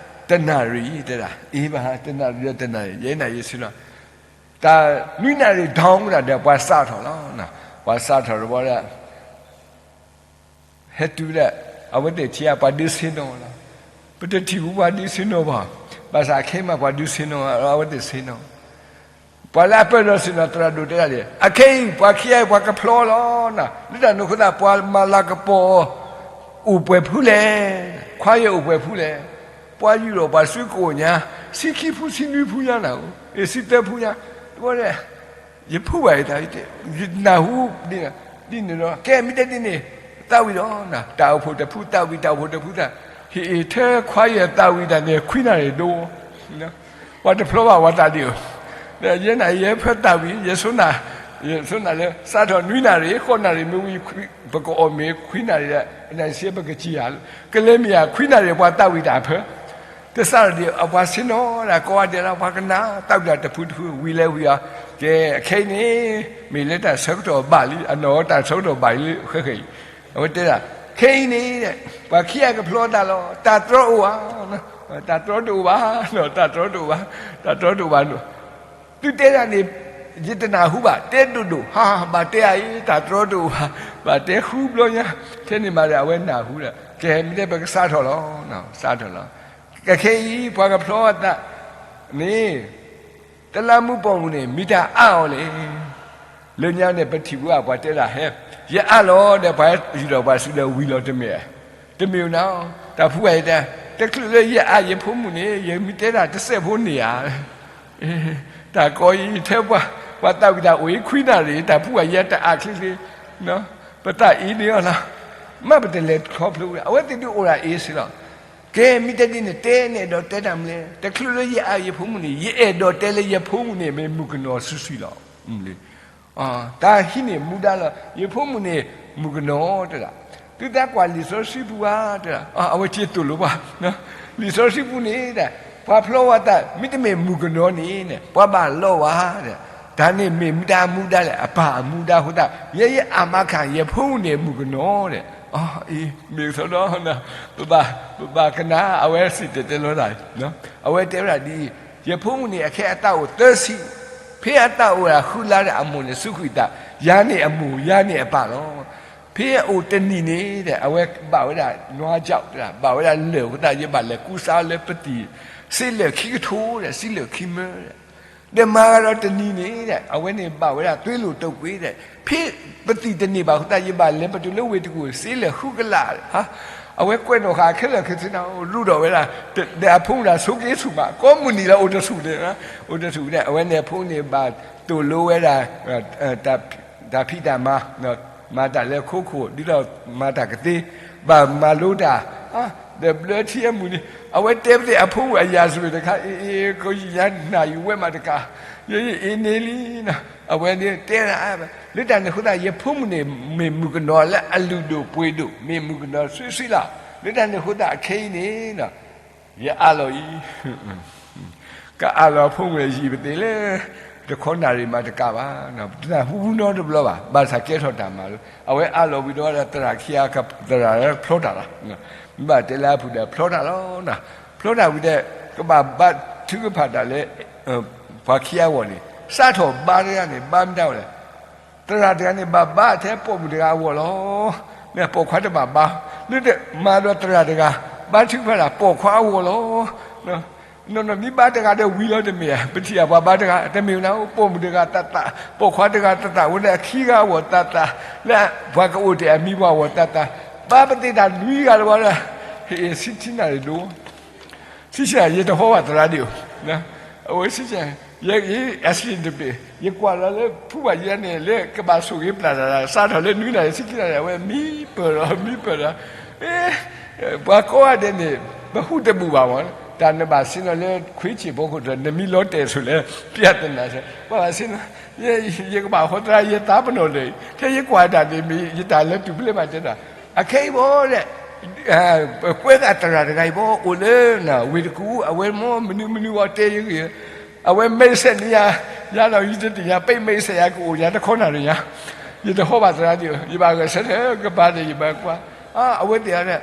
တနၣ်ရံၣ်တဲဒၣ်, အ့ဘၣ် တနၣ်ရံၣ်ဒီးတနၣ်ရံၣ် ယဲနၤယဲဆ့ၣ်နီၤ, တၢ်နွံနၣ်ရံၣ်ဒီဒၣ်ဒီး ပှၤစးထီၣ်လီၤ. ပှၤစးထီၣ်တဘျီဒီး ဟဲတုၤဒီး အဝဲသ့ၣ်ထံၣ်ဧါ ပှၤဒုးဆ့ၣ်နီၤလီၤ. ပတထံၣ်ဘူးပှၤဒုးဆ့ၣ်နီၤဘၣ်, ဘၣ်ဆၣ်ခဲအံၤမးပှၤဒုးဆ့ၣ်နီၤ အဝဲသ့ၣ်ဆ့ၣ်နီၤ ပှၤလၢအပၢၢ်လီၤဆ့ၣ်နီၤ သရၣ်ဒိၣ်တဲဒၣ်ဒ်, အခဲအံၤ ပှၤခံဂၤအံၤ ပှၤကဖျီလီၤနၤ, လၢတၢ်န့ၣ်အဃိသတး ပှၤမၤလၤကပီၤ အိၣ်ပှဲၤဖုလဲၣ်, ခွါယဲၢ်အိၣ်ပှဲၤဖုလဲၣ်, ပှၤယူၢ်ထီၣ်ပှၤစုကိးညါ ဆံခံဖု ဆံနွံဖုညါနၤဧၢ, အ့ ဆံသၢဖုညါ, တဘျီဒီး ယဖုဘၣ်ယသး, ယနၢ်ဟူ ဒ်န့ၣ်ဒီး ကဲ မ့ၢ်တဲဒ်န့ၣ် သးဝံၣ်ဒီး တၢ်အိၣ်ဖှိၣ်တဖုသးဝံၣ်, တၢ်အိၣ်ဖှိၣ်တဖုသး, ဟ့ၣ်အ့ၣ် ထဲခွါယဲၢ်သးဝံၣ်တၢ်န့ၣ် ခွံနၣ်ရံၣ်ဒိ, ပှၤတဖျီဘၣ်ပှၤသးဒ်အံၤ, ယဲနၤယဲဖၢသးဝံၣ်, ယဆိနၢ်, ယဆိနၢ်လၢ စးထီၣ်နွံနၣ်ရံၣ် ဃိးနၣ်ရံၣ်မ့ၢ်ဝံၤ ပကအီၣ်မ့ၤခွံနၣ်ရံၣ်ဒီး နစ့ပကစံၢ်ယၤ, ကလဲၤမ့ၢ်ယၤ ခွံနၣ်ရံၣ်ပှၤသးဝံၣ်တၢ်ဖၢ တစးထီၣ်ဒ် အပှၤဆ့ၣ်နီၤဒၣ်ကိးဂၤဒဲးလီၤ, ပှၤကနၣ်သးဝံၣ်တၢ်တဖုတဖု ဝံၤလဲၤဝံၤအီၤ, ကဲ ခဲအံၤန့ၣ် မ့ၢ်လၢတၢ်ဆၢကတီၢ်ဘၣ်လံ, အနီၢ်တၢ်ဆၢကတီၢ်ဘၣ်လံလၢဃဲဃဲအံၤ, အဝဲတဲဒၣ် ခဲအံၤန့ၣ် ပှၤခံဂၤကဖျီသးလီၤ, တၢ်တြီအိၣ်ဧါ, တၢ်တြီတအိၣ်ဘၣ်, တၢ်တြီတအိၣ်ဘၣ်, တၢ်တြီတအိၣ်ဘၣ်, သုတဲဒၣ်န့ၣ် ယတနၢ်ဟူဘၣ်, တဲဒိၣ်ဒိၣ်, ဟါ ဘၣ်တဲအံၤ တၢ်တြီတအိၣ်ဘၣ်, ဘၣ်တဲဃုဘျီညါ, ထဲန့ၣ်မးဒီး အဝဲနၢ်ဟူဒီး ကဲ မ့ၢ်တဲပကစးထီၣ်လီၤ, စးထီၣ်လီၤ, ကခဲအံၤ ပှၤကဖျီသးန့ၣ် တလးမူးပိာ်မုၣ်န့ၣ် မ့ၢ်တၢ်အါအီၤလဲၣ်. လၢညါန့ၣ် ပထံၣ်ဘူးဧါ ပှၤတဲဒၣ်ဟဲ, ယအါလီၤဒီး ပှၤယူၢ်ထီၣ်ပှၤစုဒီးဝံၤလီၤတမ့ၢ်, တမ့ၢ်ဧိၤနၤ, တၢ်ဖုဘၣ်ယတဲ, တချုးလၢယအါယဖိမုၣ်န့ၣ် ယမ့ၢ်တဲဒၣ်တစဲးဖိန့ၣ်ဧါ, တၢ်ကိးအံၤ ထဲပှၤ ပှၤသးဝံၣ်တၢ်အိၣ်အံၤ ခွံနၣ်ရံၣ် တၢ်ဖုဘၣ်ယဲတအါချ့ချ့, ပသးအံၤန့ၣ်လီၤ, မ့ၢ်ပတလဲၤခီဖျိဝဲ အဝဲသ့ၣ်ဒုးအိၣ်ဒၣ်အ့ၣ်စ့လီၤ. ကဲ မ့ၢ်တဲဒ်န့ၣ် တဲန့ၣ်ဒီးတဲတၢ်မနုၤလဲၣ်, တချုးလၢယအါယဖိမုၣ်န့ၣ် ယအဲၣ်ဒိးတဲလၢယဖိမုၣ်န့ၣ် မ့ၢ်မုၣ်ကနီၤစုာ်စုာ်လီၤ. တၢ်ဟံးန့ၢ်မူဒါလီၤ, ယဖိမုၣ်န့ၣ် မုၣ်ကနီၤတဲဒၣ် သုသးကွၢ်လံာ်စီဆှံပူၤဧါ, တဲဒၣ်, အဝဲစ့တိၢ်လိာ်ပှၤ, လံာ်စီဆှံပူၤန့ၣ်ဒီး ပှၤဖျီဝဲသး မ့တမ့ၢ်မုၣ်ကနီၤန့ၣ် ပှၤဘၣ်လီၤဝဲဒီး, တၢ်န့ၣ်မ့ၢ်မတၤအမူဒါလဲၣ်, အပၢ်အမူဒါအဃိသတး ယဲယအၢ်မၤခၣ် ယဖိမုၣ်န့ၢ်မုၣ်ကနီၤဒီး, အအံၤ မ့ၢ်ကစီဒီ, ပဘၣ်, ပဘၣ်ကနၣ် အဝဲစံၣ်တဲၤတဲလီၤတၢ်, အဝဲတဲဝဲဒၣ်ဒ်အံၤ, ယဖိမုၣ်န့ၣ် အခဲအံၤအသးအိၣ်သၢဆံ, ဖဲအသးအိၣ်ဝဲဒၣ်ဃုလါဒီး အမိၢ်န့ၣ်စူးကွံာ်အသး, ယၤန့ၣ်အမိၢ် ယၤန့ၣ်အပၢ်လီၤ. ဖဲအအိၣ်တနံၤန့ၣ်ဒီး အဝဲဘၣ်ဝဲဒၣ်နွါကၠီၣ်, ဘၣ်ဝဲဒၣ်လၢၢ်အဃိသတး ယဘၣ်လဲၤကူစါအီၤလၢပသံၣ်, စ့လၢၢ်ခံကထိဒီး စ့လၢၢ်ခံမၢဒီး, ဒီးမၤဂၤဒီးတနံၤန့ၣ်ဒီး အဝဲန့ၣ်ဘၣ်ဝဲဒၣ်သွ့လိာ်တိာ်ကွံာ်ဒီး, ဖဲပသံၣ်တန့ၢ်ဘၣ်အဃိသတး ယဘၣ်လဲၤပတုာ်လၢဝ့ၢ်တကူၣ် စ့လၢၢ်ဃုကလး, အဝဲကွဲးနီၣ်ဃာ်ခဲလၢာ်ခဲဆ့န့ၣ် ရူၢ်ဒီးဝဲဒၣ်, ဒီးအဖိမုၣ်ဒီးဆိးက့ဆူၣ်မး ကိးမုၢ်နံၤလၢအိၣ်တဆူၣ်န့ၣ်, အိၣ်တဆူၣ်န့ၣ် အဝဲန့ၣ်အဖိန့ၣ်ဘၣ်တိၢ်လိဝဲဒၣ် တၢ်ဖံးတၢ်မၤ, မၤတၢ်လၢခိခိၣ် ဒ်သိးမၤတၢ်ကသ့, ဘၣ်မၤလိတၢ်, ဒီးဘျၢထံအမုၢ်နံၤ, အဝဲတဲပသ့ၣ်အဖိမုၣ်အယၤစၢၤတခါ, အ့ အ့ ကယံာ်ညါနၢ်ယံာ်ဝဲမးတကး, ယအ့န့ၣ်လံ, အဝဲန့ၣ်တဲဒၣ်, လၢတၢ်န့ၣ်အဃိသတး ယဖိမုၣ်န့ၣ် မ့ၢ်မုၣ်ကနီၤလၢအလုၢ်ဒိၣ်ပှ့ၤဒိၣ် မ့ၢ်မုၣ်ကနီၤဆှံဆှံလီၤ. လၢတၢ်န့ၣ်အဃိသတး အခဲအံၤန့ၣ် ယအးလီၤအံၤ, ကအးလီၤအဖိမုၣ်ယံာ်ပသ့ၣ်လၢ တခီနၣ်ရံၣ်မးတကးဘၣ်, တနၢ်ဟူနီတဘျီဘၣ်, ဘၣ်ဆၣ်ကဲထီၣ်တၢ်မၤလၢ အဝဲအးလီၤဝံၤဒီးသရၣ်ခံဂၤ, သရၣ်ဖျီတၢ်လီၤ. မ့ၢ်ဘၣ်တဲလၢအပူၤဒီးဖျီတၢ်လီၤ, ဖျီတၢ်ဝံၤဒီး ကဘၣ်ဘါထုကဖၣ်တၢ်လၢ ပှၤခံဂၤအဂီၢ်န့ၣ် စးထီၣ်ဘါတဂၤန့ၣ် ဘါမတၤအဂီၢ်လဲၣ်, သရၣ်တဂၤန့ၣ် ဘၣ်ဘါထဲပိာ်မုၣ်တဂၤအဂီၢ်လီၤ. မ့ၢ်ပိာ်ခွါတဘၣ်ဘါ, လၢမၤဒီးသရၣ်တဂၤ ဘါထုကဖၣ်တၢ်ပိာ်ခွါအဂီၢ်လီၤ. နီၢ်နီၢ်မ့ၢ်ဘါတဂၤဒီးဝံၤလီၤတမ့ၢ်ဧါ, ပထံၣ်အပှၤဘါတဂၤ တမ့ၢ်နၤ ပိာ်မုၣ်တဂၤသးသး, ပိာ်ခွါတဂၤသးသး ဝဲလၢအခံဂၤအဂီၢ်သးသး, လၢပှၤကအိၣ်တ့ၢ်အမံၤပှၤအဂီၢ်သးသး, ဘါပသ့ၣ်တၢ်လွံၢ်ဂၤတဝီဒီး, ဟ့ၣ်ဆံဆံနၣ်ရံၣ်ဒိၣ် ဆံဆံနၣ်ရံၣ် ယတဟီဘၣ်သရၣ်ဒံးဧိၤ, အဝဲဆံဆံ, ယ အဆံတပ့ၤ ယကွၢ်လီၤလၢဖုဘၣ်ယဲန့ၣ် လၢကဘၣ်ဆိၣ်ဂ့ၤပျၢ်တၢ် စးထီၣ်လၢနွံနၣ်ရံၣ်ဆံခံနၣ်ရံၣ် အဝဲမံပၢၢ်ဒီး မံပၢၢ်ဒီး, ပှၤကိးဂၤဒဲးန့ၣ် ပဟူတဘူၣ်ဘၣ်မး, တၢ်နဘၣ်ဆ့ၣ်နီၤလၢခွ့ဆံးဖိခိၣ်တဖျၢၣ် နမ့ၢ်လီၤတဲာ်ဆိလၢ ပြဿနာ ပှၤဘၣ်ဆ့ၣ်နီၤ, ယကဘၣ်ဟီသရၣ် ယသးပနီၣ်လၢာ်အံၤ ထဲယကွၢ်တၢ်န့ၣ်မ့ၢ် ယတၢ်လၢတူၢ်ပျဲၢ်မးတဲဒၣ်, အခဲအံၤဘၣ်ဒီး ကွဲးဃာ်သရၣ်တဂၤအံၤဘၣ် အိၣ်လၢဝ့ၢ်တကူၣ် အဝဲမ့ၢ်မနုၤမနုၤအီၤတဲယဂ့ၢ်, အဝဲမဲာ်ဆှးန့ၢ်ယၤ, ယၤဒီးယတသ့ၣ်ညါ ပ့မဲာ်ဆှးယၤကအိၣ်ညါတခီနၣ်ရံၣ်ညါ, ယတဟီဘၣ်သရၣ်ဒံးဧိၤ ယဘၣ်ဂဲၤဆၢထၢၣ်ကပၤဒီးယဘၣ်ကွၢ်, အဝဲသ့ၣ်အီၤဒီး,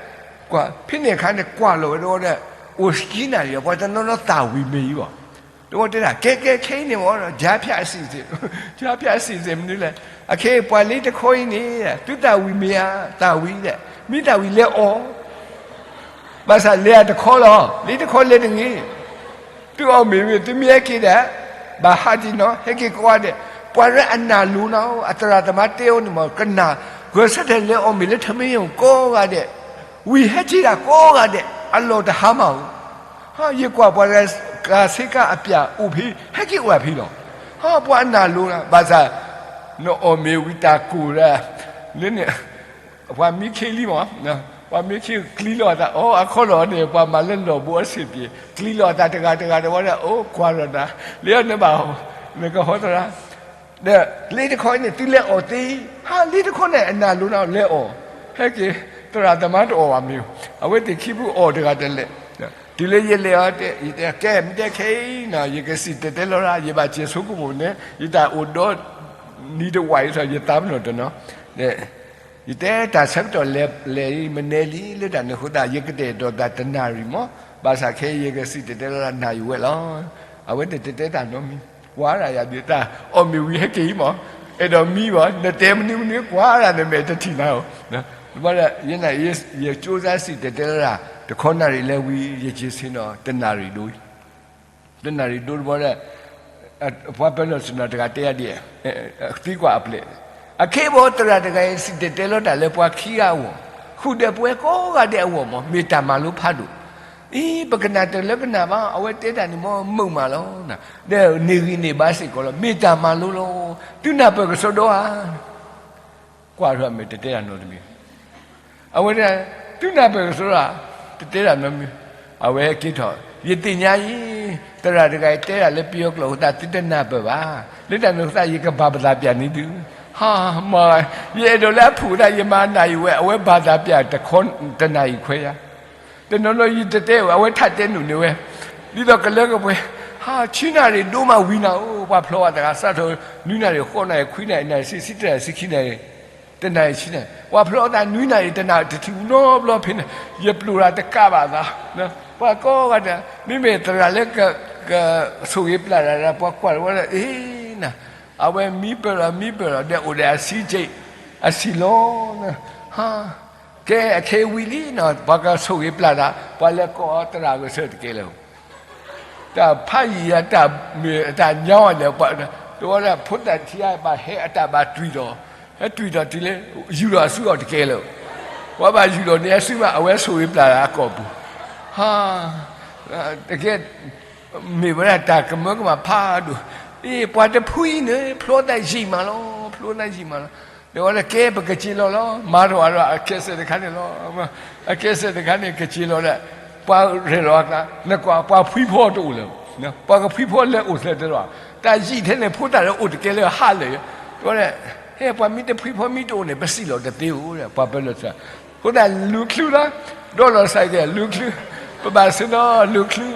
ကွၢ် ဖဲန့ၣ်အခါန့ၣ် ကွၢ်လီၤဝဲဒီးဒီး, အိၣ်ဆံနၣ်ရံၣ် ပှၤတနီၤနီၤသၣ်ဝံၤမ့ၢ်အံၤဘၣ်, တဝီတဲဒၣ် ကဲကဲခဲအံၤန့ၣ်မ့ၢ်ဒီး ကြားဖြတ်အစီအစဉ်, ကြားဖြတ်အစီအစဉ် မနုၤလဲၣ်, အခဲအံၤပှၤလၢတခီအံၤန့ၣ် သုသၣ်ဝံၤမ့ၢ်ဧါ သၣ်ဝံၤဒီး, မ့ၢ်သၣ်ဝံၤလဲၤအီၣ် ဘၣ်ဆၣ်လဲၤအတခီလီၤ, လၢတခီလဲၤတဂ့ၤ, သုအီၣ်မ့ၢ်ဝံၤ သုမ့ၢ်ဟဲက့ၤဒီး, ဘၣ်ဟးတံၢ်နီၤ ဟဲက့ၤကိးဂၤဒဲး, ပှၤလၢအနာ်လိၤနီၤ အသရၣ်သမါတဲအီၤန့ၣ်မ့ၢ် ကနၣ်, ဂဲၤဆၢထၢၣ်လဲၤအီၣ်မ့ၢ်လၢထမင်းရုံကိးဂၤဒဲး, ဝံၤဟဲက့ၤဒၣ်ကိးဂၤဒဲး, အလီၢ်တဟါမးဧိၤ, ယကွၢ်ပှၤကါဆ့ကၤအပျၢ်အိၣ်ဖဲ ဟဲက့ၤအိၣ်ဖဲလီၤ, ပှၤအနာ်လိၤနီၤ ဘၣ်ဆၣ်, နအီၣ်မ့ၢ်ဝံၤတၢ်ကိၢ်ဒီး, လၢန့ၣ် ပှၤမံခ့လံမး, ပှၤမံခ့ကျံလီၤအသး အိၣ်အခီလီၤန့ၣ် ပှၤမၤလၢလီၢ်ဘိအဆ့ၣ်ပျ့ၤ ကျံလီၤအသးတဂၤတဂၤတဝီဒီး အိၣ်ကွၢ်လီၤနၤ, လၢအီၤနဘၣ်, နကဟီသရၣ်, ဒီးလၢတခီန့ၣ် သုလဲၤအီၣ်သ့, ဟါ လၢတခီန့ၣ် အနာ်လိၤနၤ လဲၤအီၣ်, ဟဲက့ၤ, သရၣ်သမါတအီၣ်ဘၣ်မ့ၢ်, အဝဲသ့ၣ်ခံဖုအီၣ်တဂၤတလဲၣ်, တုၤလၢယလဲၤအီၤတဲ, ကဲ မ့ၢ်တဲခဲအံၤနီၤ ယကစံၣ်တဲၤတဲလီၤရၣ် ယဘၣ်စဲးဆိကမိၣ်န့ၣ် ယတၢ်အိၣ်ဒီးနံၤတဝာ်အံၤ ယသးပနီၣ်တနီၤ, ယတဲတၢ်ဆၢကတီၢ်လဲၤလဲၤအံၤ မနုၤလံ လၢတၢ်န့ၣ်အဃိသတး ယကတဲာ်ကတီၤသးတနၣ်ရံၣ်မး, ဘၣ်ဆၣ်ခဲအံၤ ယကစံၣ်တဲၤတဲလီၤရၣ်နၣ်ရံၣ်ဝဲလီၤ. အဝဲသ့ၣ်တတဲတၢ်နီတမံၤ, ကွၢ်ဒၣ်ယၤဒုးတၢ်, အီၣ်မ့ၢ်ဝံၤဟဲက့ၤအံၤမး, အဲၣ်ဒိးမံဘၣ်, နတဲမနုၤမနုၤ ကွၢ်ဒၣ်နမဲာ်တထံၣ်နၤဧိၤ, ဘၣ်ဒီး ယဲန့ၣ် ယကၠိစါစံၣ်တဲၤတဲလီၤရၣ် တခီနၣ်ရံၣ်လၢဝံၤ ယစဲးဆ့ၣ်နီၤ တနၣ်ရံၣ်ဒိ တနၣ်ရံၣ်ဒိတဘျီဒီး, ပှၤပၢၤလီၢ်ဆ့ၣ်နီၤတဂၤတဲယၤဒ်အံၤ, သံကွၢ်အပျဲၢ်, အခဲအံၤဘၣ် သရၣ်တဂၤအံၤ စံၣ်တဲၤတဲလီၤတၢ်လၢပှၤခံဂၤအဂီၢ်, ဃုာ်ဒီးပဝဲကိးဂၤဒဲးအဂီၢ်မး မ့ၢ်တၢ်မၤလိဖးဒိၣ်, အံၤ ပကနၣ်တၢ်လၢကနၣ်ဘၣ် အဝဲတဲတၢ်န့ၣ်မ့ၢ်မုာ်မးလီၤ, ဒီးန့ၢ်ဂံၢ်န့ၢ်ဘါစ့ၢ်ကီးလီၤ မ့ၢ်တၢ်မၤလိလီၤ, သုနၢ်ပၢၢ်ကစီဒီဧါ ကွၢ်ထီၣ်မဲာ်တတဲတၢ်နီတမံၤ, အဝဲဒၣ်, သုနၢ်ပၢၢ်ကစီဒီဧါ, တတဲတၢ်နီတမံၤ, အဝဲဟဲက့ၤထီၣ်, ယသ့ၣ်ညါအံၤ, သရၣ်တဂၤအံၤတဲတၢ်လၢပယီၤကျိာ်အဃိသတး သုတနၢ်ပၢၢ်ဘၣ်, လၢတၢ်န့ၣ်အဃိသတး ယကဘၣ်ပသးပျၢ်န့ၢ်သု, ဟါ, မ့ၢ်, ယအဲၣ်ဒိးလၢအဖုၣ်တၢ် ယမၤနၢ်အံၤဝဲ, အဝဲဘၣ်သးပျၢ်တခီ, တနၢ်အံၤခွဲးယၤ, တနီၤနီၤယတတဲဝဲ, အဝဲထးတဲနုာ်န့ၢ်ဝဲ, ဒ်သိးကလၢကပှဲၤ, ဟါ, ဆံနၣ်ရံၣ်ဒိၣ်မးဝံၤနၤဧိၤ, ပှၤဖျီဝဲတဂၤ စးထီၣ်နွံနၣ်ရံၣ် ဃိးနၣ်ရံၣ် ခွံနၣ်ရံၣ် နၣ်ရံၣ်ဆံ, ဆံတနၣ်ရံၣ် ဆံခံနၣ်ရံၣ်, တနၣ်ရံၣ်ဆံနၣ်ရံၣ်, ပှၤဖျီအသးနွံနၣ်ရံၣ် တနၣ်တထံၣ်နီတဘျီဖဲန့ၣ်, ယပျိာ်တၢ်တကးဘၣ်သး, ပှၤကိးဂၤဒဲး, မ့မ့ၢ်သရၣ်လၢက, ကဆိၣ်ဂ့ၤပျၢ်တၢ်ဒီး ပှၤကွၢ်တဝဲဒီး အ့ၣ်နၤ, အဝဲမံပၢၢ်လီၤမံပၢၢ်လီၤဒီး အိၣ်ဒီးအဆံးက့, အဆံးလီၤ, ဟါ, ကဲအခဲအံၤဝံၤလံနီၤ, ပှၤကဆိၣ်ဂ့ၤပျၢ်တၢ်, ပှၤလဲၤကိးအီၤသရၣ်ဂဲၤဆၢထၢၣ်တကဲလၢၤ တၢ်ဖးယံာ်ယၤ တၢ်မ့ၢ်တၢ်ညါဝဲလဲၣ်, တဝဲဒၣ်ဖိသၣ်ထံဧါ ဘၣ်ဟဲအတၢ်ဘၣ်တွံၢ်ဒီး, ဟဲတွံၢ်ဒီးတုၤလၢ ယူာ်ဒီးအစုအီၤတကဲလၢၤ, ပှၤဘၣ်ယူာ်ဒီးန့ၣ်အစုမး အဝဲဆိၣ်ဂ့ၤပျၢ်လၢအကိာ်ပူၤ, ဟါ, တကဲ, မ့ၢ်ဝဲဒၣ်တၢ်ကမၢကမၣ်ဖးဒိၣ်, အ့ၣ် ပှၤတဖုအံၤန့ၣ် ဖျီသးယံာ်မးလီၤ, ဖျီသးယံာ်မးလီၤ, ဒီးဝဲဒၣ်ကဲပကစ့လီၤလီၤ, မၤထီၣ်အဒီးအကဲစဲးတခါန့ၣ်လီၤ, အကဲစဲးတခါန့ၣ် ကစ့လီၤဒီး, ပှၤရဲၣ်လီၤအကျါ, နကွၢ်ပှၤဖှံဖီတအိၣ်လၢၤ, ပှၤကဖှံဖီလဲၤအိၣ်သၢတဲလီၤ, တၢ်ယံာ်ထဲန့ၣ် ဖိသၣ်လၢအိၣ်တကဲလၢဟးလၢာ်, ဒီး, ဟဲပှၤမ့ၢ်တဖှံဖီမ့ၢ်တအိၣ်န့ၣ် ပစံၣ်လီၤတသ့ဧိၤ, ပှၤပၢလီၤသး, အဃိသတးလူၤချုလီၤ, ဒီးလီၤစဲးကဲလူၤချု, ပဘၣ်ဆ့ၣ်နီၤလူၤချု,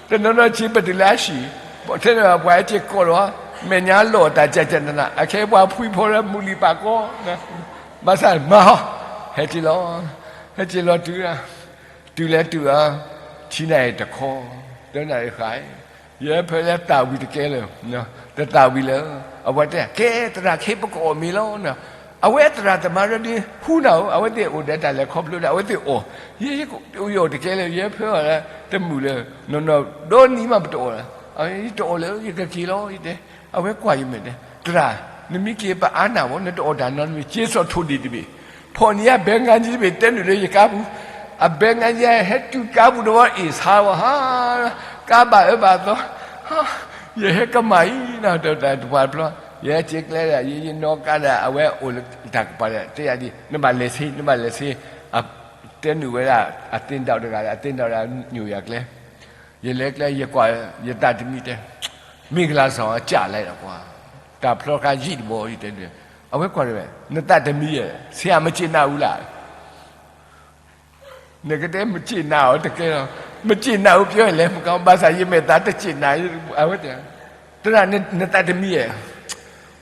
တနီၤနီၤစ့ပတုၤလၢအဟံၣ်, ထဲန့ၣ်ပှၤဟဲက့ၤကိးလီၤ, မဲာ်ညါလီၤတၢ်ကကနန, အခဲပှၤဖှံဖီလၢမုၢ်လံၢ်ပာ်ကီ, ဘၣ်ဆၣ်မၤဟီ, ဟဲက့ၤလီၤ, ဟဲက့ၤလီၤတုၤ, တုၤလဲၤတုၤဧါ, ဆံနၣ်ရံၣ်တခီ, တနၣ်ရံၣ်ဃၣ်, ယဲဖဲလၢသးဝံၤတကဲလၢၤ, တသးဝံၤလၢၤ, အဝဲတဲ ကဲသရၣ်ခဲအံၤပကအီၣ်မ့ၤလီၤ, အဝဲသရၣ်သမါရၢဒုးဟူနၤဧိၤ, အဝဲသ့ၣ်အိၣ်ဒီးတၢ်လဲၤခီဖျိဒီး အဝဲသ့ၣ်အီၣ်, ယအိၣ်တကဲလၢၤ, ယဲဖဲအီၤလၢတမုာ်လၢၤ, နီၢ်နီၢ်ဒီနံၤမးပတအီၣ်လၢၤ, ယတအီၣ်လၢၤ ယကက့ၤလီၤ ယတဲ, အဝဲကွၢ်ယမဲာ်တဲ, သရၣ်, နမ့ၢ်က့ၤပအါနၢ်ဝဲ နတအီၣ်တၢ်နီတမံၤ က့ၤစိာ်ထိၣ်ဒံၣ်တဘ့ၣ်, ဖီၣ်န့ၢ်ယဘဲငါကံတဘ့ၣ် တဲနုာ်လၢယကါပူၤ, အဘဲငါကံဟဲတုၤကါပူၤတဝီအ့ၣ်ဆါဝဲဟါ, ကါဘၣ်အၢဘၣ်သီ, ယဟဲကမၣ်အံၤနီၤ တပှၤတဖျီ, ယဟဲက့ၤကျဲဒီး ယနီၢ်ကါဒီး အဝဲအိၣ်လၢတၢ်ကပၤဒီး တဲယၤဒ် နဘၣ်လဲၤဆ့ နဘၣ်လဲၤဆ့, တဲနုာ်ဝဲဒၣ် အသ့ၣ်ဒၣ်တဂၤဒီး အသ့ၣ်ဒၣ်ဒၣ်ညိၣ်ယၤကျဲ, ယလဲၤကျဲ ယကွၢ် ယသးတမံတဲ, မ့ၢ်ကလၤစီၤကၢ်လဲၣ်ဒီးကွၢ်, တၢ်ဖျီခါယံာ်တဘီ ယတဲ, အဝဲကွၢ်တဝဲ နသးတမံဧါ, ဆရာမကျေနပ်ဘူးလား, နကတဲမကျေနပ်အီၤတကဲလီၤ, မကျေနပ်ဘူးပြောလဲၣ် မကဘၣ်ဆၣ် ယမဲာ်သးတ ကျေနပ်, အဝဲတဲ, သရၣ် နသးတမံဧါ,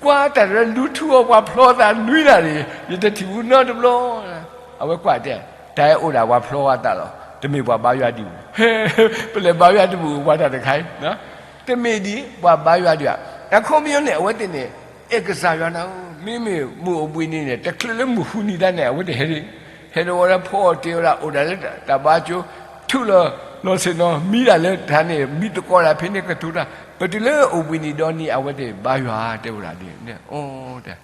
ကွၢ်တၢ်လၢလူထူအီၤ ပှၤဖျီသးနွံနၣ်ရံၣ် ယတထံၣ်ဘူးနီတဘျီ, အဝဲကွၢ်တဲ, တၢ်အဲၣ်အိၣ်ဒၣ်ပှၤဖျီဝဲသးလီၤ, တမ့ၢ်ပှၤဘါယွၤဒံးဘူး, ပလဲၤဘါယွၤတဘူး ပှၤတၢ်တခါအံၤ, တမ့ၢ်ဒ်ပှၤဘါယွၤဒံးဧါ, အခီပညီန့ၣ် အဝဲသ့ၣ်န့ၣ် အဲၣ်ကစၢ်ယွၤနၤဧိၤ, မ့မ့ၢ်မုၢ်အိၣ်ဘှံးနံၤန့ၣ် တချုးလၢမုၢ်ဟူးနံၤတၢ်န့ၣ် အဝဲသ့ၣ်ဟဲ, ဟဲဒီးဝဲဒၣ်ဖီအီၣ်တ့ၢ်ဝဲဒၣ် အိၣ်ဒၣ်လၢတၢ်ဘါကၠိ, ထုးလီၤလီၤဆ့ၣ်နီၤ မံဒၣ်လၢတၢ်န့ၣ် မံသကိးဒၣ်ဖဲန့ၣ်ကတိၤတၢ်, ပတုၤလၢအိၣ်ဘှံးနံၤဒီနံၤ အဝဲသ့ၣ်ဘါယွၤတဲဝဲဒၣ်ဒ်န့ၣ်, အိၣ်,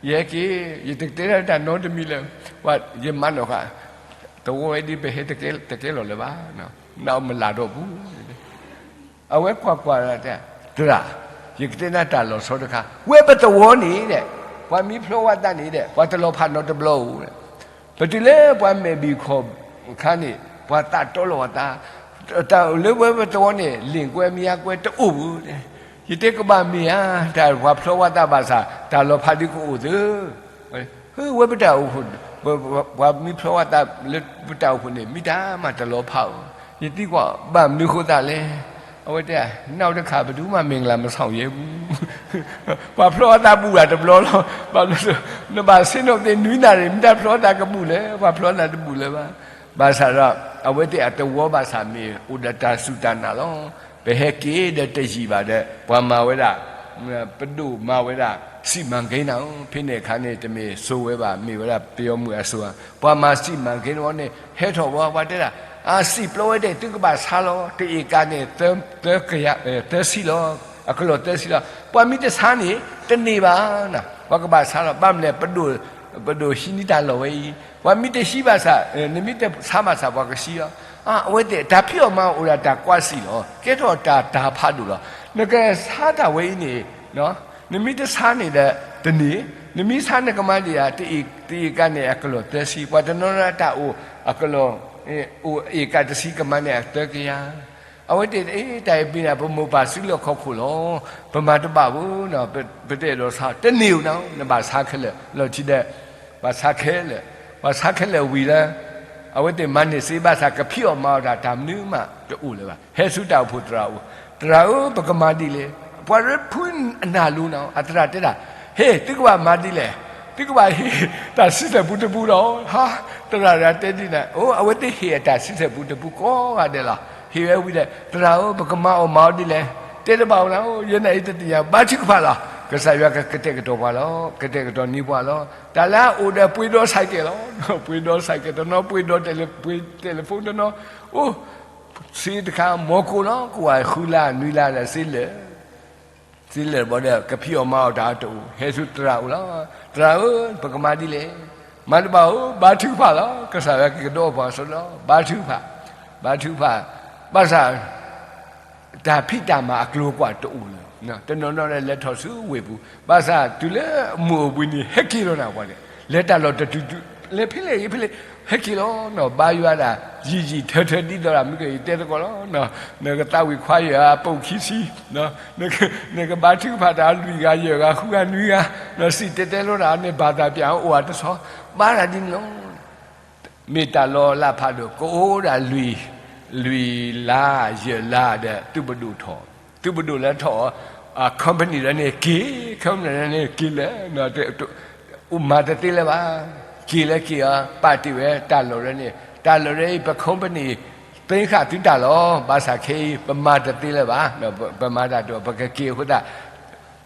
ယဟဲက့ၤ ယတတဲဒၣ်တၢ်နီတမံၤလၢၤ, ယမၤနီၣ်ဃာ်, သဝီဝဲဒ်ပဟဲတကဲလီၤလၢၤဘၣ်, နမလၢ်ဒီးပူၤ အဝဲကွၢ်ကွၢ်တဲ, သရၣ်, ယကတဲနၤတၢ်လီၤဆီတခါ, ဝဲပသဝီန့ၣ်ဒီး, ပှၤမံဖျီဝဲသးန့ၣ်ဒီး ပှၤတလီၤဖးနီတဘျီဧိၤ, ပတုၤလၢပှၤမဲာ်ဘံၣ်ခီၣ်ခါန့ၣ် ပှၤသးတီလီၤအသး, တၢ်လၢဝဲပသဝီန့ၣ် လ့ၣ်ကွဲမံကွဲတအိၣ်ဧိၤ, ယတဲကဘၣ်မ့ၢ်ဧါ, တၢ်ပှၤဖျီဝဲသးဘၣ်ဆၣ် တၢ်လီၤဖးဒုးကအိၣ်သ့ ဝဲပတၢ်အိၣ်ဖှိၣ်, ပှၤမံဖျီဝဲသးလၢပတၢ်အိၣ်ဖှိၣ်န့ၣ် မ့ၢ်တၢ်မၤတလီၤဖးဧိၤ, ယသံကွၢ်ဘၣ်မနုၤဃိသးလဲၣ်, အဝဲတဲ, နောက်တစ်ခါ ဘယ်သူမှ မင်္ဂလာမဆောင်ရဲဘူး, ပှၤဖျီသးဘူးဂၤတဘျီလီၤ, ဘၣ်မနုၤ, နဘၣ်ဆ့ၣ်နီၤသ့ၣ်နွံနၣ်ရံၣ် မ့ၢ်တၢ်ဖျီသးကဘူးလဲၣ်, ပှၤဖျီသးတဘူးလၢၤဘၣ်, ဘၣ်ဆၣ်ဒီး အဝဲသ့ၣ်အသဝီဘၣ်ဆၣ်မ့ၢ်အိၣ်ဒီးတၢ်စူၢ်တၢ်နာ်လီၤ, ပဟဲက့ၤဒီးတယံာ်ဘၣ်ဒီး ပှၤမၤဝဲဒၣ် ပဒိၣ်မၤဝဲဒၣ် စီမံကိန်း နၤဧိၤ, ဖဲန့ၣ်အခါန့ၣ် တမ့ၢ်စိၤဝဲဘၣ်, မ့ၢ်ဝဲဒၣ်ပယီၤမုၢ်အစိၤဧါ, ပှၤမၤစီမံကိန်းန့ၣ် ဟဲထီၣ်ဝဲ ပှၤတဲဒၣ်, အစံၣ်ပျီဝဲဒၣ် သုကဘၣ်ဆါလီၤ, တအ့ၣ်ကၤန့ၣ် သၢဆံလီၤ, အကလီၢ်သၢဆံလီၤ, ပှၤမ့ၢ်တဆါန့ၣ် တန့ၢ်ဘၣ်, ပှၤကဘၣ်ဆါလီၤ, ဘၣ်မနုၤလဲၣ် ပဒိၣ်ဟံးန့ၢ်တၢ်လီၢ်ဝဲအံၤ, ပှၤမ့ၢ်တဟံးဘၣ်ဆၣ်, နမ့ၢ်တဆါဘၣ်ဆၣ် ပှၤကဆံလီၤ, အဝဲသ့ၣ်တၢ်ဖံးအီၣ်မၤအီၣ်အိၣ်ဒၣ်တၢ်ကွၢ်ဆံးလီၤ, ကဲထီၣ်တၢ်တၢ်ဖးဒိၣ်လီၤ, နကဆါတၢ်ဝဲအံၤန့ၣ် နမ့ၢ်တဆါန့ၣ်ဒီးတန့ၢ်, နမ့ၢ်ဆါနကမၤဒံးဧါ, တအ့ၣ်ကၤန့ၣ် အကလီၢ်သၢဆံ, ပှၤတနီၤနီၤတၢ်အိၣ်အကလီၢ်, အိၣ်အ့ၣ်ကၤတဆံ ကမၤန့ၢ်အသၢကယၤ, အဝဲသ့ၣ် တၢ်အံၤပ့ၤန့ၣ် ပမိၢ်ပၢ်စုလီၢ်ခီၣ်ခိၣ်လီၤ. ပမၤတဘၣ်ဘၣ်, ပတအဲၣ်ဒိးဆါ, တန့ၢ်ဧိၤနၤ, နဘၣ်ဆါခဲလၢာ်, လီၢ်ခံဒီး ဘၣ်ဆါခဲလၢာ်, ဘၣ်ဆါခဲလၢာ်ဝံၤလၢ အဝဲသ့ၣ်မၤန့ၢ်စ့ဘၣ်ဆၣ် ကဖံးအီၣ်မၤအီၣ်တၢ် တၢ်မနုၤမးတအိၣ်လၢၤဘၣ်. ဟဲဆူတၢ်အိၣ်ဖှိၣ်သရၣ်အအိၣ်, သရၣ်ဧၢ, ပကမၤဒ်လဲၣ်. ပှၤရ့ဖုအနၢ်လိၤနၤ, အသရၣ်တဲတၢ်, ဟ့ၣ်, သုကဘၣ်မၤဒ်လဲၣ်, သုကဘၣ်ဟ့ၣ်တၢ်ဆံဆဲၣ်ပူတပူဒီး, ဟါ, သရၣ်တဲဒ်န့ၣ်, အိ, အဝဲသ့ၣ်ဟ့ၣ်အတၢ်ဆံဆဲၣ်ပူတပူကိးဂၤဒဲးလီၤ. ဟ့ၣ်ဝဲဝံၤဒီး သရၣ်ဧၢ, ပကမၤအီၣ်မၤအီၤဒ်လဲၣ်. တဲတဘၣ်ဧိၤနၤ, ယဲန့ၣ်အံၤတသ့ၣ်ညါ, ဘါထုကဖၣ်လီၤ. ကစၢ်ယွၤကကတဲာ်ကတီၤပှၤလီၤ, ကတဲာ်ကတီၤန့ၢ်ပှၤလီၤ. တၢ်လၢအအိၣ်ဒီးပှ့ၤဒီးဆဲးကဲးလီၤ, ပှ့ၤဒီးဆဲးကဲးတနီၤ, ပှ့ၤဒီး ပှ့ၤ telephone တနီၤ, အိ, စ့တခါ မီၤကိၢ်လီၤ, ကိးဂၤဃုလါနွံလါဒီးစ့လၢာ် စ့လၢာ်ဘီဒီး ကဖံးအီၣ်မၤအီၣ်တၢ်တအိၣ်, ဟဲဆူသရၣ်အိၣ်လီၤ. သရၣ်ဧၢ, ပကမၤဒ်လဲၣ်. မၤတဘၣ်ဧိၤ, ဘါထုကဖၣ်လီၤ. ကစၢ်ယွၤကကဒီးပှၤဆိလီၤ, ဘါထုကဖၣ်, ဘါထုကဖၣ်, ဘၣ်ဆၣ် တၢ်ဖံးတၢ်မၤအကျိၤအကွာ်တအိၣ်လၢၤ, တနီၤနီၤဒီးလဲၤထီၣ်ဆူဝ့ၢ်ပူၤ, ဘၣ်ဆၣ်တုၤလၢအမိၢ်အပူၤန့ၣ် ဟဲက့ၤလီၤနၤပှၤန့ၣ်, လဲၤတၢ်လီၢ်တတုၤတုၤ, လဲၤဖဲလဲၣ်ဂ့ၤဖဲလဲၣ်, ဟဲက့ၤလီၤနီၤ, ဘါယွၤဒၣ် ယံာ်ယံာ်ထၢထၢဒ်သိးဒၣ် မ့ၢ်ကယတဲသကိးလီၤ, နကသးဝံၣ်ခွါယဲၢ်ဂၤ ပိာ်ခံဆံ, နကဘါထုကဖၣ်တၢ်လွံၢ်ဂၤယဲၢ်ဂၤဃုဂၤနွံဂၤ, စံၣ်တဲၤတဲလီၤတၢ်န့ၣ် ဘၣ်သးပၠးအိၣ်အတဆီ, ဘါတၢ်ဒ်န့ၣ်လီၤ. မ့ၢ်တၢ်လီၤလးဖးဒိၣ် ကအိၣ်ဒၣ်လွံၢ်, လွံၢ်လါ, ယဲၢ်လါဒီး သုးပဒိၣ်ထီၣ်, သုးပဒိၣ်လၢထီၣ်, company လၢန့ၣ်က့ၤ, company လၢန့ၣ်က့ၤလၢ မၤတသ့လၢၤဘၣ်, က့ၤလၢက့ၤအီၤ ပာ်တ့ၢ်ဝဲတၢ်လီၢ်လၢန့ၣ်, တၢ်လီၢ်လၢအံၤ ပ company သ့ဃာ်သုတၢ်လီၢ်, ဘၣ်ဆၣ်ခဲအံၤ ပမၤတသ့လၢၤဘၣ်, ပမၤတၢ်တအိၣ် ပကက့ၤအဃိသတး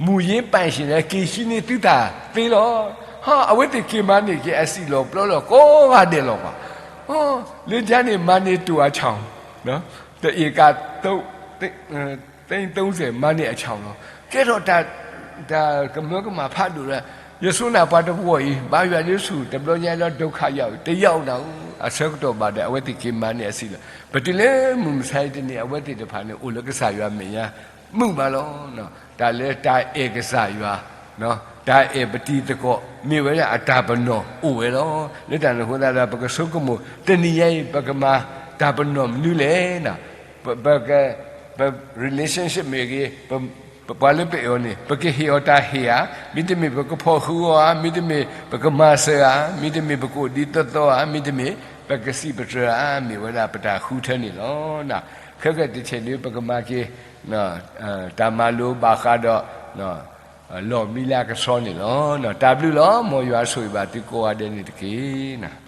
မူရင်းပိုင်ရှင် လၢက့ၤဟံးန့ၢ်သုတၢ်သ့လီၤ. ဟီ, အဝဲသ့ၣ်က့ၤမၤန့ၢ်က့ၤအစံာ်လီၤပျီလီၤကိးဂၤဒဲးလီၤဘၣ်. ဟီ, လၢယၤန့ၣ် မၤန့ၢ်တူၢ်အချောင်, တအ့ၣ်ကး သိန်းသုံးဆယ် မၤန့ၢ်အချောင်လီၤ. ကဲထီၣ်တၢ်, တၢ်ကမၢကမၣ်ဖးဒိၣ်လၢ ယဆိနၢ်ပှၤတဝီအံၤ ဘါယွၤဒုးဆူၣ်တဘျီညါလၢ ဒုက္ခရောက် တရောက်နၤဧိၤ, အဆၢကတီၢ်ဘၣ်ဒီး အဝဲသ့ၣ်က့ၤမၤန့ၢ်အစံာ်လီၤ. ပတုၤလၢမုၢ်မဆါအံၤတနံၤ အဝဲသ့ၣ်တဖၣ်န့ၣ် အိၣ်လၢကစၢ်ယွၤမဲာ်ညါ မုာ်မးလီၤ. တၢ်လၢတၢ်အဲၣ်ကစၢ်ယွၤ, တၢ်အဲၣ်ပတံၤသကိး မ့ၢ်ဝဲဒၣ်အတၢ်ပနီၣ်အိၣ်ဝဲလီၤ. လၢတၢ်န့ၣ်အဃိသတးဒီး ပကဆိကမိၣ် တနံၤညါအံၤ ပကမၤတၢ်ပနီၣ်မနုၤလဲၣ်. ပ, ပ, ပ relationship မ့ၢ်ဂ့ၤ, ပ, ပပှၤလၢပအဲၣ်အီၤန့ၣ် ပကဟ့ၣ်အီၤတၢ်ဟ့ၣ်ဧါ, မ့တမ့ၢ်ပကဖီၣ်ဃုာ်အီၤဧါ, မ့တမ့ၢ်ပကမၤစၢၤဧါ, မ့တမ့ၢ်ပကအိၣ်ဒံးသီသီဧါ, မ့တမ့ၢ်ပကစံးပတြၢၤဧါ, မ့ၢ်ဝဲဒၣ်ပတၢ်ဃုထၢန့ၣ်လီၤ. ခဲကတဆဲးဒုး ပကမၤက့ၤ တၢ်မၤလိဘၣ်ဃးဒီး လီၢ်မံလၢကဆှီန့ၣ်လီၤ. တၢ်ဘျုးလီၤ. မ်ယွၤဆိၣ်ဂ့ၤဘၣ်သုကိးဂၤဒဲးန့ၣ်တက့ၢ်.